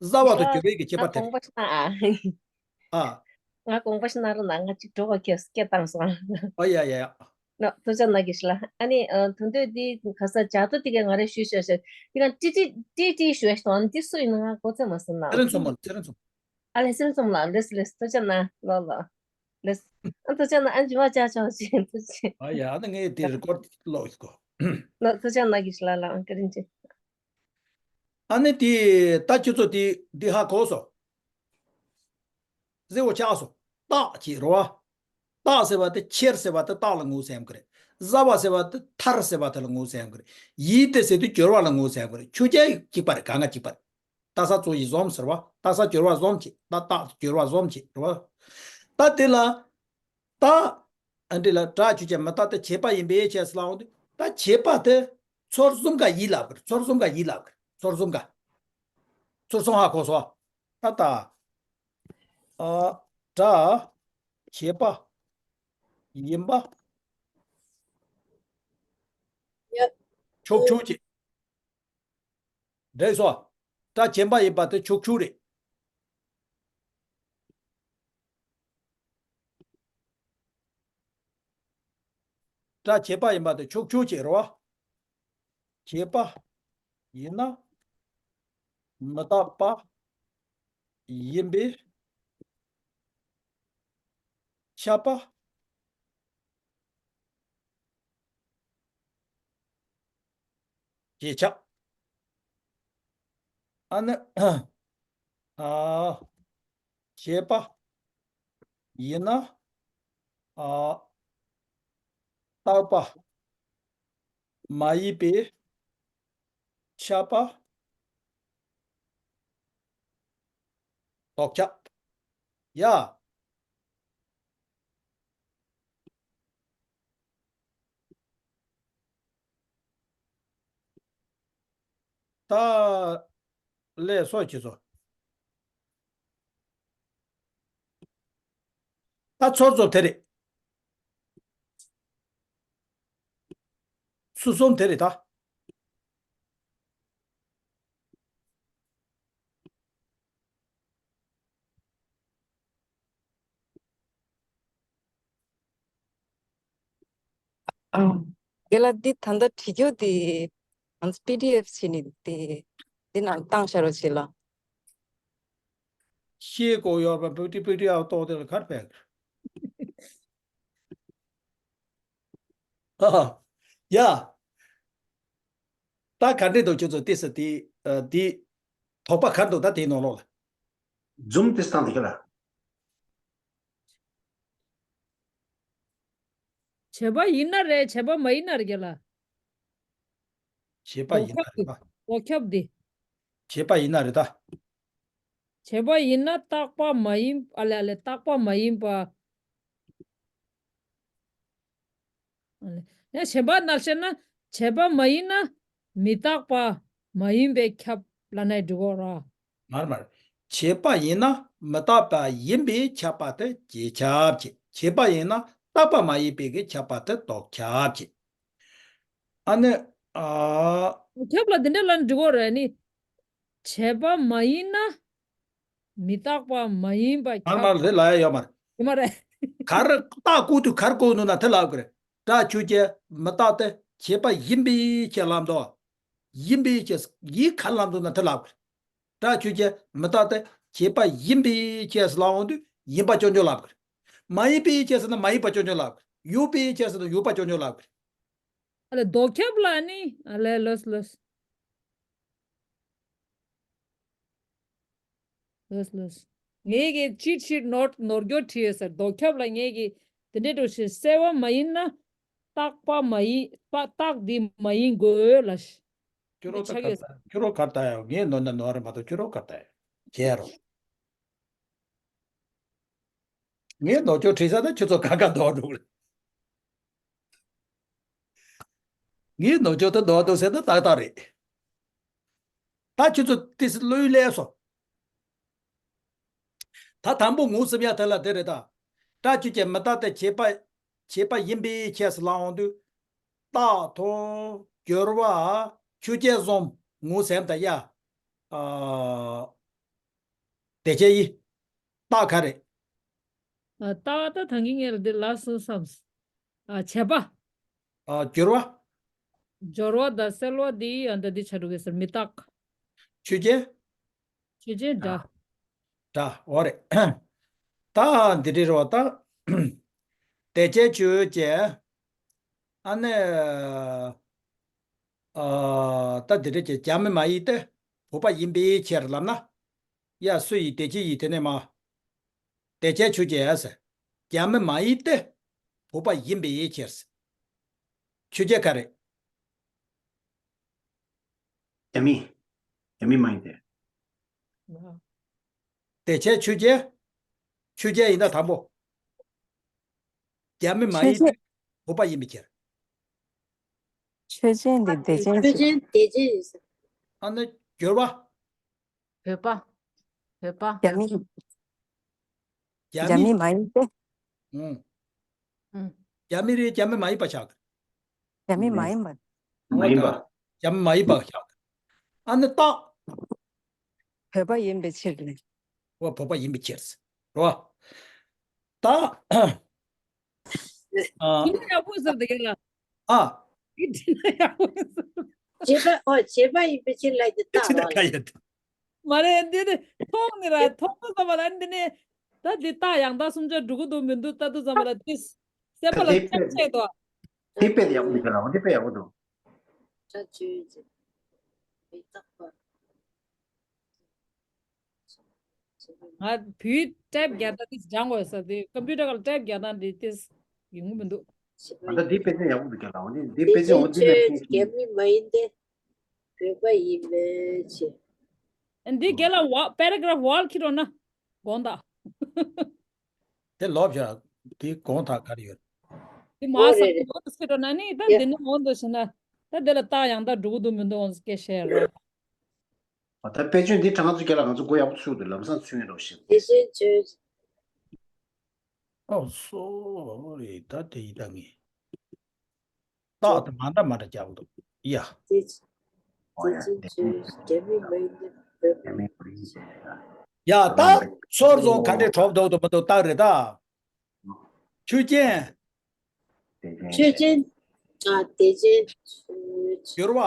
གསར་བ་དང་སྦྱོར་བའི་གི་ཁྱད་པར་དེ་རེད། ང་དགོངས་པ་ཞུ་ན་ཨ། ཨ། ང་དགོངས་པ་ཞུ་ན་རོགས་གནང་། ང་གཅིག་གྲོགས་པོ་ཁྱེད་སྐད་བཏང་སོང་། ཨ། ཡ་ཡ་ཡ། ན་ཐུགས་རྗེ་གནང་། དགེ་བཤེས་ལགས། ཨ་ནི་ཨ་དོན་དུ་འདི་ག་ས་ཇ་ཏོ་དེ་ག་ང་རེ་ཞུས་ཞུས་ཞུས་དེ་ག་ཏི་ཏི་ཏི་ཏི་ཞུས་ཞུས་དང་འདི་སུ་ཡིན་ན་ང་གོ་ཚད་མ་སོང་ན། ཚེ་རིང་མཚོ་མོ། ཚེ་རིང་མཚོ་མོ། ཨ་ལེ་སེམས་ཙམ་ལ་ལེས་ལེས་ཐུགས་རྗེ་གནང་ལོ་ལོ། ལེས། ཨ་ཐུགས་རྗེ་གནང་ཨ་འཇུ་བ་ཅག་ཆོག་ཅིག་ཐུགས་རྗེ། ཨ་ཡ་ཨ་ནི་ངས་དེ་རི་ཀོར་ཌི་ལོག་གོ། ལོ་ཐུགས་རྗེ་གནང་གི་ཞིག་ལ་ལ་ཨང་ཀི་རིན་ཅི། ཨ་ནི་དེ་ད་ཁྱོད་ཚོ་དེ་འདི་ཧ་གོ་སོང་། གཟི་འོ་ཆགས་སོང་། སྟག་ཅེས་རོ་བ། སྟག་ཟེར་བ་དེ་ཁྱེར་ཟེར་བ་དེ་སྟག་ལ་ངོ་ཟེར་ཡམ་གི་རེད། ཟ་བ་ཟེར་བ་དེ་ཐར་ཟེར་བ་དེ་ལ་ངོ་ཟེར་ཡམ་གི་རེད། ཡིད་དེ་ཟེར་དུས་སྦྱོར་བ་ལ་ངོ་ཟེར་ཡམ་གི་རེད། ཆུ་རྐྱལ་གཅིག་པ་རེད། གང་ག་གཅིག་པ་རེད། སྟག་ས་ཚོ་ཡི་ཟོམ་ཟེར་བ་སྟག་ས་སྦྱོར་བ་ཟོམ་ཅེས་ད་སྟག་སྦྱོར་བ་ཟོམ་ཅེས་རེད་བ། ད་དེ་ལ་ད་ཨ་འདི་ལ་སྒྲ་ཆུ་རྐྱལ་མི་རྟག་སྟེ་བྱས་པ་ཡིན་པའི་ཕྱིར་ཟེར་ལ་འོང་དུས་ད་བྱས་པ་དེ་ཚོར་གསུམ་ཀ་ཡིད་ལ་བཀུར། ཚོར་གསུམ་ཀ་ཡིད་ལ་བཀུར། ཚོར་གསུམ་ཀ་ཚོར་གསུམ་ཧ་གོ་སོང་། ད་ལྟ། ཨ། སྒྲ། བྱས་པ། ཡིན་པ། ཡ། ཕྱོགས་ཆོས་ཀྱི། འགྲིག་སོང་། སྒྲ་བྱས་པ་ཡིན་པ་དེ་ཕྱོགས་ཆོས་རེད། སྒྲ་བྱས་པ་ཡིན་པ་དེ་ཕྱོགས་ཆོས་ཀྱི་རེད་བ། བྱས་པ་ཡིན་ན་མི་རྟག་པ་ཡིན་པས་ཁྱབ་པ་ཞེས་ཁྱབ། ཨ་ནི། ཨ། བྱས་པ་ཡིན་ན། ཨ། རྟག་པ་མ་ཡིན་པས་ཁྱབ་པ་ལྡོག་ཁྱབ། ཡ། ད་ལས་སོགས་ཀྱི་ཚོ། ད་ཚོར་ཚོ་དེ་རེད། ཚུལ་གསུམ་དེ་རེད་ད། ཨ། རྒན་ལགས་འདི་ད་ལྟ་བྲིས་རྒྱུ་དེ་ང་ཚོ་པི་ཌི་ཨེཕ་བྱས་ནས་དེ་འདི་ནང་བཏང་བཞག་རོགས་བྱེད་ལ། ཤེས་དགོས་ཡོད་པ་པི་ཌི་པི་ཌི་ཨེཕ་གཏོང་དེ་ལ་གར་ཕེབས། ཨ། ཡ། ད་ག་འདྲས་འདུག་ཁྱོད་ཚོ་ཏོག་ཙམ་དེ་ཨ་དེ་དོགས་པ་ག་འདུག་ད་དེའི་ནང་ལོགས་ལ། ཛུམ་དེ་སྟངས་དེ་ག་ལ། བྱས་པ་ཡིན་ན་རེད་བྱས་པ་མ་ཡིན་ན་རེད་རྒན་ལགས། བྱས་པ་ཡིན་ན་རེད་ད། ལྡོག་ཁྱབ་དེ། བྱས་པ་ཡིན་ན་རེད་ད། བྱས་པ་ཡིན་ན་རྟག་པ་མ་ཡིན། ཨ་ལེ་ཨ་ལེ་རྟག་པ་མ་ཡིན་པ། ཨ་ལེ། ཡང་གཞན་པ་ནང་བཤད་ན་བྱས་པ་མ་ཡིན་ན་མི་རྟག་པ་མ་ཡིན་པས་ཁྱབ་ལབ་ནའི་འགྲིག་གོ་ར། མར་མར། བྱས་པ་ཡིན་ན་མི་རྟག་པ་ཡིན་པས་ཁྱབ་པ་དེ་རྗེས་ཁྱབ་བྱེད། བྱས་པ་ཡིན་ན་རྟག་པ་མ་ཡིན་པའི་གི་ཁྱབ་པ་དེ་ལྡོག་ཁྱབ་བྱེད། ཨ་ནི། ཨ། ཁྱབ་ལ་འདི་འདྲ་ལ་འགྲིག་གོ་རེད་ནི། བྱས་པ་མ་ཡིན་ན། མི་རྟག་པ་མ་ཡིན་པ་མར་ཁྱབ། མར་དེ་ལ་ཡ་ཡོད་མ་རེད། ཡོད་མ་རེད། གར་རྟགས་བཀོད་དུས་གར་བཀོད་འདུག་ན་དེ་ལབ་དགོས་རེད། སྒྲ་ཆོས་ཅན་མི་རྟག་སྟེ་བྱས་པ་ཡིན་པའི་ཕྱིར་ལབ་འདུག་ཡིན་པའི་ཕྱིར་ཡིན་གར་ལབ་འདུག་ན་དེ་ལབ་དགོས་རེད། སྒྲ་ཆོས་ཅན་མི་རྟག་སྟེ་བྱས་པ་ཡིན་པའི་ཕྱིར་ལབ་འོང་དུས་ཡིན་པ་རྐྱང་རྐྱང་ལབ་དགོས་རེད། མ་ཡིན་པའི་ཕྱིར་ཟེར་ན་མ་ཡིན་པ་རྐྱང་རྐྱང་ལབ་དགོས་རེད། ཡོད་པའི་ཕྱིར་ཟེར་ན་ཡོད་པ་རྐྱང་རྐྱང་ལབ་དགོས་རེད། ཨ་ལེ་ལྡོག་ཁྱབ་ལ་ནི་ཨ་ལེ་ལོས་ལོས། ལོས་ལོས། ངས་ཀྱི་ཅིཊ་ཤིཊ་ནོར་ནོར་སྐྱོར་བྲིས་ཡོད་ཟེར། ལྡོག་ཁྱབ་ལ་ངས་ཀྱི་དེ་འདྲའི་འགྲོ་ཞིག་གསལ་བ་མ་ཡིན་ན་རྟག་པ་མ་ཡིན་པ་རྟགས་འདི་མ་ཡིན་དགོས་ལ། ཁྱོད་རོ་ད་ཆགས་ཡོད་ཟེར། ཁྱོད་རོ་གར་ལྟ་ཡོད། ངས་ནོར་ན་ནོར་རེད་མ་གཏོགས་ཁྱོད་རོ་གར་ལྟ་ཡོད། རྒྱལ་རོ། ངས་ནོར་སྐྱོར་བྲིས་ས་ན་ཁྱོད་ཚོ་ག་ག་འདོར་འགྲོ་གི་རེད། ངས་ནོར་སྐྱོར་དེ་འདོར་འདུག་ཟེར་ན་ཏག་ཏག་རེད། ད་ཁྱོད་ཚོ་ཏི་སི་བློ་ཡུལ་ལས་སོ། ད་དང་པོ་ངོ་ཟིན་ཡ་དེ་ལ་དེ་རེད་ད། སྒྲ་ཆོས་ཅན་མི་རྟག་སྟེ་བྱས་པ་བྱས་པ་ཡིན་པའི་ཕྱིར་ཟེར་ལབ་འོང་དུས། རྟགས་དང་སྦྱོར་བ་ཆོས་ཅན་གསུམ་ངོ་ཟིན་ད་ཡ། ཨ། དེ་ཆ་ཡི། རྟགས་ག་རེ། ཨ། རྟགས་ད་ད་གིན་ངས་ལ་འདི་ལ་སོང་བསམས། ཨ། བྱས་པ། ཨ། སྦྱོར་བ། སྦྱོར་བ་དང་སེལ་བ་འདི་ཨ་ད་འདི་ཆ་འགྲོ་གི་ཟེར་མི་རྟག་ཆོས་ཅན། ཆོས་ཅན་སྒྲ། ཨ། ད་འོ་རེད། ད་འདི་འདྲ་རེད་བ་ད། དེ་བྱས་ཆོས་ཅན། ཨ་ནི། ཨ། ད་འདི་འདྲ་བྱས་རྒྱ་མི་མ་ཡིན་ཏེ། བོད་པ་ཡིན་པའི་ཕྱིར་ལབ་ན། ཡ་སུ་ཡིས་དེ་ཅི་ཡིས་དེ་ནས་མ། དེ་བྱས་ཆོས་ཅན་ཟེར། རྒྱ་མི་མ་ཡིན་ཏེ། བོད་པ་ཡིན་པའི་ཕྱིར་ཟེར། ཆོས་ཅན་ག་རེད། རྒྱ་མི། རྒྱ་མི་མ་ཡིན་ཏེ། དེ་བྱས་ཆོས་ཅན། ཆོས་ཅན་ཡིན་ན་དང་པོ། རྒྱ་མི་མ་ཡིན་ཏེ། བོད་པ་ཡིན་པའི་ཕྱིར། ཆོས་ཅན་དེ་དེ་ཅན་ཆོས་ཅན་དེ་ཅན་ཡིན་ཟེར། ཨ་ནི་སྦྱོར་བ། བོད་པ། བོད་པ། རྒྱ་མི། རྒྱ་རྒྱ་མི། མི་མ་ཡིན་ཏེ། ཨུང་། ཨུང་། རྒྱ་མི་རེད། རྒྱ་མི་མ་ཡིན་པ་ཆགས། རྒྱ་མི་མ་ཡིན་པ། མ་ཡིན་པ། རྒྱ་མི་མ་ཡིན་པ་ཆགས། ཨ་ནི་རྟགས། བོད་པ་ཡིན་པའི་ཕྱིར་ལས། འོ་བོད་པ་ཡིན་པའི་ཕྱིར། རོ། ད། ཨ། ཡག་པོ་ཟེར་འདུག་ག་ལ། ཨ། བྱས་པ། ཨོ། བྱས་པ་ཡིན་པའི་ཕྱིར་ལ་དེ་རྟགས་ཅི་ལ་ཡོད། མ་རེད། འདི་ནི་མཐོང་ནི་ར་མཐོང་དུས་ཙམ་པ་ལ་འདི་ནི། ད་འདི་རྟགས་ཡང་དག་སུམ་ཆ་འགྲོ་གི་འདུག་མི་འདུག་ལྟ་དུས་ཙམ་པ་ལ་ཏིས། སེམས་པ་ལ་ཁྱབ་ཆེ་དོ། དེ་དཔེ་ཡག་པོ་འདུག་ག་ལ། འོ་དེ་དཔེ་ཡག་པོ་འདུག་ད་བརྗོད་བྱ། མི་རྟག་པ། ང་བུའི་ཊའིབ་རྒྱག་སྟངས་དེ་སྦྱང་དགོས་ས་དེ་ཀམ་པུ་ཊར་ག་ལ་ཊའིབ་རྒྱག་སྟངས་དེ་དེ་ཡོང་གི་མི་འདུག་ད་ལྟ་འདི་དཔེ་ཆ་ཡག་པོ་འདུག་ཀྱང་ལ། འོ་འདི་འདི་དཔེ་ཆ། འོ་འདི་ལ་ཆོས་རྒྱ་མི་མ་ཡིན་ཏེ། བོད་པ་ཡིན་པའི་ཕྱིར། འདི་རྒན་ལགས་པེ་ར་གྷ་རབ་ཝརཌ་ཁྱེར་རོགས་གནང་། དགོངས་དག་དེ་ལོབས་བཞག་དེ་དགོངས་དག་ག་རེ་ཡོད། དེ་མ་ཟ་འོ་རེད་རེད། འོ་དེ་ཟེར་རོགས་གནང་ནི། ད་ཡ། འདི་ནི་འོ་འདུག་ཟེར་ན། ད་དེ་ལ་རྟགས་ཡང་དག་འགྲོ་གི་འདུག་མི་འདུག་འོ་སྐད་བཤད་རོགས། ཨ། ད་དཔེ་ཆོས་འདི་གྲངས་ཚོད་རྒྱ་ལ་ང་ཚོ་མགོ་ཡག་པོ་ཚོས་འདུག་ལམ་སང་ཚོས་རོགས་ཞེས། དེ་བཞིན་ཆོས། ཨོ་སོ་རི། ད་དེ་ཡི་ད་ངས་རྟགས་དེ་མ་འདྲ་མ་འདྲ་རྒྱག་འདུག་ཡ། དེ་ཨོ་ཡ། དེ་བཞིན་ཆོས་རྒྱ་མི་མ་ཡིན་ན་བོད་པ། ཡ། ད་ཚོར་བཟུང་ག་འདྲས་གྲོབ་འདུག་འདུག་མི་འདུག་རྟགས་རེད་ད། ཆོས་ཅན། དེ་ཅན། ཆོས་ཅན། ཨ། དེ་ཅན། སྦྱོར་བ།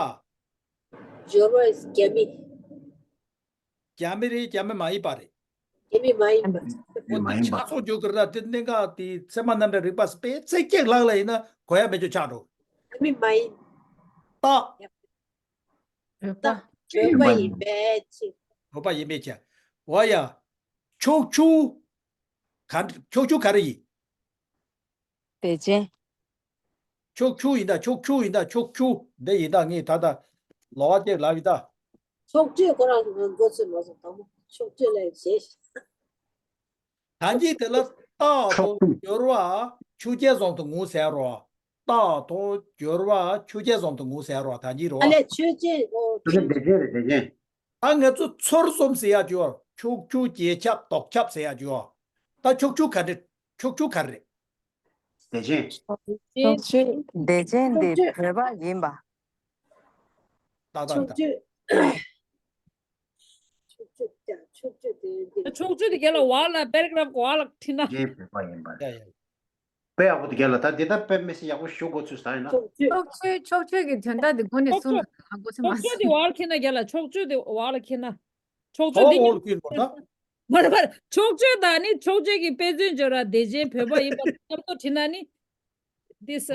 སྦྱོར་བ་རྒྱ་མི། རྒྱ་མི་རེད། རྒྱ་མི་མ་ཡིན་པ་རེད། རྒྱ་མི་མ་ཡིན་པ། འོ་དེ་ཆགས་སོང་འཇོག་གི་ར། དེ་གནད་འགག་དེ་ཚད་མ་རྣམ་འགྲེལ་རིག་པ་དཔེ་ཚིག་གཅིག་ལྷག་ལ་ཡིན་ན་གོ་ཡ་མེད་ཅོ་ཆགས་འགྲོ། རྒྱ་མི་མ་ཡིན། རྟགས། བོད་པ། བོད་པ་ཡིན་པའི་ཕྱིར། བོད་པ་ཡིན་པའི་ཕྱིར། འོ་ཡ། ཕྱོགས་ཆོས། ག་ཕྱོགས་ཆོས་ག་རེ་ཡིན། དེ་ཅན། ཕྱོགས་ཆོས་ཡིན་ད། ཕྱོགས་ཆོས་ཡིན་ད། ཕྱོགས་ཆོས་འདི་ཡིན་ད། ངས་ད་ལྟ་ལོ་བ་ཅེ་ལབ་ཡིན་ད། ཕྱོགས་ཆོས་ཁོ་རང་གི་མགོ་ཚོས་མ་སོང་། དང་པོ་ཕྱོགས་ཆོས་ལ་བྱེད། ད་གིན་དེ་ལ་རྟགས་དང་སྦྱོར་བ་ཆོས་ཅན་བཟུང་དུ་ངོ་ཟེར་རོ། རྟགས་དང་སྦྱོར་བ་ཆོས་ཅན་བཟུང་དུ་ངོ་ཟེར་རོ། ད་གིན་རོ། ཨ་ལས་ཆོས་ཅན། ཨོ། དེ་ཅན་རེད། དེ་ཅན། ད་ང་ཚོ་ཚོར་གསུམ་ཟེར་ཡ་ཅིག་ཡོད། ཕྱོགས་ཆོས། རྗེས་ཁྱབ། ལྡོག་ཁྱབ་ཟེར་ཡ་ཅིག་ཡོད། ད་ཕྱོགས་ཆོས་ག་རེ། ཕྱོགས་ཆོས་ག་རེ་རེད། དེ་ཅན། ཕྱོགས་ཆོས། དེ་ཅན་དེ་བོད་པ་ཡིན་པ། ཏག་ཏག་ཏག་ཕྱོགས་ཆོས། ཕྱོགས་ཆོས་ཀྱང་ཕྱོགས་ཆོས་དེ་འདི། ཕྱོགས་ཆོས་དེ་རྒན་ལགས་བར་ལ་པེ་ར་གྷ་རབ་བར་ལ་ཁྲིད་ན། རྗེས་བོད་པ་ཡིན་པ་ཡ་ཡ། དཔེ་ཡག་པོ་འདུག་རྒན་ལགས། ད་འདི་ལྟར་དཔེ་མི་སྲིད་ཡག་པོ་ཞུ་དགོས་ཚུལ་ཟ་ཡིན་ན། ཕྱོགས་ཆོས། ཕྱོགས་ཆོས། ཕྱོགས་ཆོས་ཀྱི་དོན་དག་འདི་དགོངས་ནས་གསུངས་ན་ཧ་གོ་ཚུལ་མ། ཕྱོགས་ཆོས་དེ་བར་ལ་ཁྱེར་ན། རྒན་ལགས། ཕྱོགས་ཆོས་དེ་བར་ལ་ཁྱེར་ན། ཕྱོགས་ཆོས་འདི། ཨོ་ཨོ་ཀིན་པོ་ད། མ་རེད་མ་རེད། ཕྱོགས་ཆོས་དང་ནི་ཕྱོགས་ཆོས་ཀྱི་དཔེ་མཚོན་སྦྱོར་བ་དེ་བཞིན་བོད་པ་ཡིན་པ་མཉམ་དུ་བྲིས་ན་ནི། འདི་ས་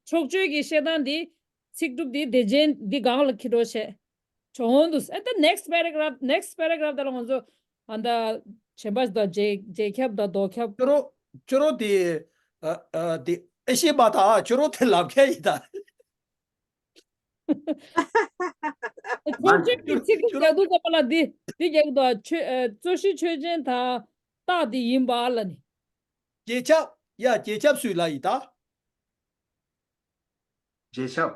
ཕྱོགས་ཆོས་ཀྱི་བཤད་སྟངས་འདི། ཚིག་གྲུབ་འདི་དེ་བཞིན་འདི་སྒང་ལ་ཁྱེར་རོགས་བྱེད། བྱུང་འདུག་ཨ་ད་next paragraph, next paragraph དེ་ལ་ང་ཚོ་ཨ་ད་གཞན་པ་དང་རྗེས་རྗེས་ཁྱབ་དང་ལྡོག་ཁྱབ། ཁྱོད་རང་ཁྱོད་རང་དེ་ཨ་ཨ་དེ་ཨེ་ཤེས་པ་དང་ཁྱོད་རང་དེ་ལབ་མཁན་ཡིན་ད། ཕྱོགས་ཆོས་ཀྱི་ཚིག་གི་རྒྱག་དུས་ཙམ་པ་ལ་འདི་འདི་རྒྱག་གི་འདུག་ཆོས་ཨ་རྩོད་གཞི་ཆོས་ཅན་དང་རྟགས་འདི་ཡིན་པ་ལ་ནི། རྗེས་ཁྱབ། ཡ། རྗེས་ཁྱབ་སུས་ལ་ཡིན་ད། རྗེས་ཁྱབ།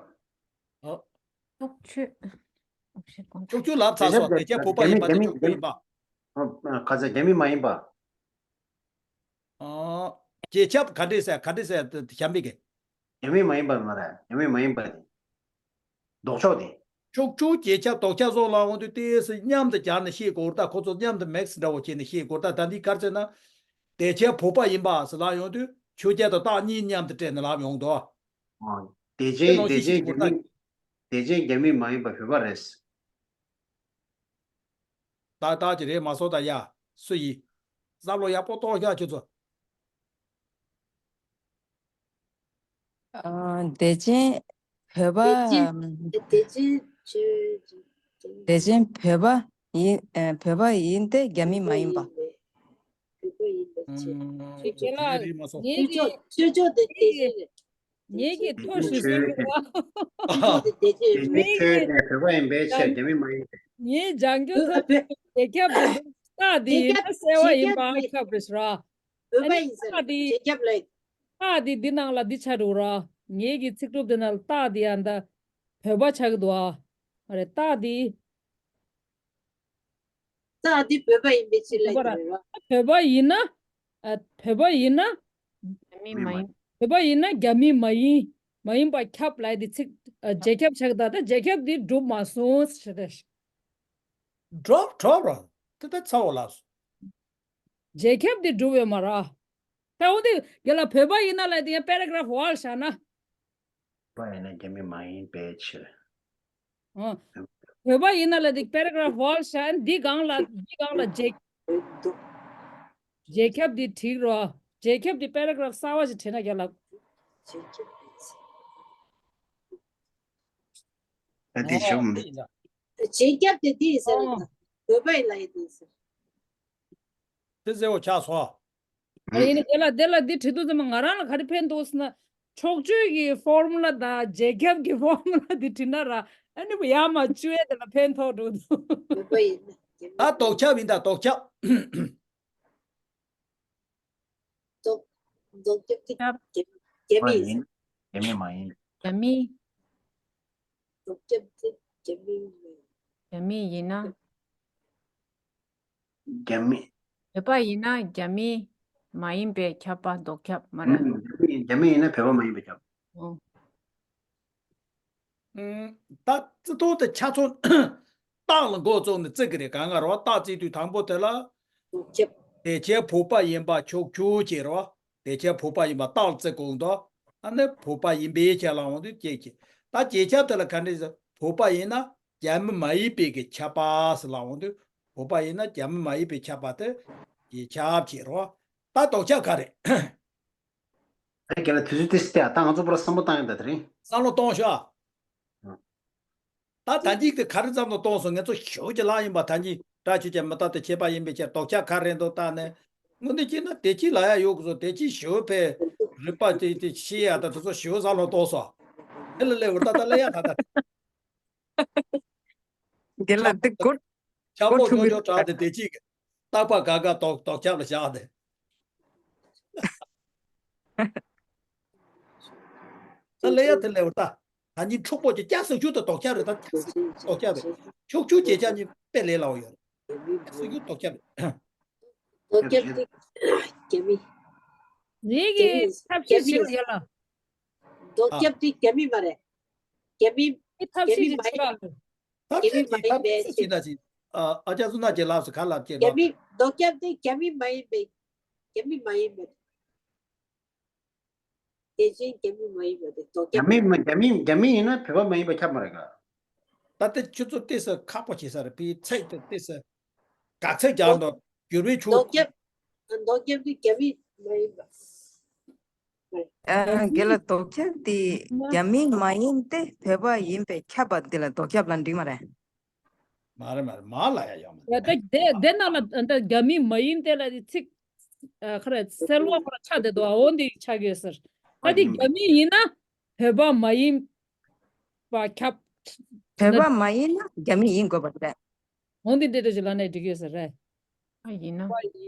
ཨ། ཕྱོགས་ཆོས། ཕྱོགས་ཆོས་ལབ་ཚར་སོང་། རྗེས་ཁྱབ་དེ་རྗེས་བོད་པ་ཡིན་པ་དེ་ཕྱོགས་ཆོས་ཡིན་པ། ཨ། ག་ཚད་རྒྱ་མི་མ་ཡིན་པ། ཨ། རྗེས་ཁྱབ་ག་འདྲས་ཟེར་ག་འདྲས་ཟེར་གཞན་པའི་གི། རྒྱ་མི་མ་ཡིན་པ་མ་རེད། རྒྱ་མི་མ་ཡིན་པ་དེ། ལྡོག་ཕྱོགས་དེ། ཕྱོགས་ཆོས་རྗེས་ཁྱབ་ལྡོག་ཁྱབ་སོགས་ལ་འོང་དུས་ཏོག་ཙམ་མཉམ་དུ་སྦྱར་ནས་བཤད་དགོས་རེད་ད། ཁོ་ཚོ་མཉམ་དུ་མིག་སི་འདྲ་བོ་བྱས་ནས་བཤད་དགོས་རེད་ད། ད་འདི་ག་རེ་ཟེར་ན། དེ་བྱས་བོད་པ་ཡིན་པ་ཟེར་ལབ་ཡོང་དུས་ཆོས་ཅན་དང་རྟགས་གཉིས་མཉམ་དུ་སྤྲད་ནས་ལབ་ཡོང་དོ། ཨོ། དེ་བྱས་དེ་བྱས་རྒྱ་མི། དེ་བྱས་རྒྱ་མི་མ་ཡིན་པ་བོད་པ་རེད། ཏག་ཏག་ཅིག་རེད་མ་སོང་ད་ཡ། སུ་ཡིན། བསམ་བློ་ཡག་པོ་གཏོང་ཤག་ཁྱོད་ཚོ། ཨ། དེ་ཅན་བོད་པ། དེ་ཅན་དེ་ཅན་ཆོས་ཅན། དེ་ཅན་བོད་པ་ཡིན། ཨ། བོད་པ་ཡིན་ཏེ་རྒྱ་མི་མ་ཡིན་པ། བོད་པ་ཡིན་པ་ཆོས། ཨུམ། ཁྱེད་ལ་རིག་མ་སོང་། ངེད་ཆོས་ཀྱི། ཕྱོགས་ཕྱོགས་ཕྱོགས་དེ་དེ་ཅན་རེད། ངེད་ཀྱི་ཐོ་ཞུ་སྲོལ་འདུག་བ། ཕྱོགས་དེ་དེ་ཅན་རེད། ཆོས་ནས་བོད་པ་ཡིན་པའི་ཕྱིར་རྒྱ་མི་མ་ཡིན་པས། ངའི་སྦྱང་རྒྱུ་ཐོ་རྒྱལ་ཁབ་ཀྱི་རྟགས་འདི་ཡིན་ན་གསལ་བ་ཡིན་པ་ཁྱབ་རེད་ར། བོད་པ་ཡིན་ཟེར། རྒྱལ་ཁབ་ལ། རྟགས་འདི་འདི་ནང་ལ་འདི་ཆགས་འདུག་ར། ངེད་ཀྱི་ཚིག་གྲུབ་འདི་ནང་ལ་རྟགས་འདི་ཡང་ད་བོད་པ་ཆགས་ཀྱི་འདུག་ཨ། ཨ་རེ་རྟགས་འདི། རྟགས་འདི་བོད་པ་ཡིན་པའི་ཕྱིར་ལ་ཡིན་ར། བོད་པ་ཡིན་ན། ཨ། བོད་པ་ཡིན་ན། རྒྱ་མི་མ་ཡིན། བོད་པ་ཡིན་ན་རྒྱ་མི་མ་ཡིན། མ་ཡིན་པ་ཁྱབ་ལབ་འདི་ཚིག་ཨ། རྒྱལ་ཁབ་ཆགས་ད་ད་རྒྱལ་ཁབ་འདི་གྲུབ་མ་སོང་ཟེར་ཏེ། གྲུབ་གྲུབ་ར། དེ་ད་ཚ་བོ་ལགས། རྒྱལ་ཁབ་འདི་གྲུབ་ཡོད་མ་ར། ད་འོ་དེ་རྒྱ་ལ་བོད་པ་ཡིན་ན་ལབ་དེ་ཡང་པེ་ར་གྷ་རབ་བར་བཞག་ན། བོད་པ་ཡིན་ན་རྒྱ་མི་མ་ཡིན་པའི་ཕྱིར། ཨ། བོད་པ་ཡིན་ན་ལབ་དེ་པེ་ར་གྷ་རབ་བར་བཞག་འདི་སྒང་ལ་འདི་སྒང་ལ་རྒྱལ་རྒྱལ་ཁབ་འདི་བྲིས་རོགས། རྒྱལ་ཁབ་འདི་པེ་ར་གྷ་རབ་གསར་བ་ཞིག་བྲིས་ན་རྒྱ་ལ། ད་དེ་ཞུ། རྒྱལ་ཁབ་དེ་དེ་ཡིན་ཟེར། བོད་པ་ཡིན་ལ་ཡིན་དེ་ཟེར། དེ་ཟེར་བ་ཆགས་སོང་། ཨ། ཡིན་ནའི་དེ་ལ་དེ་ལ་འདི་བྲིས་དུས་ཙམ་པ་ང་རང་ལ་ག་རེ་ཕན་ཐོགས་ཟེར་ན། ཕྱོགས་བཅུའི་གི་ཕོར་མུ་ལ་དང་རྒྱལ་ཁབ་ཀྱི་ཕོར་མུ་ལ་འདི་བྲིས་ན་ར། ཨ་ནི་ཡར་མར་བཅུ་ཡས་དེ་ལ་ཕན་ཐོགས་འགྲོ་འདུག་བོད་པ་ཡིན་ན་རྒྱ་མི། ད་ལྡོག་ཁྱབ་ཡིན་ད་ལྡོག་ཁྱབ། ལྡོག་ལྡོག་ཁྱབ་དེ་རྒྱ་རྒྱ་མི་ཡིན་ཟེར། རྒྱ་མི་མ་ཡིན། རྒྱ་མི། ལྡོག་ཁྱབ་དེ་རྒྱ་མི་ཡིན། རྒྱ་མི་ཡིན་ན། རྒྱ་མི། བོད་པ་ཡིན་ན་རྒྱ་མི་མ་ཡིན་པའི་ཁྱབ་པ་ལྡོག་ཁྱབ་མ་རེད། རྒྱ་མི་ཡིན་ན་བོད་པ་མ་ཡིན་པའི་ཁྱབ། ཨོ། ཨུམ། ད་བརྩི་ཐོག་དེ་ཆ་ཚང་རྟགས་ལ་འགོ་བཙུགས་ནས་བརྩི་གི་རེད། གང་ག་རེད་བ། རྟགས་བརྩི་དུས་དང་པོ་དེ་ལ། ལྡོག་ཁྱབ། དེ་ཆའི་བོད་པ་ཡིན་པ་ཕྱོགས་བཅུ་ཅེས་རེད་བ། དེ་ཆའི་བོད་པ་ཡིན་པ་རྟགས་ལ་བརྩི་དགོས་འདུག་ཨ་ནི་བོད་པ་ཡིན་པའི་ཆ་ལ་འོང་དུས་སྐྱེ་ཀྱི། ད་རྗེས་ཁྱབ་དེ་ལ་ག་འདྲ་ཟེར། བོད་པ་ཡིན་ན་རྒྱ་མི་མ་ཡིན་པའི་གི་ཁྱབ་པ་ཟེར་ལ་འོང་དུས། བོད་པ་ཡིན་ན་རྒྱ་མི་མ་ཡིན་པའི་ཁྱབ་པ་དེ་རྗེས་ཁྱབ་ཅེས་རེད་བ། ད་ལྡོག་ཁྱབ་ག་རེད། ཨ་རྒན་ལགས་དུས་ཚོད་ཏོག་ཙམ་སྟེར་ཨ། ད་ང་ཚོ་པུ་ར་བསམ་བློ་བཏང་ཡོད་ད་དེ་རིང་། བསམ་བློ་གཏོང་ཤོག་ཨ། ད་ད་གིན་དེ་ག་རེ་བསམ་བློ་གཏོང་སོང་། ངེད་ཚོ་ཞོ་གི་ལག་ཡིན་པ་ད་གིན་སྐྲ་ཆུ་ཅན་མི་རྟག་སྟེ་ཁྱད་པར་ཡིན་པའི་ཕྱིར་ལྡོག་ཁྱབ་ག་རེ་འདུག་ལྟ་ནས། དངོས་གནས་བྱས་ན་དེ་ཅི་ལ་ཡ་ཡོད་གི་སོ། དེ་ཅི་ཞོ་ཕའི་རིག་པ་དེ་དེ་ཤེས་ཡ་ད་དེ་ཚོ་ཞོ་བསམ་བློ་གཏོང་སོང་། དེ་ལ་སླེབས་བར་ད་ད་སླེབས་ཡ་ད་ད། རྒན་ལགས་འདི་སྒོ་ཆག་སྒོ་པོ་ཐུག་ཆོག་གི་ཆོག་དྲག་དེ་དེ་གཅིག་གི། རྟག་པ་ག་ག་ལྡོག་ལྡོག་ཁྱབ་ལ་བཞག་སྟེ། ད་ལས་ཡ་དེ་ལས་བར་ད། ད་ནི་འཁྲུག་པོ་ཅིག་སྐྱ་སེར་ཆུ་དང་ལྡོག་ཁྱབ་རེད། ད་སྐྱ་སེར་ལྡོག་ཁྱབ་རེད། ཕྱོགས་བཅུ་རྗེས་ཁྱབ་གཉིས་དཔེ་ལས་སླ་བོ་ཡོད་རེད། སྐྱ་སེར་ཆུ་ལྡོག་ཁྱབ་རེད། ལྡོག་ཁྱབ་དེ་རྒྱ་མི། ངེད་ཀྱིས་ཐབས་ཤེས་བྱེད་ལ་ཡ་ལ། ལྡོག་ཁྱབ་དེ་རྒྱ་མི་མ་རེད། རྒྱ་མི། ཨེ་ཐབས་ཤེས་བྱེད་བྱེད་ལ། ཐབས་ཤེས་ཀྱིས་ཐབས་ཤེས་བྱེད་ན་ཅི། ཨ་ཨ་ཅག་བསོད་ནམས་ཀྱི་ལགས་སུ་ག་ལབ་ཀྱི་རེད། རྒྱ་མི་ལྡོག་ཁྱབ་དེ་རྒྱ་མི་མ་ཡིན་པའི། རྒྱ་མི་མ་ཡིན་པའི། དེ་བཞིན་རྒྱ་མི་མ་ཡིན་པ་དེ་ལྡོག་ཁྱབ། རྒྱ་མི་མ་རྒྱ་མི་རྒྱ་མི་ཡིན་ན་བོད་པ་མ་ཡིན་པ་ཁྱབ་མ་རེད་ག། ད་ལྟ་ཁྱོད་ཚོ་ཏོག་ཙམ་ཁག་པོ་བྱེད་ས་རེད། དཔེ་ཚིག་དེ་ཏོག་ཙམ་དགག་ཚིག་རྒྱག་འདུག་འགྱུར་བའི་ཆོས། ལྡོག་ཁྱབ། ལྡོག་ཁྱབ་དེ་རྒྱ་མི་མ་ཡིན་པ། ཨ། རྒན་ལགས་ལྡོག་ཁྱབ་དེ་རྒྱ་མི་མ་ཡིན་ཏེ་བོད་པ་ཡིན་པའི་ཁྱབ་པ་འདི་ལ་ལྡོག་ཁྱབ་ལབ་འགྲིག་མ་རེད། མ་རེད་མ་རེད། མ་ལ་ཡ་ཡོང་མ་ཡ་རེད། ད་དེ་དེ་ནང་ལ་ད་རྒྱ་མི་མ་ཡིན་ཏེ་ལ་དེ་ཚིག་ཨ་ཁ་ར་སེལ་བ་ཁོ་ར་ཆགས་བསྡད་འདུག་འོ་འདི་ཆགས་ཡོད་ཟེར། ད་དེ་རྒྱ་མི་ཡིན་ན་བོད་པ་མ་ཡིན་པ་ཁྱབ། བོད་པ་མ་ཡིན་ན་རྒྱ་མི་ཡིན་དགོས་པ་རེད། འོ་འདི་འདྲ་འདྲ་ཞིག་ལབ་ན་འགྲིག་ཡོད་ཟེར་རེད། ཨ་ཡིན་ན།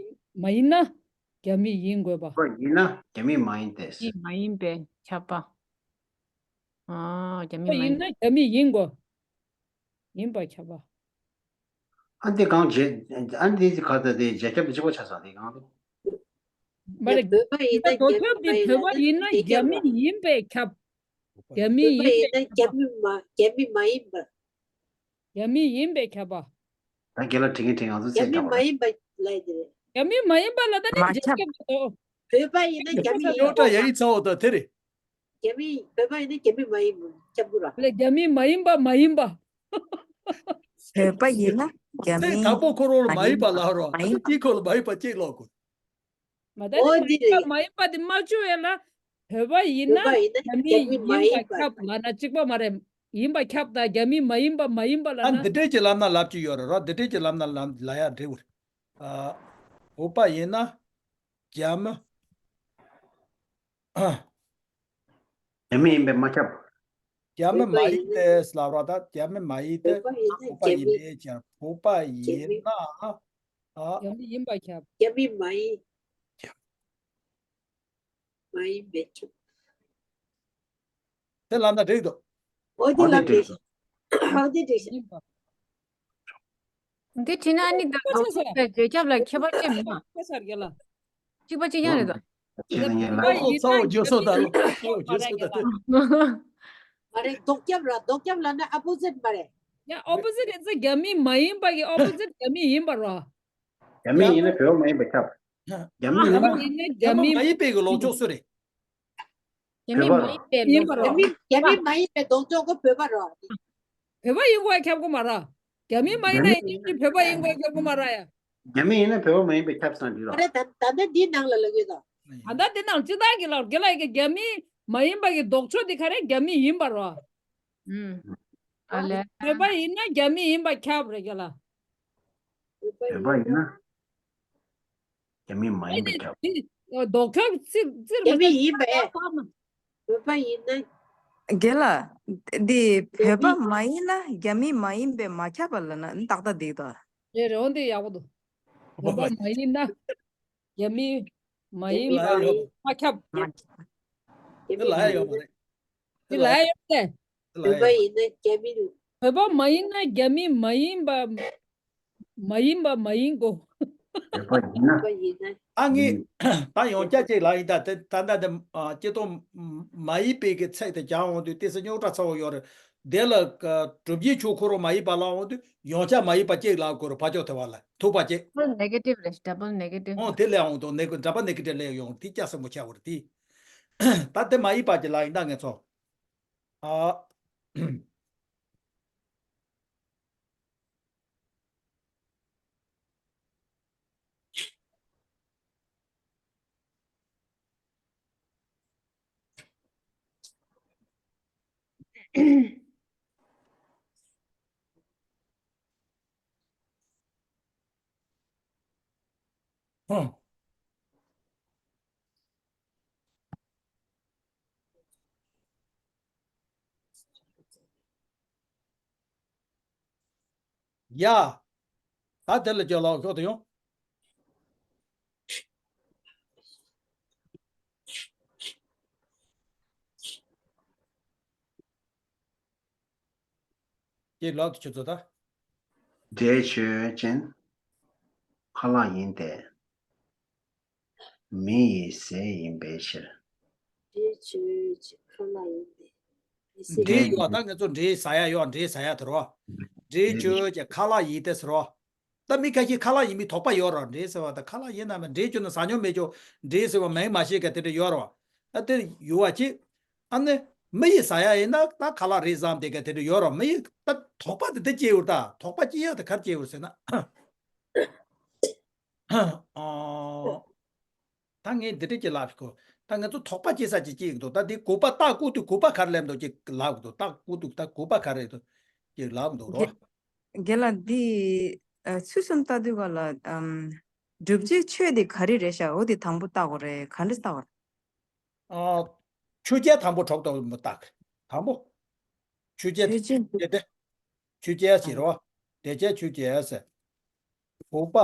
མ་ཡིན་ན་རྒྱ་མི་ཡིན་དགོས་པ། བོད་པ་ཡིན་ན་རྒྱ་མི་མ་ཡིན་ཏེ། མ་ཡིན་པའི་ཁྱབ་པ། ཨ་རྒྱ་མི་མ་ཡིན་ཡིན་ན་རྒྱ་མི་ཡིན་དགོས། ཡིན་པ་ཁྱབ་པ། ཨ་འདི་གང་བྱེད། ཨ་འདི་ག་ད་དེ་རྗེས་ཁྱབ་ཀྱི་གཅིག་པ་ཆགས་སོང་དེ་གང་དེ། མ་རེད། བོད་པ་ཡིན་ན་ལྡོག་ཁྱབ་དེ་བོད་པ་ཡིན་ན་རྒྱ་མི་ཡིན་པས་ཁྱབ། རྒྱ་མི་ཡིན་པས་ཁྱབ། བོད་པ་ཡིན་ན་རྒྱ་མི་མ་རྒྱ་མི་མ་ཡིན་པ། རྒྱ་མི་ཡིན་པས་ཁྱབ་པ། ད་རྒན་ལགས་དྲི་ངན་དྲི་ང་ཚོ་རྒྱ་ཚེ་མི་ཁྱབ་པ་མ་རེད། ཡིན་པ་ལབ་ཀྱི་རེད། རྒྱ་མི་མ་ཡིན་པ་ལ་ད་ནི་མ་རྗེས་ཁྱབ་ཁྱབ་ཀྱི་འདུག་བོད་པ་ཡིན་ན་རྒྱ་མི་ཡིན། ཡོ་ཏྲ་ཡ་ཡི་ཚ་འོ་ད་དེ་རེད། རྒྱ་མི་བོད་པ་ཡིན་ན་རྒྱ་མི་མ་ཡིན་པ་ཁྱབ་དགོས་ར། ལས་རྒྱ་མི་མ་ཡིན་པ་མ་ཡིན་པ། བོད་པ་ཡིན་ན་ རྒྱ་མི་ཚིག་དང་པོ་ཁོ་རང་ལ་མ་ཡིན་པ་ལབ་རོགས། མ་ཡིན་པ། དེའི་ཁོ་ལ་མ་ཡིན་པ་གཅིག་ཀློག་དགོས། མ་ད་ཨོ་དེ་དེ་རེད། མ་ཡིན་པ་དེ་མ་བཅུག་ཡ་ལ། བོད་པ་ཡིན་ན་བོད་པ་ཡིན་ན་རྒྱ་མི་རྒྱ་མི་ཡིན་མ་པ་ཡིན་པ། ཁྱབ་ལབ་ན་གཅིག་པ་མ་རེད། ཡིན་པ་ཁྱབ་དང་རྒྱ་མི་མ་ཡིན་པ་མ་ཡིན་པ་ལབ་ཨ་ན། འདི་འདྲས་ཀྱི་ལབ་ན་ལབ་ཀྱི་ཡོད་རེད་རོ། འདི་འདྲས་ཀྱི་ལབ་ན་ལབ་ལབ་ཡ་འགྲིག་གི་རེད། ཨ། བོད་པ་ཡིན་ན་རྒྱ་མི། རྒྱ་མི་ཡིན་པས་མ་ཁྱབ། རྒྱ་མི་མ་ཡིན་ཏེ་ལབ་རོགས། ད་རྒྱ་མི་མ་ཡིན་ཏེ་བོད་པ་ཡིན་པས་ཁྱབ། བོད་པ་ཡིན་ན། ཨ། རྒྱ་མི་ཡིན་པ་ཁྱབ། རྒྱ་མི་མ་ཡིན། མ་ཡིན་པས་ཁྱབ། དེ་ལབ་ན་འགྲིག་འདུག་ཨོ་དེ་ལབ་འགྲིག་ཤག་ཨོ་དེ་འགྲིག་ཤག་འདི་བྲིས་ན་ཨ་ནི་ད་བོད་པ་རྒྱལ་ཁྱབ་ལ་ཁྱད་པར་ཅི་མེད་ན། ཁ་སར་རྒྱ་ལ། གཅིག་པ་གཅིག་རྐྱང་རེད་ད། ཁྱེད་ཚོ་ངས་ལབ། ཚ་བོ་ཚ་བོ་རྒྱུ་སོ་ད་ལོ། ཚ་བོ་རྒྱུ་སོ་ད་ལོ། མ་རེད། ལྡོག་རྒྱབ་ར། ལྡོག་རྒྱབ་ལབ་ན་ཨ་པོ་ཟིཊ་མ་རེད། ཡ་ཨོ་པོ་ཟིཊ་ཡིན་ཙང་རྒྱ་མི་མ་ཡིན་པ་གི་ཨོ་པོ་ཟིཊ་རྒྱ་མི་ཡིན་པ་རོ། རྒྱ་མི་ཡིན་ན་བོད་པ་མ་ཡིན་པ་ཁྱབ། རྒྱ་མི་ཡིན་ན། རྒྱ་མི་ཡིན་ན་རྒྱ་མི་མ་ཡིན་པའི་གི་ལོག་ཕྱོགས་སུ་རེད། རྒྱ་མི་མ་ཡིན་པའི་ཡིན་པ་རོ། རྒྱ་མི་རྒྱ་མི་མ་ཡིན་པའི་ལྡོག་ཕྱོགས་གི་བོད་པ་རོ། བོད་པ་ཡིན་དགོས་ཁྱབ་དགོས་མ་ར། རྒྱ་མི་མ་ཡིན་ན་ཡིན་གྱི་བོད་པ་ཡིན་དགོས་ཁྱབ་དགོས་མ་ར་ཡ། རྒྱ་མི་ཡིན་ན་བོད་པ་མ་ཡིན་པའི་ཁྱབ་སང་འདི་རོ། ཨ་རེ་ད་ད་ལྟ་འདི་ནང་ལ་ལ་གི་ད། ད་ལྟ་འདི་ནང་སྤྱི་བཏང་གི་ལ་རྒན་ལགས་ཀྱི་རྒྱ་མི་མ་ཡིན་པ་གི་ལྡོག་ཕྱོགས་འདི་ག་རེ་རྒྱ་མི་ཡིན་པ་རོ། ཨུམ། ཨ་ལེ། བོད་པ་ཡིན་ན་རྒྱ་མི་ཡིན་པ་ཁྱབ་རེད་རྒན་ལགས། བོད་པ་ཡིན་ན། རྒྱ་མི་མ་ཡིན་པའི་ཁྱབ། ལྡོག་ཁྱབ་རྩིར་རྩིར་རྒྱ་མི་ཡིན་པས། བོད་པ་ཡིན་ན། རྒན་ལགས། འདི་བོད་པ་མ་ཡིན་ན་རྒྱ་མི་མ་ཡིན་པས་མ་ཁྱབ་པ་ལབ་ན་ཏག་ཏག་འདུག་ད། རེད་རེད། འོ་འདི་ཡག་པོ་འདུག་བོད་པ་མ་ཡིན་ན་རྒྱ་མི་མ་ཡིན་པ་མ་ཁྱབ། འདི་ལ་ཡོད་མ་རེད། འདི་ལ་ཡོད་རེད། བོད་པ་ཡིན་ན་རྒྱ་མི། བོད་པ་མ་ཡིན་ན་རྒྱ་མི་མ་ཡིན་པ། མ་ཡིན་པ་མ་ཡིན་གོ། བོད་པ་ཡིན་ན། བོད་པ་ཡིན་ན། ཨ་ངས་ད་ཡང་བསྐྱར་ཅིག་ལབ་ཡིན། ད་དེ་ད་ལྟ་དེ་སྤྱི་དོན་མ་ཡིན་པའི་གི་ཚིག་དེ་སྦྱང་འོང་དུས་དེ་སྲིད་རྙོག་དྲ་ཚ་བོ་ཡོད་རེད། དེ་ལ་གྲུབ་རྗེ་ཆོས་འཁོར་མ་ཡིན་པ་ལབ་འོང་དུས་ཡང་བསྐྱར་མ་ཡིན་པ་གཅིག་ལབ་དགོས་རེད། ཕར་ཕྱོགས་དེ་བ་ལ་ཐུག་པ་གཅིག Double negative རེད། Double negative ཨོ་དེ་ལས་འོང་དུས་ནེ་གི་འདྲ་པ་ནེ་གི་འདྲ་ལས་ཡོང་དེ་སྐྱ་སེ་མོ་ཆགས་པ་རེད་དེ། ད་དེ་མ་ཡིན་པ་གཅིག་ལབ་ཡིན་ད་ངས་ཚོ། ཨ། ཧུམ། ཡ། ད་དེ་ལ་ཅོ་ལགས་ཤོག་ཏུ་ཡོང་། ཀྱེ་ལགས་ཁྱོད་ཚོ་ད། འདྲེ་ཆོས་ཅན། ཁ་ལག་ཡིན་ཏེ། མི་ཡི་ཟས་ཡིན་པའི་ཕྱིར། འདྲེ་ཆོས་ཅན་ཁ་ལག་ཡིན་ཏེ། མི་ཟས། འདྲེ་ཡོད་ད་ངེད་ཚོ་འདྲེ་ཟ་ཡ་ཡོད། འདྲེ་ཟ་ཡ་དེ་རོ། འདྲེ་ཆོས་ཅན་ཁ་ལག་ཡིན་ཏེ་ཟེར་རོ། ད་མི་ཁ་ཤས་ཁ་ལག་ཡིན་མིན་དོགས་པ་ཡོད་རོ། འདྲེ་ཟེར་བ་ད་ཁ་ལག་ཡིན་ན་མིན་འདྲེ་ཁྱོད་ནི་ཟ་མྱོང་མེད་ཅོ། འདྲེ་ཟེར་བ་མིང་མ་ཤེས་མཁན་དེ་འདྲ་ཡོད་རོ། ཨ་དེ་ཡོད་བ་ཅི། ཨ་ནི་མི་ཡི་ཟ་ཡ་ཡིན་ན་ད་ཁ་ལག་རེད་བསམ་དེ་ག་དེ་འདྲ་ཡོད་རོ། མི་ཡི་ད་དོགས་པ་དེ་དེ་སྐྱེ་ཡོད་ད། དོགས་པ་སྐྱེ་ཡ་དེ་ག་རེ་སྐྱེ་ཡོད་ཟེར་ན། ཨ། ད་ངས་འདི་འདྲ་ཅིག་ལབ་ཤིག་གོ། ད་ང་ཚོ་དོགས་པ་སྐྱེ་ས་ཅིག་སྐྱེ་གི་འདུག་ད་འདི་དགོས་པ་རྟགས་བཀོད་དུས་དགོས་པ་ག་རེ་ལབ་འདུག་ཅིག་ལབ་གི་འདུག་རྟགས་བཀོད་དུས་ད་དགོས་པ་ག་རེ་འདུག་ཅིག་ལབ་གི་འདུག་རོ། རྒན་ལགས་འདི་ཨ་ཚུལ་གསུམ་ལྟ་དུས་ག་ལ་ཨམ་སྒྲུབ་བྱའི་ཆོས་དེ་ག་རེ་རེད་ཤག་འོ་དེ་དང་པོ་བལྟ་དགོས་རེད། ག་འདྲ་བལྟ་དགོས་རེད། ཨ། ཆོས་ཅན་དང་པོ་གྲོགས་དང་མི་རྟག་དང་པོ། ཆོས་ཅན། ཆོས་ཅན། དེ་དེ། ཆོས་ཅན་ཟེར་རོ། དེ་ཅན་ཆོས་ཅན་ཟེར། བོད་པ་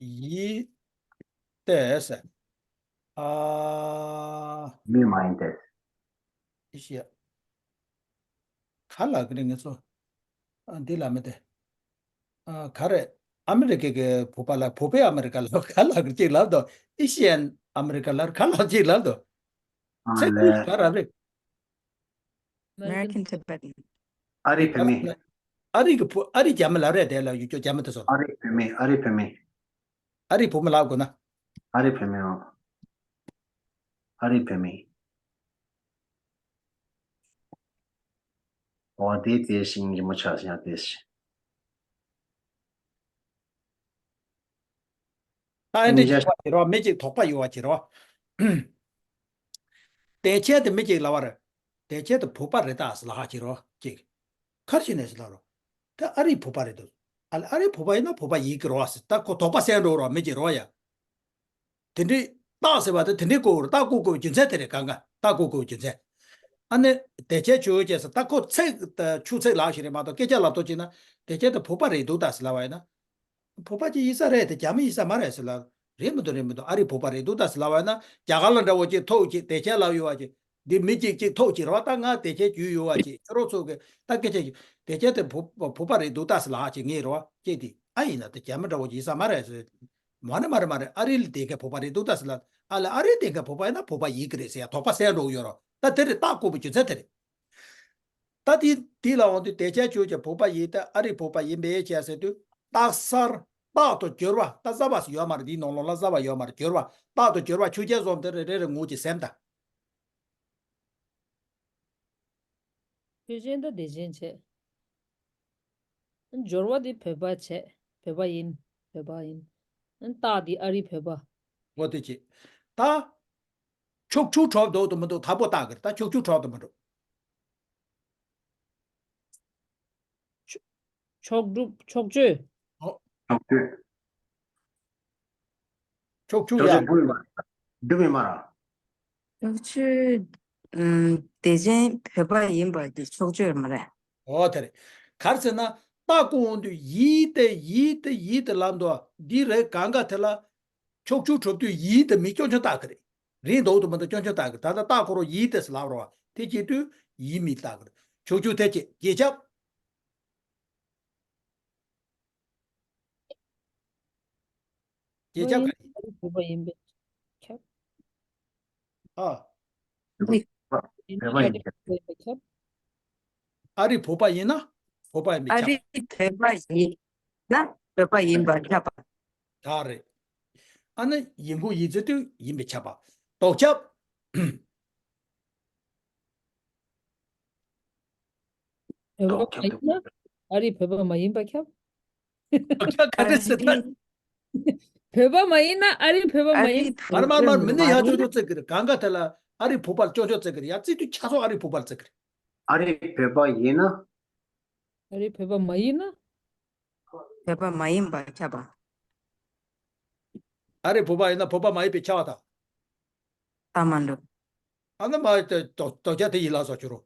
ཡིན་ཏེ་ཟེར། ཨ། མི་མ་ཡིན་ཏེ། ཨེ་ཤི་ཡ། ག་ལ་གི་རེད་ངེད་ཚོ། ཨ་འདི་ལ་མི་དེ། ཨ་ག་རེ། ཨ་མི་རི་ཀའི་གི་བོད་པ་ལ་བོད་པའི་ཨ་མི་རི་ཀ་ལ་ག་ལ་གི་ཅིག་ལབ་དོ། ཨེ་ཤི་ཡན་ཨ་མི་རི་ཀ་ལ་ག་ལ་ཅིག་ལབ་དོ། ཨ་ཚེ་ལས་ག་ར་རེད། American Tibetan. ཨ་རི་བོད་མི། ཨ་རི་གི་བུ་ཨ་རི་རྒྱ་མི་ལབ་རེད་དེ་ལ་ཡུལ་སྐྱོ་རྒྱ་མི་དེ་ཚོ། ཨ་རི་བོད་མི་ཨ་རི་བོད་མི། ཨ་རི་བུ་མོ་ལབ་དགོས་ན། ཨ་རི་བོད་མི་འོ། ཨ་རི་བོད་མི། འོ་དེ་དེ་ཤིང་རི་མོ་ཆགས་ཤིང་དེ་ཤི། ཨ་འདྲ་བྱེད་པ་བྱེད་རོགས། མི་གཅིག་དོགས་པ་ཡོད་པ་བྱེད་རོགས། དེ་ཁྱེད་དེ་མི་གཅིག་ལབ་པ་རེད། དེ་ཁྱེད་དེ་བོད་པ་རེད་ད་ཟེར་ལབ་པ་བྱེད་རོགས་གཅིག་གར་ཕྱིན་ནས་ཟེར་ལབ་རོགས། ད་ཨ་རིའི་བོད་པ་རེད་འདུག་ཨ་ལ་ཨ་རིའི་བོད་པ་ཡིན་ན་བོད་པ་ཡིན་གི་རོགས་ཟེར། ད་ཁོ་དོགས་པ་སེལ་འགྲོ་རོགས། མི་གཅིག་རོགས་ཡ། དེ་འདྲའི་རྟགས་ཟེར་བ་དེ་དེ་འདྲའི་བཀོད་རོགས། རྟགས་བཀོད་དགོས་པའི་རྒྱུ་མཚན་དེ་རེད། གང་ག་རྟགས་བཀོད་དགོས་པའི་རྒྱུ་མཚན། ཨ་ནི་དེ་ཁྱེད་ཆོས་ཅེས་ཟེར། ད་ཁོ་ཚིག་ད་ཆུ་ཚིག་ལག་ཞིག་རེད་མ་གཏོགས་སྐད་ཆ་ལབ་ཐུབ་ཀྱི་ན། དེ་ཁྱེད་དེ་བོད་པ་རེད་འདུག་ད་ཟེར་ལབ་པ་ཡིན་ན། བོད་པ་ཅིག་ཡིན་ས་རེད་དེ་རྒྱ་མི་ཡིན་ས་མ་རེད་ཟེར་ལབ། རེད་མི་འདུག་རེད་མི་འདུག་ཨ་རིའི་བོད་པ་རེད་འདུག་ད་ཟེར་ལབ་པ་ཡིན་ན། རྒྱ་གར་ལ་འདྲ་བོ་ཅིག་ཐུག་ཅིག་དེ་ཁྱེད་ལབ་ཡོད་པ་ཅིག་འདི་མི་གཅིག་གཅིག་ཐུག་ཅིག་རེད་བ། ད་ང་དེ་ཁྱེད་རྒྱུས་ཡོད་པ་ཅིག་ཁྱེད་རང་ཚོ་གི་ད་སྐད་ཆ་ཅིག་དེ་ཁྱེད་དེ་བོད་བོད་པ་རེད་འདུག་ད་ཟེར་ལབ་ཅིག་ངས་རེད་བ་ཅིག་དེ་ཨ་ཡིན་ན་དེ་རྒྱ་མི་འདྲ་བོ་ཅིག་ཡིན་ས་མ་རེད་ཟེར། མ་རེད་མ་རེད་མ་རེད། ཨ་རི་ལ་བསྡད་མཁན་བོད་པ་རེད་འདུག་ད་ཟེར་ལབ། ཨ་ལ་ཨ་རི་བསྡད་མཁན་བོད་པ་ཡིན་ན་བོད་པ་ཡིན་གི་རེད་ཟེར་ཡ་དོགས་པ་སེལ་འགྲོ་གི་ཡོད་རོགས། ད་དེ་རེད། རྟགས་བཀོད་པའི་རྒྱུ་མཚན་དེ་རེད། ད་དེ་དེ་ལ་འོང་དུས་དེ་ཁྱེད་ཆོས་ཀྱི་བོད་པ་ཡིན་ད་ཨ་རིའི་བོད་པ་ཡིན་པས་བྱས་ཟེར་དུས། རྟགས་གསལ། རྟགས་དང་སྦྱོར་བ། ད་གསལ་བ་ཟེར་ཡོད་མ་རེད། འདིའི་ནང་ལོགས་ལ་གསལ་བ་ཡོད་མ་རེད། སྦྱོར་བ། རྟགས་དང་སྦྱོར་བ་ཆོས་ཅན་བཟུམ་དེ་རེ་རེ་རེ་ངོས་ཀྱིས་སེམས་དང་། ཆོས་ཅན་དང་དེ་ཅན་བྱས། སྦྱོར་བ་དེ་བོད་པ་བྱས། བོད་པ་ཡིན། བོད་པ་ཡིན། རྟགས་དེ་ཨ་རིའི་བོད་པ། འོ་དེ་བྱས། ད་ཕྱོགས་ཆོས་གྲུབ་འདུག་དང་མི་འདུག་དང་པོ་བརྟག་གི་རེད། ད་ཕྱོགས་ཆོས་གྲུབ་དང་མི་འགྲོ། ཕྱོགས་གྲུབ། ཕྱོགས་ཆོས། ཨོ། ཕྱོགས་ཆོས། ཕྱོགས་ཆོས་ཕྱོགས་ཡ། ཆོས་སྒྲུབ་ཡིན་པ། སྒྲུབ་ཡིན་པ་ར། ཕྱོགས་ཆོས། ཨམ། དེ་ཅན་བོད་པ་ཡིན་པ་དེ་ཕྱོགས་ཆོས་མ་རེད། ཨོ་དེ་རེད། ག་རེ་ཟེར་ན། རྟགས་བཀོད་འོང་དུས་ཡིན་ཏེ་ཡིན་ཏེ་ཡིན་ཏེ་ལབ་འདུག་འདི་རེད། གང་ག་དེ་ལ། ཕྱོགས་ཆོས་གྲུབ་དུས་ཡིན་ཏེ་མི་སྐྱོན་ཆ་བཏགས་ཀྱི་རེད། རེད་འདུག་དང་མི་འདུག་སྐྱོན་ཆ་བཏགས་ཀྱི། ད་ལྟ་རྟགས་ཁོ་རང་ཡིན་ཏེ་ཟེར་ལབ་རོགས། དེ་བྱེད་དུས་ཡིན་མིན་བཏགས་ཀྱི་རེད། ཕྱོགས་ཆོས་དེ་བྱེད། རྗེས་ཁྱབ། རྗེས་ཁྱབ་ག་རེ། ཨ་རི་བོད་པ་ཡིན་པས་ཁྱབ། ཨ། ཡིན་ན་བོད་པ་ཡིན་པས་ཁྱབ། ཨ་རི་བོད་པ་ཡིན་ན་བོད་པ་ཡིན་པས་ཨ་ཁྱབ། རི་བོད་པ་ཡིན་ན་བོད་པ་ཡིན་པ་ཁྱབ་པ། ད་རེད། ཨ་ནི་ཡིན་གོ་ཡིན་ཚེ་དུས་ཡིན་པས་ཁྱབ་པ། ལྡོག་ཁྱབ། བོད་པ་མ་ཡིན་ན་ཨ་རི་བོད་པ་མ་ཡིན་པ་ཁྱབ། ཁྱབ་ག་རེ་ཟེར་ན། བོད་པ་མ་ཡིན་ན་ཨ་རི་བོད་པ་མ་ཡིན། མར་མར་མར་མི་ནི་ཡང་ཅོག་ཅོག་བརྩི་གི་རེད། གང་ག་དེ་ལ་ཨ་རི་བོད་པ་ལ་ཅོག་ཅོག་བརྩི་གི་རེད། ཡང་བརྩི་དུས་ཆ་སོགས་ཨ་རི་བོད་པ་ལ་བརྩི་གི་རེད། ཨ་རི་བོད་པ་ཡིན་ན། ཨ་རི་བོད་པ་མ་ཡིན་ན། བོད་པ་མ་ཡིན་པ་ཁྱབ་པ། ཨ་རི་བོད་པ་ཡིན་ན་བོད་པ་མ་ཡིན་པའི་ཁྱབ་པ་དང་། ད་མ་འགྲོ། ཨ་ན་མ་དོ་དོ་ཁྱབ་དེ་ཡིན་ལ་སོགས་ཆུ་རོ།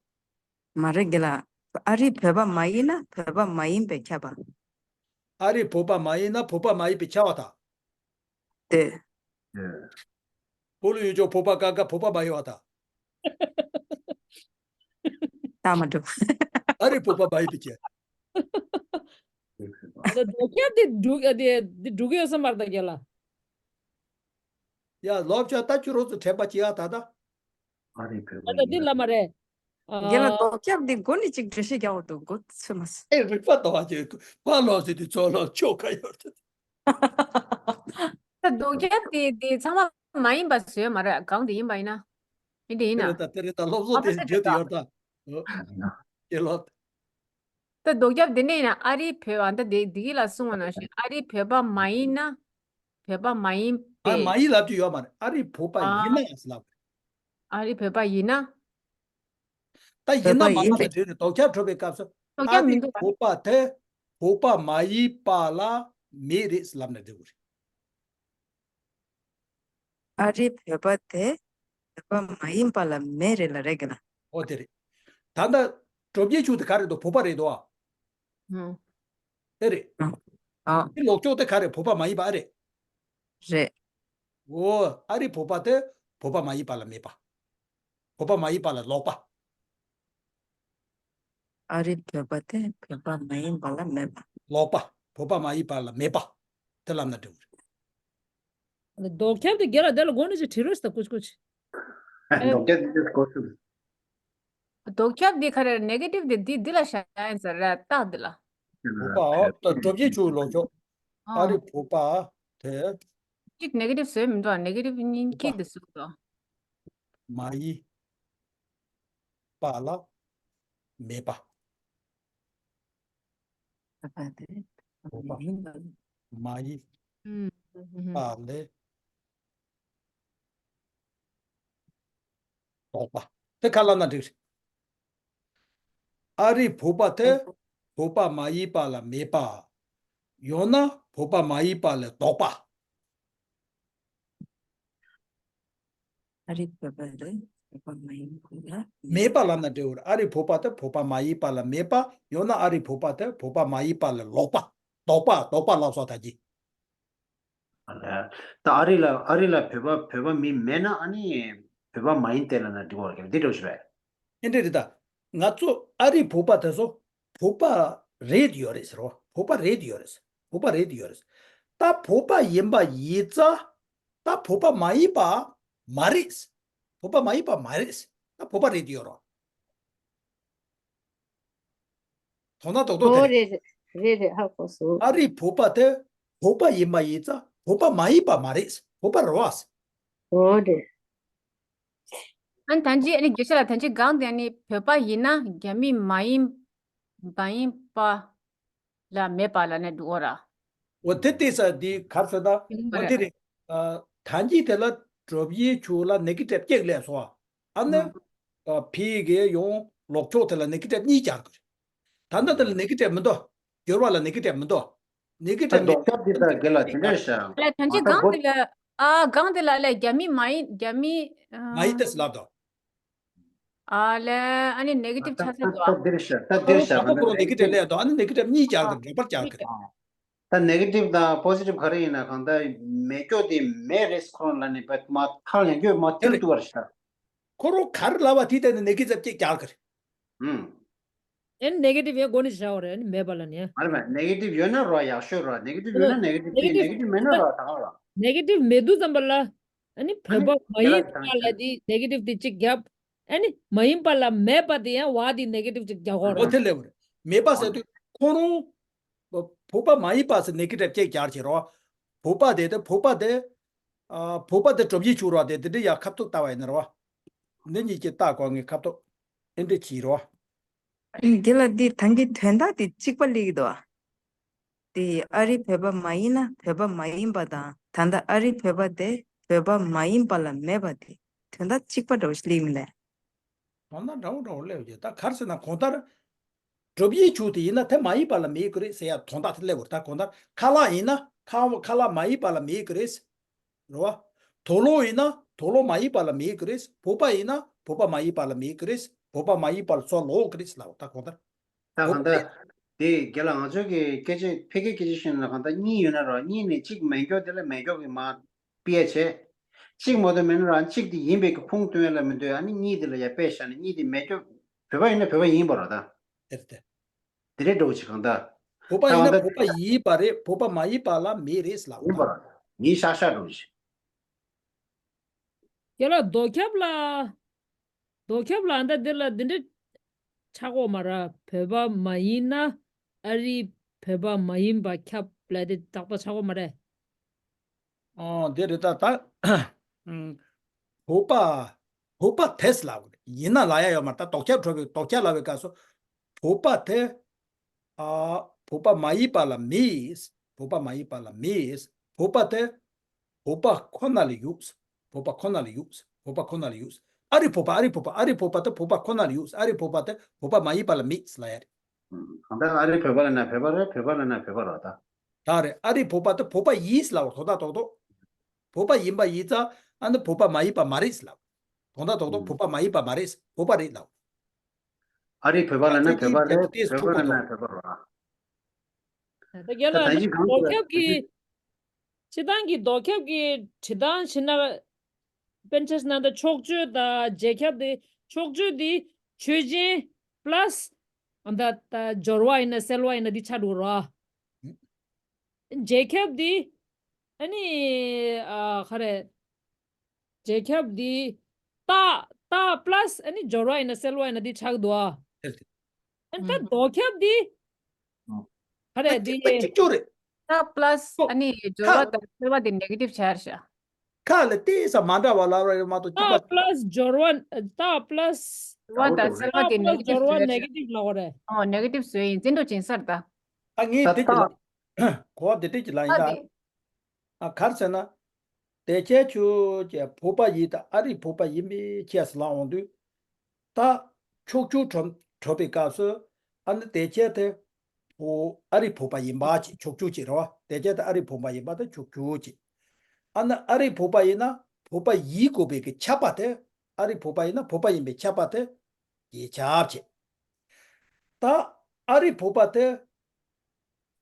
མ་རེད་དགེ་ལགས། ཨ་རི་བོད་པ་མ་ཡིན་ན་བོད་པ་མ་ཡིན་པའི་ཁྱབ་པ། ཨ་རི་བོད་པ་མ་ཡིན་ན་བོད་པ་མ་ཡིན་པའི་ཁྱབ་པ་དང་། དེ། ཨེ། བོད་ལ་ཡོད་ཆོག་བོད་པ་ཀ་ཀ་བོད་པ་མ་ཡིན་པ་དང་། ད་མ་འགྲོ། ཨ་རི་བོད་པ་མ་ཡིན་པའི་ཁྱབ། ད་ལྡོག་ཁྱབ་དེ་འགྲུག་ཨ་དེ་དེ་འགྲུག་གི་ཡོད་ས་མ་རེད་ད་དགེ་ལགས། ཡ་ལོབ་ཆ་ད་ཁྱོད་རོགས་ཚོ་དྲན་པ་བྱེད་ཡ་ད་ད། ཨ་རི་བོད་པ་ད་ལྟ་འདི་ལ་མ་རེད། ཨ། རྒན་ལགས་ལྡོག་ཁྱབ་འདི་མགོ་ནས་ཅིག་འགྲེལ་བཤད་རྒྱག་འོ་འདུག་མགོ་ཚོས་མ་སོང་། ཨེ་རིག་པ་ལྟ་བ་ཅིག་པ་ལོ་ཟེར་དུས་ཚོ་ལོ་ཆོ་ག་ཡོད་དུ། ད་ལྡོག་ཁྱབ་འདི་འདི་ཚང་མ་མ་ཡིན་པ་བཟོས་མ་རེད། གང་འདི་ཡིན་པ་ཡིན་ན། མི་འདི་ཡིན་ན། དེ་རེད་ད་དེ་རེད་ད་སློབ་གསོ་ཨ་དེ་ད་བརྗོད་དུ་ཡོད་ད། ཨོ། ཨེ་ལོ། ད་ལྡོག་ཁྱབ་འདི་ནས་ཡིན་ན་ཨ་རིའི་བོད་ཨ་ད་འདི་འདི་གི་ལ་གསུངས་པ་ནང་བཞིན་ཨ་རིའི་བོད་པ་མ་ཡིན་ན། བོད་པ་མ་ཡིན་པའི། ཨ་མ་ཡིན་ལབ་ཀྱི་ཡོད་མ་རེད། ཨ་རིའི་བོད་པ་ཡིན་ན་ཨ་ལབ། ཨ་རིའི་བོད་པ་ཡིན་ན། ད་ཡིན་ན་མ་ཡིན་ན་འགྲིག་རེད། ལྡོག་ཁྱབ་གྲུབ་པའི་སྐབས་སུ་ལྡོག་ཨ་ཁྱབ་མི་རིའི་འདུག་བོད་པ་དེ་བོད་པ་མ་ཡིན་པ་ལ་མེད་རེད་ལབ་ན་འགྲིག་གི་རེད། ཨ་རིའི་བོད་པ་དེ་བོད་པ་མ་ཡིན་པ་ལ་མེད་རེད་ལ་རེད་གི་ན། ཨོ་དེ་རེད། ད་ལྟ་གྲོབ་རྒྱལ་ཆུ་དེ་ག་རེད་དོ། བོད་པ་རེད་དོ། ཨ། ཨ། དེ་རེད། ཨ། ཨ། དེ་ལོག་ཕྱོགས་དེ་ག་རེད། བོད་པ་མ་ཡིན་པ་ཨ་རེད། རེད། ཨོ་ཨ་རིའི་བོད་པ་དེ་བོད་པ་མ་ཡིན་པ་ལ་མེད་པ། བོད་པ་མ་ཡིན་པ་ལ་ལོག་པ། ཨ་རིའི་བོད་པ་དེ་བོད་པ་མ་ཡིན་པ་ལ་མེད་པ། ལོག་པ། བོད་པ་མ་ཡིན་པ་ལ་མེད་པ། དེ་ལབ་ན་འགྲིག་གི་རེད། ལྡོག་ཁྱབ་དེ་རྒན་ལགས་དེ་ལ་དགོངས་ནས་ཅིག་དྲི་རོགས་ད་ཀུ་ཅི་ཀུ་ཅི། ལྡོག་ཁྱབ་དེ་ཀོ་སུ། ལྡོག་ཁྱབ་དེ་ག་རེ་ནེ་གེ་ཊིབ་དེ་འདི་འདི་ལ་བཞག་ཡིན་ཟེར་ར་རྟགས་འདི་ལ། བོད་པ་ད་གྲོབ་རྒྱལ་ཆུ་ལོག་ཕྱོགས། ཨ་ཨ། རིའི་བོད་པ་དེ། གཅིག་ནེ་གེ་ཊིབ་བཟོས་མི་འདུག་ནེ་གེ་ཊིབ་གཉིས་བོད་པ་ཀྱིས་དེ་བཟོས་འདུག་མ་ཡིན་པ་ལ་མེད་པ། བོད་པ་མ་ཡིན། ཨུམ། ཨ་ལེ། དོགས་པ། དེ་ག་ལབ་ན་འགྲིག་རེད། ཨ་རིའི་བོད་པ་དེ་བོད་པ་མ་ཡིན་པ་ལ་མེད་པ། ཡང་ན་བོད་པ་མ་ཡིན་པ་ལས་ལྡོག་པ། ཨ་རིའི་བོད་པ་དེ་བོད་པ་མ་ཡིན་པ་ལ་མེད་པ་ལབ་ན་འགྲིག་གི་རེད། ཨ་རིའི་བོད་པ་དེ་བོད་པ་མ་ཡིན་པ་ལ་མེད་པ། ཡང་ན་ཨ་རིའི་བོད་པ་དེ་བོད་པ་མ་ཡིན་པ་ལས་ལྡོག་པ། ལྡོག་པ། ལྡོག་པ་ལབ་སོང་ད་གི། ད་ཨ་རི་ལ་ཨ་རི་ལ་བོད་པ་བོད་པ་མི་མེད་ན་ཨ་ནི་བོད་པ་མ་ཡིན་ཏེ་ལབ་ན་འགྲིག་གི་རེད། འདི་འདྲ་ཞིག་རེད། ཨེ་འདྲ་རེད་ད། ང་ཚོ་ཨ་རིའི་བོད་པ་དེ་ཚོ་བོད་པ་རེད་ཡོད་རེད་ཟེར་བ། བོད་པ་རེད་ཡོད་རེད། བོད་པ་རེད་ཡོད་རེད། ད་བོད་པ་ཡིན་པ་ཡིན་ཙང་ད་བོད་པ་མ་ཡིན་པ་མ་རེད། བོད་པ་མ་ཡིན་པ་མ་རེད། ད་བོད་པ་རེད་ཡོད་རེད། དོན་དག་རྡོག་རྡོག་དེ་ཨོ་རེད། རེད་རེད་རེད། ཧ་གོ་སོང་། ཨ་རིའི་བོད་པ་དེ་བོད་པ་ཡིན་པ་ཡིན་ཙང་བོད་པ་མ་ཡིན་པ་མ་རེད། བོད་པ་རེད་བ། ཨོ་རེད། ཨ་ནི་ད་ཅི་ཨ་ནི་རྒྱལ་ཤ་ལ་ད་ཅི་གང་དེ་ཨ་ནི་བོད་པ་ཡིན་ན་རྒྱ་མི་མ་ཡིན་མ་ཡིན་པ་ལ་མེད་པ་ལ་ནས་འདུག་ཨོ་ར། འོ་དེ་ལྟས་ས་འདི་གར་ས་ད་འོ་དེ་རེད། ཨ་ད་ཅི་དེ་ལ་གྲོབ་ཡིན་ཆུ་ལ་ནེ་གེ་ཊིབ་གཅིག་ལས་སོ། ཨ་ནི། ཨ་ཕི་གེ་ཡོང་ལོག་ཕྱོགས་དེ་ལ་ནེ་གེ་ཊིབ་གཉིས་སྦྱར་དགོས། ད་ལྟ་དེ་ལ་ནེ་གེ་ཊིབ་མི་འདུག་སྦྱོར་བ་ལ་ནེ་གེ་ཊིབ་མི་འདུག་ནེ་གེ་ཊིབ་མེད། ལྡོག་ཁྱབ་འདི་དག་དགེ་ལ་དེ་འདྲ་བྱ། ལ་ཐན་ཅི་གང་དེ་ལ་ཨ་གང་དེ་ལ་ལ་རྒྱ་མི་མ་ཡིན་རྒྱ་མི་མ་ཡིན་ཏེ་ལབ་དོ། ཨ་ལ་ཨ་ནི་ནེ་གེ་ཊིབ་ཆ་ཚ་དོ། ད་འདིར་བྱ་ད་འདིར་བྱ་ཁོ་ཁོ་རང་ནེ་གེ་ཊིབ་ལས་དོ། ཨ་ནི་ནེ་གེ་ཊིབ་གཉིས་སྦྱར་གི་འདྲ་པར་སྦྱར་གི། ད་ནེ་གེ་ཊིབ་དང་པོ་ཟི་ཊིབ་ག་རེ་ཡིན་ན་གང་ལྟར་མེད་སྐྱོ་དེ་མེད་རེད། ཁོ་རང་ལ་ནི་བ་མ་ཐག་ཉན་སྐྱོ་མ་ཐུག་ཏུ་བར་ཤ། ཁོ་རང་ག་རེ་ལབ་པ་དེ་ལྟ་ནི་ནེ་གེ་ཊིབ་གཅིག་སྦྱར་གི་རེད། ཨུམ། ཨེ་ནེ་གེ་ཊིབ་ཡང་སྒོ་ནས་བཞག་པ་རེད། ཨ་ནི་མེད་པ་ལ་ནི། ཨ་རེ་མ་ནེ་གེ་ཊིབ་ཡོད་ན་རོ་ཡག་ཤོས་རོ། ནེ་གེ་ཊིབ་ཡོད་ན་ནེ་གེ་ཊིབ་ནེ་གེ་ཊིབ་མེད་ན་རོ་ད་ག་རོ། ནེ་གེ་ཊིབ་མེད་དུས་ཙམ་པ་ལ་ཨ་ནི་བོད་པ་མ་ཡིན་པ་ལ་དེ་ནེ་གེ་ཊིབ་དེ་གཅིག་བརྒྱབ། ཨ་ནི་མ་ཡིན་པ་ལ་མེད་པ་དེ་ཡང་བ་དེ་ནེ་གེ་ཊིབ་གཅིག་རྒྱག་དགོས་རེད། འོ་དེ་ལས་བར་མེད་པ་ཟེར་དུས་ཁོ་རང་བོད་པ་མ་ཡིན་པ་ཟེར་ནེ་གེ་ཊིབ་གཅིག་སྦྱར་བྱེད་རོགས། བོད་པ་དེ་དེ་བོད་པ་དེ་ཨ་བོད་པ་དེ་གྲུབ་ཡིད་ཆུ་རོགས་དེ་དེ་འདྲ་ཡ་ཁ་ཐུག་ལྟ་བ་ཡིན་ན་རོགས། འདི་གཉིས་ཀྱི་ལྟ་དགོས་ངེས་ཁ་ཐུག་ཨེ་འདྲ་བྱེད་རོགས། འདི་ལ་འདི་ཐང་གི་དོན་དག་དེ་གཅིག་པ་སླེབས་ཀྱི་འདུག་ཨ། དེ་ཨ་རི་བོད་པ་མ་ཡིན་ན་བོད་པ་མ་ཡིན་པ་དང་ད་ལྟ་ཨ་རི་བོད་པ་དེ་བོད་པ་མ་ཡིན་པ་ལ་མེད་པ་དེ་དོན་དག་གཅིག་པ་འདྲ་བོ་ཞིག་སླེབས་མི་ལས། དོན་དག་འདྲ་བོ་འདྲ་བོ་སླེབས་ཀྱི་ད་གར་ཟེར་ན་གང་ལྟར། གྲུབ་ཡིན་ཆུ་དེ་ཡིན་ན་དེ་མ་ཡིན་པ་ལ་མེད་ཀྱི་རེད་ཟེར་ཡ་དོན་དག་དེ་སླེབས་བར་ད་གང་ལྟར་ཁ་ལག་ཡིན་ན་ཁ་ཁ་ལག་མ་ཡིན་པ་ལ་མེད་ཀྱི་རེད། རེད་བ། དུག་ལོག་ཡིན་ན་དུག་ལོག་མ་ཡིན་པ་ལ་མེད་ཀྱི་རེད། བོད་པ་ཡིན་ན་བོད་པ་མ་ཡིན་པ་ལ་མེད་ཀྱི་རེད། བོད་པ་མ་ཡིན་པ་ལ་ཚོ་ལོག་གི་རེད་ལབ་ད་གང་ལྟར། ད་གང་ལྟར་དེ་རྒྱ་ལ་ང་ཚོ་གི་སྐད་ཆ་ཕལ་སྐད་སྐད་ཆ་བཤད་ན་གང་ལྟར་གཉིས་ཡོད་ན་རོ། གཉིས་ནས་གཅིག་མེད་མཁན་དེ་ལ་མེད་མཁན་གྱི་མ་དཔེ་བྱས། གཅིག་མ་གཏོགས་མེད་ན་རོ། གཅིག་དེ་ཡིན་པའི་གི་ཁུངས་སྟོན་ཡ་ལ་མི་འདོད། ཨ་ནི་གཉིས་དེ་ལ་ཡ་དཔེ་བཞག་ནས་གཉིས་དེ་མེད་མཁན་བོད་པ་ཡིན་ན་བོད་པ་ཡིན་པ་རོ་ད། དེ་རེད་དེ། དེ་རེད་འགྲོ་ཅིག་གང་ལྟར། བོད་པ་ཡིན་ན་ད་བོད་པ་ཡིན་པ་རེད། བོད་པ་མ་ཡིན་པ་ལ་མེད་རེད་ལབ་ཡིན་པ་རེད། ངའི་ཤག་ཤག་འགྲོ་ཅིག་དེ་ལ་ལྡོག་ཁྱབ་ལ། ལྡོག་ཁྱབ་ལ་ཨ་ད་འདི་ལ་འདི་འདྲ་ཆགས་གོ་མ་ར། བོད་པ་མ་ཡིན་ན་ཨ་རི་བོད་པ་མ་ཡིན་པ་ཁྱབ་ལ་དེ་ཏག་ཏག་ཆགས་གོ་མ་རེད། ཨོ་འདི་རེད་ད་ད། ཨུམ། བོད་པ། བོད་པ་དེས་ལབ་ཡིན་ན་ལབ་ཡ་ཡོད་མ་རེད། ད་ལྡོག་ཁྱབ་འགྲོ་བའི་ལྡོག་ཁྱབ་ལབ་པའི་སྐབས་སུ། བོད་པ་དེ། ཨ། བོད་པ་མ་ཡིན་པ་ལ་མེད། བོད་པ་མ་ཡིན་པ་ལ་མེད། བོད་པ་དེ། བོད་པ་ཁོ་ན་ལ་ཡོད། བོད་པ་ཁོ་ན་ལ་ཡོད། བོད་པ་ཁོ་ན་ལ་ཡོད། ཨ་རི་བོད་པ་ཨ་རི་བོད་པ་ཨ་རི་བོད་པ་དེ་བོད་པ་ཁོ་ན་ལ་ཡོད། ཨ་རི་བོད་པ་དེ་བོད་པ་མ་ཡིན་པ་ལ་མེད་ལབ་ཡ་རེད། གང་ལྟར་ཨ་རི་བོད་པ་ལ་ན་བོད་པ་རེད། བོད་པ་ལ་ན་བོད་པ་རེད་ད། ད་རེད། ཨ་རི་བོད་པ་དེ་བོད་པ་ཡིན་ལབ་པ་རྡོག་རྡོག་རྡོག་བོད་པ་ཡིན་པ་ཡིན་ཙང་ཨ་ནི་བོད་པ་མ་ཡིན་པ་མ་རེད་ལབ། རྡོག་རྡོག་རྡོག་རྡོག་བོད་པ་མ་ཡིན་པ་མ་རེད། བོད་པ་རེད་ལབ། ཨ་རི་བོད་པ་ལ་ན་བོད་པ་རེད། བོད་པ་ལ་ན་བོད་པ་རེད། ད་རྒན་ལགས་ལྡོག་ཁྱབ་ཀྱི། སྤྱི་བཏང་གི་ལྡོག་ཁྱབ་ཀྱི་བྲིས་སྟངས་བྱས་ན། པཎ་ཆེན་ནང་ད་ཕྱོགས་ཆོས་དང་རྗེས་ཁྱབ་དེ། ཕྱོགས་ཆོས་དེ་ཆོས་ཅན་པ་ལ་སི་ཨ་ད་ད་སྦྱོར་བ་ཡིན་ན་སེལ་བ་ཡིན་ན་འདི་ཆགས་འགྲོ་རོ། རྗེས་ཁྱབ་དེ་ཨ་ནི་ཨ་ག་རེ། རྗེས་ཁྱབ་དེ་རྟགས་རྟགས་པ་ལ་སི་ཨ་ནི་སྦྱོར་བ་ཡིན་ན་སེལ་བ་ཡིན་ན་འདི་ཆགས་འདུག་ཨ། ཨ་ནི་ད་ལྡོག་ཁྱབ་དེ་ག་རེ་དེ། གཅིག་པ་གཅིག་རྐྱང་རེད། རྟགས་པ་ལ་སི་ཨ་ནི་སྦྱོར་བ་དང་སེལ་བ་དེ་ནེ་གེ་ཊིབ་བྱས་ཤག་ཁ་ལ་ཏོག་ཙམ་མ་འདྲ་བ་ལབ་ར་ཡོད་མ་གཏོགས་གཅིག་པ། རྟགས་པ་ལ་སི་སྦྱོར་བ་རྟགས་པ་ལ་སི། སྦྱོར་བ་དང་སེལ་བ་དེ་ནེ་གེ་ཊིབ་བཟོས་ཤག་ནེ་གེ་ཊིབ་ལབ་དགོས་རེད། ཨོ་ནེ་གེ་ཊིབ་བཟོས་ཡིན། བཙན་འཕྲོག་ཅིང་སར་ད། ཨ་ངས་དེ་གི་ལ་གོ་བ་དེ་འདྲ་གི་ལ་ཡིན་ད། ཨ་ག་རེ་ཟེར་ན། དེ་ཁྱད་ཆོས་ཀྱི་བོད་པ་ཡིན་དང་ཨ་རིའི་བོད་པ་ཡིན་པའི་ཁྱད་ཟེར་ལབ་འོང་དུས། ད་ཕྱོགས་ཆོས་གྲུབ་གྲུབ་པའི་སྐབས་སུ་ཨ་ནི་དེ་ཁྱད་དེ་བོད་ཨ་རིའི་བོད་པ་ཡིན་པ་ཅིག་ཕྱོགས་ཆོས་ཅིག་རེད་བ། དེ་ཁྱད་དེ་ཨ་རིའི་བོད་པ་ཡིན་པ་དེ་ཕྱོགས་ཆོས་ཅིག་ཨ་ནི་ཨ་རིའི་བོད་པ་ཡིན་ན་བོད་པ་ཡིན་དགོས་པའི་གི་ཁྱབ་པ་དེ། ཨ་རིའི་བོད་པ་ཡིན་ན་བོད་པ་ཡིན་པའི་ཁྱབ་པ་དེ་གི་ཁྱབ་ཅིག་ད་ཨ་རིའི་བོད་པ་དེ་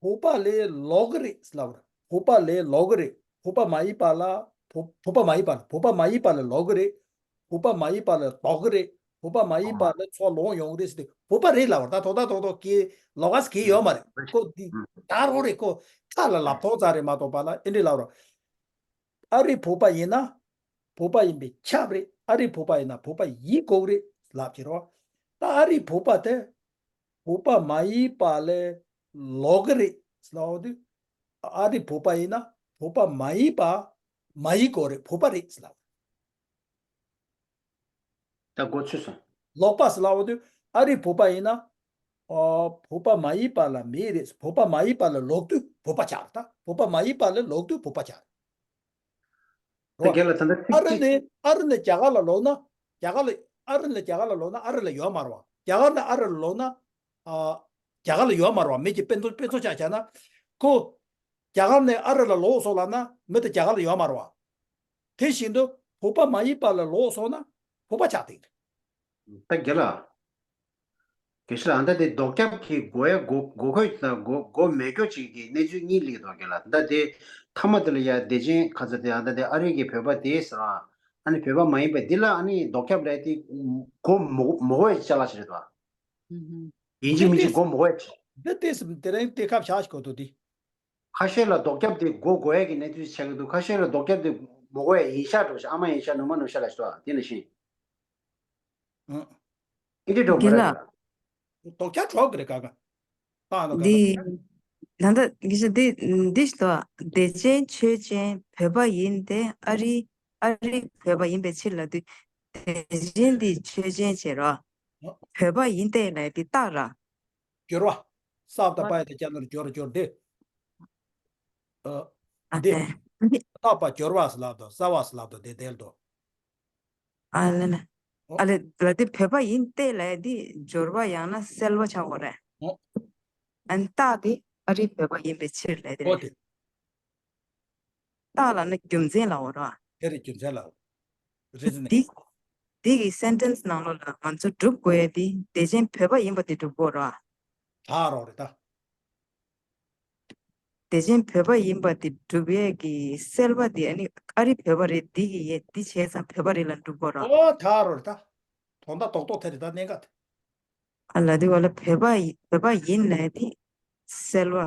བོད་པ་ལས་ལོག་གི་རེད་ལབ་ར། བོད་པ་ལས་ལོག་གི་རེད། བོད་པ་མ་ཡིན་པ་ལ་བོད་བོད་པ་མ་ཡིན་པ་ལ་བོད་པ་མ་ཡིན་པ་ལ་ལོག་གི་རེད། བོད་པ་མ་ཡིན་པ་ལ་ལྡོག་གི་རེད། བོད་པ་མ་ཡིན་པ་ལ་ཚུར་ལོག་ཡོང་གི་རེད་ཟེར་ཏེ་བོད་པ་རེད་ལབ་ར། ད་དོ་ད་དོ་དོ་གི་ལོག་ག་ཟེར་གི་ཡོད་མ་རེད། ཁོ་འདི་ད་རོ་རེད། ཁོ་ཁ་ལ་ལབ་ཐོག་ཙམ་རེད་མ་གཏོགས་པ་ལ་ཨེ་འདྲི་ལབ་ར། ཨ་རིའི་བོད་པ་ཡིན་ན་བོད་པ་ཡིན་པའི་ཁྱབ་རེད། ཨ་རིའི་བོད་པ་ཡིན་ན་བོད་པ་ཡིན་དགོས་རེད་ལབ་ཀྱི་རོ། ད་ཨ་རིའི་བོད་པ་དེ་བོད་པ་མ་ཡིན་པ་ལས་ལོག་གི་རེད་ལབ་དུས། ཨ་རིའི་བོད་པ་ཡིན་ན་བོད་པ་མ་ཡིན་པ་མ་ཡིན་དགོས་རེད། བོད་པ་རེད་ལབ། ད་གོ་ཚོད་སོང་། ལོག་པ་ཟེར་ལབ་དུས་ཨ་རིའི་བོད་པ་ཡིན་ན། ཨོ་བོད་པ་མ་ཡིན་པ་ལ་མེད་རེད། བོད་པ་མ་ཡིན་པ་ལ་ལོག་དུས་བོད་པ་ཆགས་རེད། ད་བོད་པ་མ་ཡིན་པ་ལ་ལོག་དུས་བོད་པ་ཆགས་རེད། ད་རྒན་ལགས་ད་ལྟ་ཨ་ཚིག་རི་ཚིག་ནས་ཨ་རི་ནས་རྒྱ་གར་ལ་ལོག་ན། རྒྱ་གར་ལ་ཨ་རི་ནས་རྒྱ་གར་ལ་ལོག་ན་ཨ་རི་ལ་ཡོད་མ་རེད་བ། རྒྱ་གར་ནས་ཨ་རི་ལ་ལོག་ན། ཨ་རྒྱ་གར་ལ་ཡོད་མ་རེད་བ། མི་གཅིག་དཔེ་མཚོན་དཔེ་མཚོན་ཆ་བཞག་ན། ཁོ་རྒྱ་གར་ནས་ཨ་རི་ལ་ལོག་སོང་ལབ་ན་མི་དེ་རྒྱ་གར་ལ་ཡོད་མ་རེད་བ། དེ་བཞིན་དུ་བོད་པ་མ་ཡིན་པ་ལ་ལོག་སོང་ན་བོད་པ་ཆགས་ཐིག་རེད། ད་རྒན་ལགས། དགེ་བཤེས་ལགས། ད་དེ་ལྡོག་ཁྱབ་ཀྱི་གོ་ཡ་གོ་གོ་ཁོད་དང་གོ་གོ་མེད་རྒྱུ་ཅིག་གི་གནས་ཚུལ་གཉིས་སླེབས་འདུག་རྒན་ལགས། ད་དེ་མཐའ་མ་དེ་ལ་ཡ་བདེ་ཆེན་ཁ་ཚ་དེ་ཨ་ད་དེ་ཨ་རི་གི་བོད་པ་དེ་ཟེར་བ། ཨ་ནི་བོད་པ་མ་ཡིན་པ་འདི་ལ་ཨ་ནི་ལྡོག་ཁྱབ་ལས་དེ་གོ་མོ་མོ་གོ་ཡ་ཅ་ལག་ཞིག་རེད་དོ། ཡིན་གཅིག་མིན་གཅིག་གོ་མོ་གོ་ཡ་ཅིག་འདི་ཏིས་དེ་རིང་དེ་ཁབ་ཆགས་ཤིག་གོ་ཐུབ་དེ། ཁ་ཤས་ལ་ལྡོག་ཁྱབ་དེ་གོ་གོ་ཡ་གི་གནས་ཚུལ་ཆགས་ཀྱི་འདུག་ཁ་ཤས་ལ་ལྡོག་ཁྱབ་དེ་མོ་གོ་ཡ་ཡིན་ཤག་འགྲོ་ཤག་ཨ་མ་ཡིན་ཤག་ནུ་མ་ནུ་ཤག་ལ་ཤོག་དེ་ནི་ཤིང་། ཨ། ཨིན་དྲི་འགྲོ་གི་མི་ལ་རེད། ལྡོག་ཁྱབ་གྲོགས་གི་རེད་ག་ག་ད་ཨ་ནོ་ག་འདི་ག་ད་ལྟ་གི་ཤ་འདི་འདི་ཞིག་ཏོ། བདེ་ཆེན་ཆོས་ཅན་བོད་པ་ཡིན་ཏེ་ཨ་རི་ཨ་རི་བོད་པ་ཡིན་པའི་ཕྱིར་ལབ་དུས། བདེ་ཆེན་འདི་ཆོས་ཅན་བྱེད་རོགས། བོད་པ་ཡིན་ཏེ་ལབ་དེ་རྟགས་ར། སྦྱོར་བ། སབ་དང་པ་ཡ་དང་སྦྱར་ན་སྦྱོར་སྦྱོར་འདི། ཨ། ཨ་འདི། ཏེ། རྟགས་པ་སྦྱོར་བ་ཟེར་ལབ་དང་ས་བ་ཟེར་ལབ་དང་འདི་དེ་ལ་དོ། ཨ་ལེ་ལེ། ཨོ། ཨ་ལེ་ལ་དེ་བོད་པ་ཡིན་ཏེ་ལབ་དེ་སྦྱོར་བ་ཡང་ན་གསལ་བ་ཆགས་དགོས་རེད། ཨོ། ཨ་ནི་རྟགས་དེ་ཨ་རིའི་བོད་པ་ཡིན་པའི་ཕྱིར་ལབ་དེ་ཨོ་རེད། དེ། རྟགས་ལབ་ན་རྒྱུ་མཚན་ལབ་དགོས་རེད་བ། དེ་རེད་རྒྱུ་མཚན་ལབ། རེ་ཟིན་ནས། འདི། འདི་གི་སེན་ཊེན་སི་ནང་ལོགས་ལ་ང་ཚོ་སྒྲུབ་དགོས་ཡ་དེ་བདེ་ཆེན་བོད་པ་ཡིན་པ་དེ་སྒྲུབ་དགོས་རེད་བ། ད་རོགས་རེད་ད། བདེ་ཆེན་བོད་པ་ཡིན་པ་དེ་སྒྲུབ་ཡས་ཀྱི་གསལ་བ་དེ་ཨ་ནི་ཨ་རི་བོད་པ་རེད། འདི་གི་ཡས་འདི་བྱས་ཙང་བོད་པ་རེད་ལབ་སྒྲུབ་དགོས་རེད་བ། ཨོ་ད་རོགས་རེད་ད། དོན་དག་རྡོག་རྡོག་དེ་རེད་ད་གནད་འགག་དེ། ཨ་ལ་དེ་བ་ལ་བོད་པ་ཡི་བོད་པ་ཡིན་ལབ་དེ་གསལ་བ།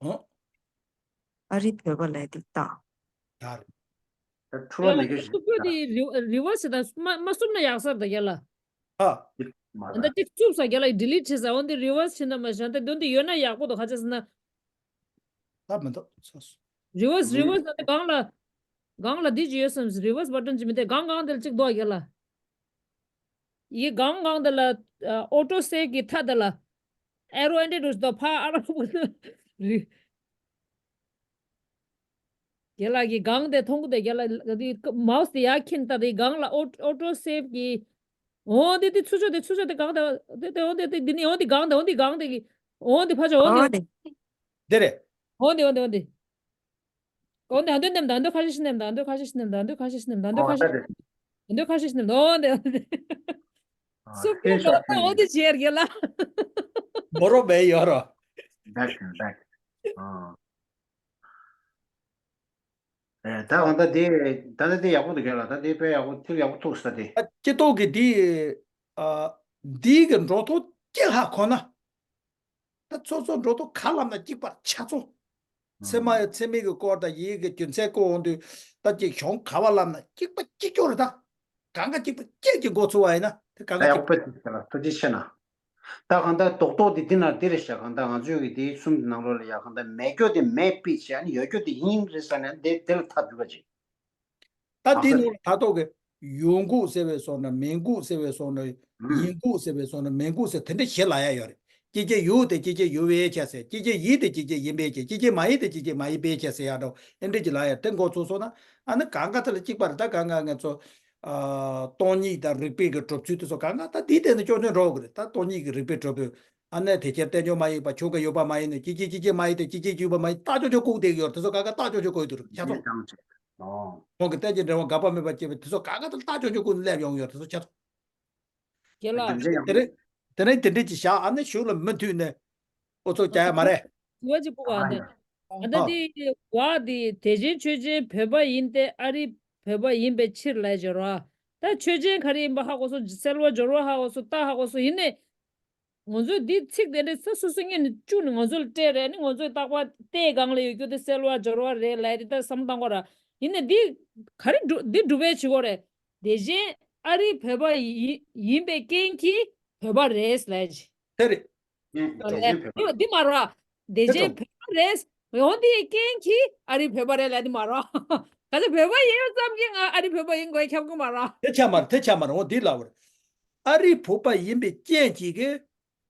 ཨོ། ཨ་རི་བོད་པ་ལབ་དེ་རྟགས། ཡར། ད་འཁྲུལ་བ་མེད་རྒྱུ་ཞིག་ཡ་ལ་ད་དེ་རི་རི་བར་སི་དང་མ་མ་གསུམ་ན་ཡག་ས་རེད་ད་ཡ་ལ། ཨ། མ་ད་ད་ཅིག་བཙུགས་ས་རྒྱ་ལ་ཌི་ལིཊ་བྱེད་ས་འོན་ཏེ་རི་བར་སི་བྱེད་ན་མ་ཤ་ད་དོན་དེ་ཡོད་ན་ཡག་པོ་འདུག་ཁ་ཆེ་ཟེར་ན། ད་མི་འདུག་སོ་སོ། རི་བར་སི་རི་རི་བར་སི་ད་དེ་སྒང་ལ། སྒང་ལ་འདི་ཅི་ཡོད་བསམ་རི་བར་སི་བ་ཊན་ཅི་མི་དེ་སྒང་སྒང་དེ་ལ་ཅིག་འདུག་རྒྱ་ལ། ཡི་གང་གང་དེ་ལ་ཨོ་ཊོ་སེབ་ཀྱི་མཐའ་དེ་ལ་ཨེ་རོ་ཨེ་འདྲ་འགྲོ་ཞིག་དང་ཕ་ཨ་རོ་རི། རྒན་ལགས་ཀྱིས་གང་དེ་མཐོང་གི་དེ་རྒན་ལགས་ཀྱིས་མའོ་སི་དེ་ཡར་འཁྱེར་ད་དེ་གང་ལ་ཨོ་ཨོ་ཊོ་སེབ་ཀྱི་འོ་དེ་དེ་ཚུར་ཕྱོགས་དེ་ཚུར་ཕྱོགས་དེ་གང་དེ་དེ་དེ་འོ་དེ་དེ་འདི་ནི་འོ་དེ་གང་དེ་འོ་དེ་གང་དེ་གི་འོ་དེ་ཕར་ཕྱོགས་འོ་དེ་འོ་དེ་འདི་རེད། འོ་དེ་འོ་དེ་འོ་དེ། འོ་ནས་ཨ་འདོད་ནེམ་དང་འདོད་ཁ་ཤས་ཤིག་ནེམ་དང་འདོད་ཁ་ཤས་ཤིག་ནེམ་དང་འདོད་ཁ་ཤས་ཤིག་ནེམ་དང་འདོད་ཁ་ཤས་ཤིག་ནེམ་དང་འདོད་ཁ་ཤས་ཤིག་ནེམ་དང་འདོད་ཁ་ཤས་ཤིག་ནེམ་དང་འོ་འདི་འོ་འདི། སུ་ཨ་ཁེ་ཤོ་ཁེ་འོ་འདི་བྱེད་རྒྱལ་ལ། མོ་རོ་བེ་ཡོ་རོ། Back to back. ཨ། ཨེ་ད་གང་ད་དེ་ད་ད་དེ་ཡག་པོ་འདུག་རྒན་ལགས། ད་དེ་དཔེ་ཡག་པོ་ཚིག་ཡག་པོ་ཐུག་ས་དེ། ཨ་སྤྱི་ཚོགས་ཀྱི་དེ་ཨ་འདི་གི་འགྲོ་ཐོག་སྐྱེ་ཧ་ཁོ་ན། ད་ཚོ་ཚོ་འགྲོ་ཐོག་ག་ལབ་ན་གཅིག་པ་ཆ་ཚོ། ཚེ་མ་ཡ་ཚེ་མིག་གི་སྐོར་དང་ཡིད་ཀྱི་རྒྱུ་མཚན་བཀོད་འོང་དུས་ད་ཅིག་གཞུང་ག་བ་ལབ་ན་གཅིག་པ་གཅིག་ཀྱོག་རེད་ད། གང་ག་གཅིག་པ་གཅིག་གི་འགོ་ཚུགས་པ་ཡིན་ན་དེ་གང་ག་ད་ཡག་གཅིག་པ་པོ་ཐུགས་རྗེ་ཆེ་ན། ད་གང་ལྟར་རྡོག་རྡོག་དེ་འདི་ན་འདི་རེད་ཤག་གང་ལྟར་ང་ཚོའི་གི་དེ་གསུམ་གྱི་ནང་ལོགས་ལ་ཡ་གང་ལྟར་མེད་རྒྱུ་དེ་མེད་པའི་ཆ་ནི་ཡོད་རྒྱུ་དེ་ཡིན་རེད་ཟེར་ནས་དེ་དེ་ལ་ཐག་གཅོད་པ་ཅིག་ད་འདི་ནང་ལ་ད་ཐོག་གི་ཡོང་འགུག་ཟེར་བའི་སོགས་ན་མེད་འགུག་ཟེར་བའི་སོགས་ན་ཡིན་འགུག་ཟེར་བའི་སོགས་ན་མེད་འགུག་ཟེར་དེ་འདྲ་ཞེ་ལ་ཡ་ཡོད་རེད། སྐྱེ་མཆེད་ཡོད་དེ་སྐྱེ་མཆེད་ཡོད་པའི་ཕྱིར་ཟེར། སྐྱེ་མཆེད་ཡིན་དེ་སྐྱེ་མཆེད་ཡིན་པའི་ཕྱིར། སྐྱེ་མཆེད་མ་ཡིན་དེ་སྐྱེ་མཆེད་མ་ཡིན་པའི་ཕྱིར་ཟེར་ཡ་འདྲ་ཨེ་འདྲ་ཅིག་ལབ་ཡ་དེ་མགོ་ཚོས་སོང་ན། ཨ་ནི་གང་ག་དེ་ལ་གཅིག་པ་རེད། ད་གང་ག་ང་ཚོ་ཨ་སྟོང་ཉིད་དང་རིགས་པའི་གི་གྲུབ་ཚུལ་དེ་ཚོ་གང་ག་ད་དེའི་སྟེང་ནས་སྐྱོན་སྐྱོན་འགྲོ་གི་རེད། ད་སྟོང་ཉིད་ཀྱི་རིགས་པའི་གྲུབ་ཚུལ། ཨ་ནི་དེ་ཕྱིར་བསྟན་བཅོས་མ་ཡིན་པ་ཆོས་ཀྱི་ཡོད་པ་མ་ཡིན་ནོ། སྐྱེ་མཆེད་སྐྱེ་མཆེད་མ་ཡིན་ཏེ་སྐྱེ་མཆེད་ཡོད་པ་མ་ཡིན། རྟགས་སྐྱོན་སྐྱོན་བཀུག་བསྡད་ཀྱི་ཡོད་རེད། དེ་ཚོ་གང་ག་རྟགས་སྐྱོན་སྐྱོན་བཀུག་ཡོད་དུ་རེད། ཆ་ཚང་། ཨོ། ཁོང་གི་བསྟན་བཅོས་འགྲེལ་པ་འགག་པ་མེད་པར་སྐྱེས་པའི་དེ་ཚོ་གང་ག་དེ་རྟགས་སྐྱོན་སྐྱོན་བཀུག་ནས་སླེབས་ཡོང་ཡོད་རེད། དེ་ཚོ་ཆ་ཚང་། རྒན་ལགས། དེ་རིང་དེ་རིང་དེ་འདྲས་ཀྱི་བཞག་ཨ་ནི་གཞུག་ལ་མུ་མཐུད་ནས་ཨོ་ཚོ་རྒྱག་ཡ་མ་རེད། དྲི་བ་གཅིག་ཕུལ་བ་འདི། ཨ་ད་ཨ་འདི་བ་འདི་དེ་བཞིན་ཆོས་ཅན་བོད་པ་ཡིན་ཏེ་ཨ་རི་བོད་པ་ཡིན་པའི་ཕྱིར་ལབ་སྦྱོར་བ། ད་ཆོས་ཅན་ག་རེ་ཡིན་པ་ཧ་གོ་སོང་། གསལ་བ་སྦྱོར་བ་ཧ་གོ་སོང་། རྟགས་ཧ་གོ་སོང་། ཡིན་ནའི་ང་ཚོས་འདི་ཚིག་དེ་འདྲས་ས་སོ་སོ་སྔོན་ནས་བཅུག་ནས་ང་ཚོ་ལ་སྤྲད་རེད། ནི་ང་ཚོས་རྟག་པར་ལྟས་སྒང་ལ་ཡོད་རྒྱུ་དེ་གསལ་བ་སྦྱོར་བ་རེད་ལབ་དེ་ད་བསམ་བློ་བཏང་དགོས་ར། ཡིན་ནའི་འདི་ག་རེ་འགྲུབ་འདི་སྒྲུབ་པའི་བྱེད་སྒོ་རེད། དེ་བཞིན་ཨ་རི་བོད་པ་ཡིན་ཡིན་པའི་རྐྱེན་གྱིས་བོད་པ་རེད་ལབ་ཀྱི། དེ་རེད། ཨེ། དེ་བཞིན་བོད་པ། འདི་མ་རེད། དེ་དེ་བཞིན་ཚོ། བོད་པ་རེད། འོ་འདི་ཡི་རྐྱེན་གྱིས་ཨ་རི་བོད་པ་རེད་ལབ་འདི་མ་རེད། ག་ཚོད་བོད་པ་ཡིན་ཙམ་གྱིས་ང་ཨ་རི་བོད་པ་ཡིན་དགོས་ཁྱབ་ཀྱི་མ་རེད། དེ་ཆ་མ་རེད། དེ་ཆ་མ་རེད། འོ་འདི་ལབ་པ་རེད། ཨ་རི་བོད་པ་ཡིན་པའི་རྐྱེན་གྱིས་གི་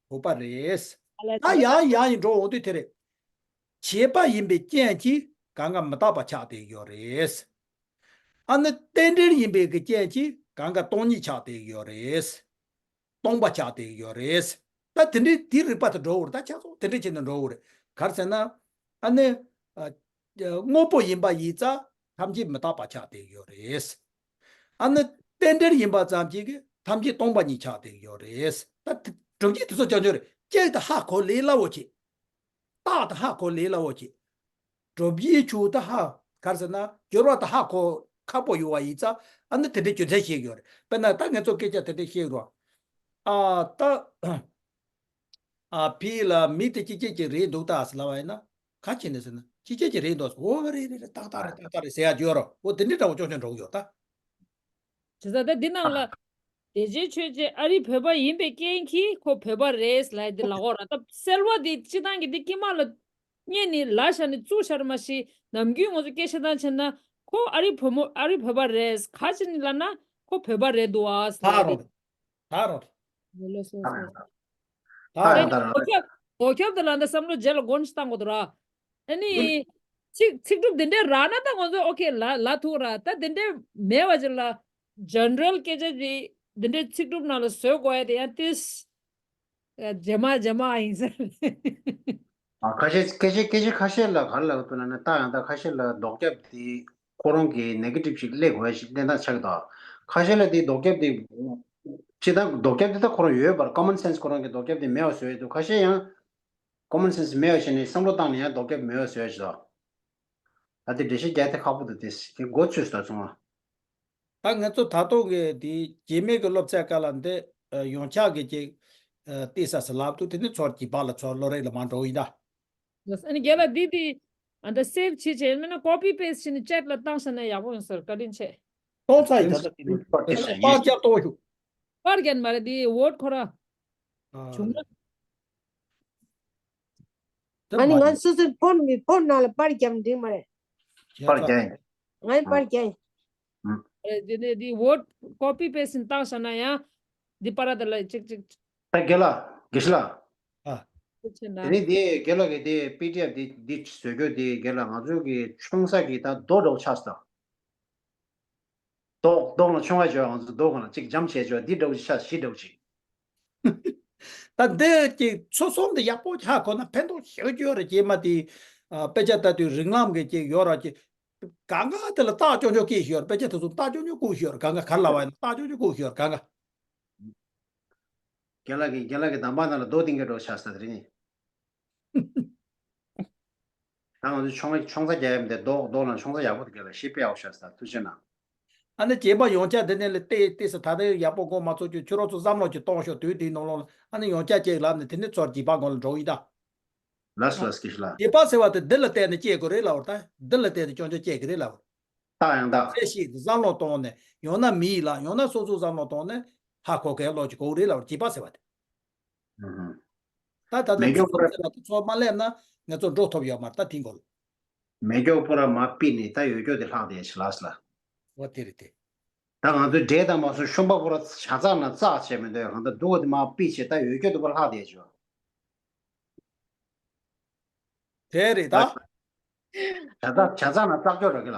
བོད་པ་རེད། ཨ་ལས། ད་ཡང་ཡང་ཡིན་འགྲོ་འོ་འདི་དེ་རེད། བྱས་པ་ཡིན་པའི་རྐྱེན་གྱིས་གང་ག་མི་རྟག་པ་ཆགས་བསྡད་ཡོད་རེད། ཨ་ནི་རྟེན་འབྲེལ་ཡིན་པའི་གི་རྐྱེན་གྱིས་གང་ག་སྟོང་ཉིད་ཆགས་བསྡད་ཡོད་རེད། སྟོང་པ་ཆགས་བསྡད་ཡོད་རེད། ད་དེ་འདྲའི་དེའི་རིགས་པ་དེ་འགྲོ་འུར་ད་ཆགས་སོང་། དེ་འདྲ་བྱས་ནས་འགྲོ་འུར་ག་རེ་ཟེར་ན། ཨ་ནི་ཨ་དངོས་པོ་ཡིན་པ་ཡིན་ཙང་ཐམས་ཅད་མི་རྟག་པ་ཆགས་བསྡད་ཡོད་རེད། ཨ་ནི་རྟེན་འབྲེལ་ཡིན་པ་ཙམ་གྱིས་གི་ཐམས་ཅད་སྟོང་པ་ཉིད་ཆགས་བསྡད་ཡོད་རེད། ད་དེ་སྒྲུབ་བྱེད་དེ་ཚོ་ཅང་ཅང་རེད། གཅིག་ཏུ་ཧ་གོ་ལས་སླ་བོ་བྱེད། རྟགས་དེ་ཧ་གོ་ལས་སླ་བོ་བྱེད། སྒྲུབ་བྱེད་ཆོས་དེ་ཧ་ག་རེ་ཟེར་ན་སྦྱོར་བ་དེ་ཧ་གོ་ཁག་པོ་ཡོད་པ་ཡིན་ཙང་ཨ་ནི་དེ་འདྲའི་རྒྱུ་མཚན་བཤད་ཀྱི་ཡོད་རེད། དཔེར་ན་ད་ང་ཚོ་སྐད་ཆ་དེ་འདྲ་བཤད་རོགས། ཨ་ད་ཨ་ཕི་ལ་མི་དེ་ཅི་སྐད་ཅིག་རེད་འདུག་ད་ཟེར་ལབ་པ་ཡིན་ན་ག་བྱས་ནས་ཟེར་ན་ཅི་སྐད་ཅིག་རེད་འདུག་འོ་རེད་རེད་རེད། ཏག་ཏག་རེད། ཏག་ཏག་རེད་ཟེར་ཡ་བརྗོད་རོགས། འོ་དེ་འདྲའི་འདྲ་བོ་ཅོག་ཅོག་འགྲོ་གི་ཡོད་ད། བྱས་ཙང་ད་འདི་ནང་ལ། དེ་རྗེས་ཆོས་ཅན་ཨ་རི་བོད་པ་ཡིན་པའི་རྐྱེན་གྱིས་ཁོ་བོད་པ་རེད་ལབ་དེ་ལབ་དགོས་ར། ད་གསལ་བ་དེ་སྤྱི་བཏང་གི་འདི་དཀྱིལ་མ་ལ་རྙེད་ནས་ལབ་བཞག་ནས་བཙུགས་བཞག་ར་མ་གཞི་ནམ་རྒྱུན་ང་ཚོ་སྐད་ཆ་བཏང་བྱས་ན་ཁོ་ཨ་རི་བུ་མོ་ཨ་རི་བོད་པ་རེད། ག་ཅི་ནས་ལབ་ན་ཁོ་བོད་པ་རེད་འདུག་ཨ་ལབ་དེ། ད་རོ། ད་རོ། ལོ་ལོ་སོ་སོ། ད་ད་ཡང་ད་རང་རོ། ཁྱབ་ཁྱབ་དེ་ལ་འདི་བསམ་བློ་རྗེས་ལ་མགོ་ནས་བཏང་དགོས་འདུག་ར། ཨ་ནི། ཚིག་ཚིག་གྲུབ་དེ་འདྲའི་རག་ན་ད་ང་ཚོ་ཨོ་ཁེ་ལ་ལ་ཐུག་ར། ད་དེ་འདྲའི་མེད་པ་ཅིག་ལ་ཇེ་ནེ་རལ་སྐད་ཆ་ཅིག་དེ་འདྲའི་ཚིག་གྲུབ་ནང་ལ་བཟོ་དགོས་ཡ་དེ་ཡང་ཏིས། རྗེས་མ་རྗེས་མ་ཡིན་ཟེར། ཨ་ཁ་ཤས་སྐད་ཆ་སྐད་ཆ་ཁ་ཤས་ལ་ག་རེ་ལབ་འདུག་ལབ་ན། ད་ཡང་ད་ཁ་ཤས་ལ་ལྡོག་རྒྱབ་དེ་ཁོ་རང་གི་ནེ་གེ་ཊིབ་ཅིག་སླེབས་དགོས་ཡ་ཞིག་གནས་སྟངས་ཆགས་ཀྱི་འདུག་ཁ་ཤས་ལ་དེ་ལྡོག་རྒྱབ་དེ་ཅི་ད་ལྡོག་རྒྱབ་དེ་ད་ཁོ་རང་ཡོད་པར་ཀོ་མོན་སེན་སི་ཁོ་རང་གི་ལྡོག་རྒྱབ་དེ་མེད་པ་བཟོས་ཡོད་འདུག་ཁ་ཤས་ཡང་། ཀོ་མོན་སེན་སི་མེད་པ་བྱས་ནས་བསམ་བློ་བཏང་ནས་ཡང་ལྡོག་རྒྱབ་མེད་པ་བཟོས་ཡ་ཞིག་འདུག་ད་དེ་འགྲེལ་བཤད་རྒྱག་དེ་ཁག་པོ་འདུག་དེ་དེ་མགོ་ཚོས་སོང་ཙང་། ད་ང་ཚོ་ད་དུང་གི་དེ་རྗེས་མའི་གི་སློབ་ཚན་སྐབས་ལ་འདི་ཡོངས་ཁྱབ་ཀྱི་ཅིག་བལྟས་ས་སུ་ལབ་འདུག་དེ་ནི་ཚོར་གྱི་བག་ལ་ཚོར་བློ་རིག་ལ་མ་འགྲོ་ཡིན་ད། ཡོས། ཨ་ནི་རྒན་ལགས་འདི་དེ་ཨ་ད་སེབ་བྱེད་བྱས་མིན་ན་ཀོ་པི་པེ་སི་བྱས་ནས་ཅེཊ་ལ་བཏང་ས་ན་ཡག་པོ་ཡོང་ས་རེད། བཀའ་དྲིན་ཆེ། གཏོང་ཚར་ཡིན་ད་ལྟ་དེ་ནི་པར་རྒྱབ་གཏོང་ཤོག་པར་རྒྱབ་མ་རེད། དེ་ཝོ་ཊི་ཁོ་ར་བྱུང་ན། ཨ་ནི་ང་སོ་སོའི་ཕོན་མི་ཕོན་ནང་ལ་པར་རྒྱབ་འགྲིག་མ་རེད། པར་རྒྱབ་ཡིན། ང་ཡི་པར་རྒྱབ་ཡིན། ཨ་རེད། དེ་ནས་དེ་ཝོ་ཊི་ཀོ་པི་པེ་སི་བཏང་བཞག་ན་ཡང་འདི་པར་ར་དེ་ལ་ཅིག་ཅིག་ད་རྒན་ལགས་དགེ་བཤེས་ལགས། ཨ། དེ་ནས་དེ་རྒན་ལགས་ཀྱིས་དེ་པི་ཌི་ཨེཕ་དེ་འདི་བཟོ་རྒྱུ་དེ་རྒན་ལགས་ང་ཚོ་གི་ཆུང་ས་གི་ད་རྡོ་འདྲ་བོ་ཆགས་སོང་། རྡོ་རྡོ་ལ་ཆུང་བ་བྱོས། ང་ཚོ་རྡོ་གང་ལ་གཅིག་འཇམ་བྱས་བྱོས། འདི་འདྲ་བོ་ཅིག་ཆགས། གཞི་འདྲ་བོ་ཅིག་ད་འདི་ཅིག་ཚུལ་གསུམ་དེ་ཡག་པོ་ཧ་གོ་ན་ཕན་ཐོགས་ཞེ་པོ་ཅིག་ཡོད་རེད། རྗེས་མ་དེ་ཨ་དཔེ་ཆ་ལྟ་དུས་རིགས་ལམ་གྱི་ཅིག་ཡོད་ར་ཅིག་གང་ག་དེ་ལ་རྟགས་ཅོག་ཅོག་སྐྱེས་ཤོར། དཔེ་ཆ་དེ་ཚོ་རྟགས་ཅོག་ཅོག་བཀུག་ཤོར། གང་ག་ག་རེ་ལབ་པ་ཡིན་ན་རྟགས་ཅོག་ཅོག་བཀུག་ཤོར། གང་ག་རྒན་ལགས་ཀྱི་རྒན་ལགས་ཀྱི་གདམས་པ་ནང་ལ་རྡོ་ཏིང་ངེ་འདྲ་བོ་ཆགས་ས་དེ་རེད་ནི། ད་ང་ཚོ་ཆུང་ཆུང་ས་རྒྱག་ཡ་མི་འདུག་རྡོ་རྡོ་ལ་ཆུང་ས་ཡག་པོ་འདུག་རྒན་ལགས་ཞིབ་དཔེ་ཡག་པོ་ཤར་ས། ཐུགས་རྗེ་གནང་། ཨ་ནི་རྗེས་མ་ཡོངས་ཁྱབ་འདི་ནས་ལ་བལྟས་བལྟས་ས་ད་ལྟ་ཡག་པོ་གོ་མ་ཚོར་རྒྱུ་ཁྱོད་རང་ཚོ་བསམ་བློ་ཅིག་གཏོང་ཤོག་དུས་དེའི་ནང་ལོགས་ལ་ཨ་ནི་ཡོངས་ཁྱབ་ཅིག་ལབ་ནས་དེ་ནས་ཚོར་རྗེས་དཔག་གོང་ལ་འགྲོ་ཡི་ད། ལགས་སོ་ལགས་སོ་སྐྱིད་ཤོད་ལགས། རྗེས་དཔག་ཟེར་བ་དེ་འདི་ལ་བལྟས་ནས་སྐྱེ་དགོས་རེད་ལབ་པ་ད། འདི་ལ་བལྟས་ནས་སྐྱོན་ཆ་སྐྱེ་གི་རེད་ལབ་པ། རྟགས་ཡང་དག་གསལ་བཤད་དེ་བསམ་བློ་གཏོང་ནས་ཡང་ན་མི་ཡི་ལ་ཡང་ན་སོ་སོ་བསམ་བློ་གཏོང་ནས་ཧ་གོ་མཁན་བློ་ཅིག་དགོས་རེད་ལབ་པ་རྗེས་དཔག་ཟེར་བ་དེ། ཨུ་ཧུ། ད་ད་ལྟ་མེ་སྒྱོགས་པོ་ར། ཚོ་མ་སླེབས་ན་ང་ཚོ་འགྲོ་ཐུབ་ཡོད་མ་རེད་ད་དེའི་མགོ་ལ། མེ་སྒྱོགས་པོ་ར་མ་ཕུད་ནས་ད་ཡོད་རྒྱུ་དེ་ལྷག་བསྡད་ཤག་ལགས་སོ་ལགས། འོ་དེ་རེད་དེ། ད་ང་ཚོའི་འབྲས་དང་མ་སོང་ཤོང་པ་པོ་ར་ཆ་ཚང་ན་བཙག་བྱས་མི་འདུག་གང་ལྟར་སྡུག་ག་དེ་མ་ཕུད་བྱས་ད་ཡོད་རྒྱུ་དེ་པོ་ལྷག་བསྡད་ཤག་དེ་རེད་ད། བྱ་ཚ་བྱ་ཚ་ན་བཏགས་སྐྱོ་ར་གི་ལ།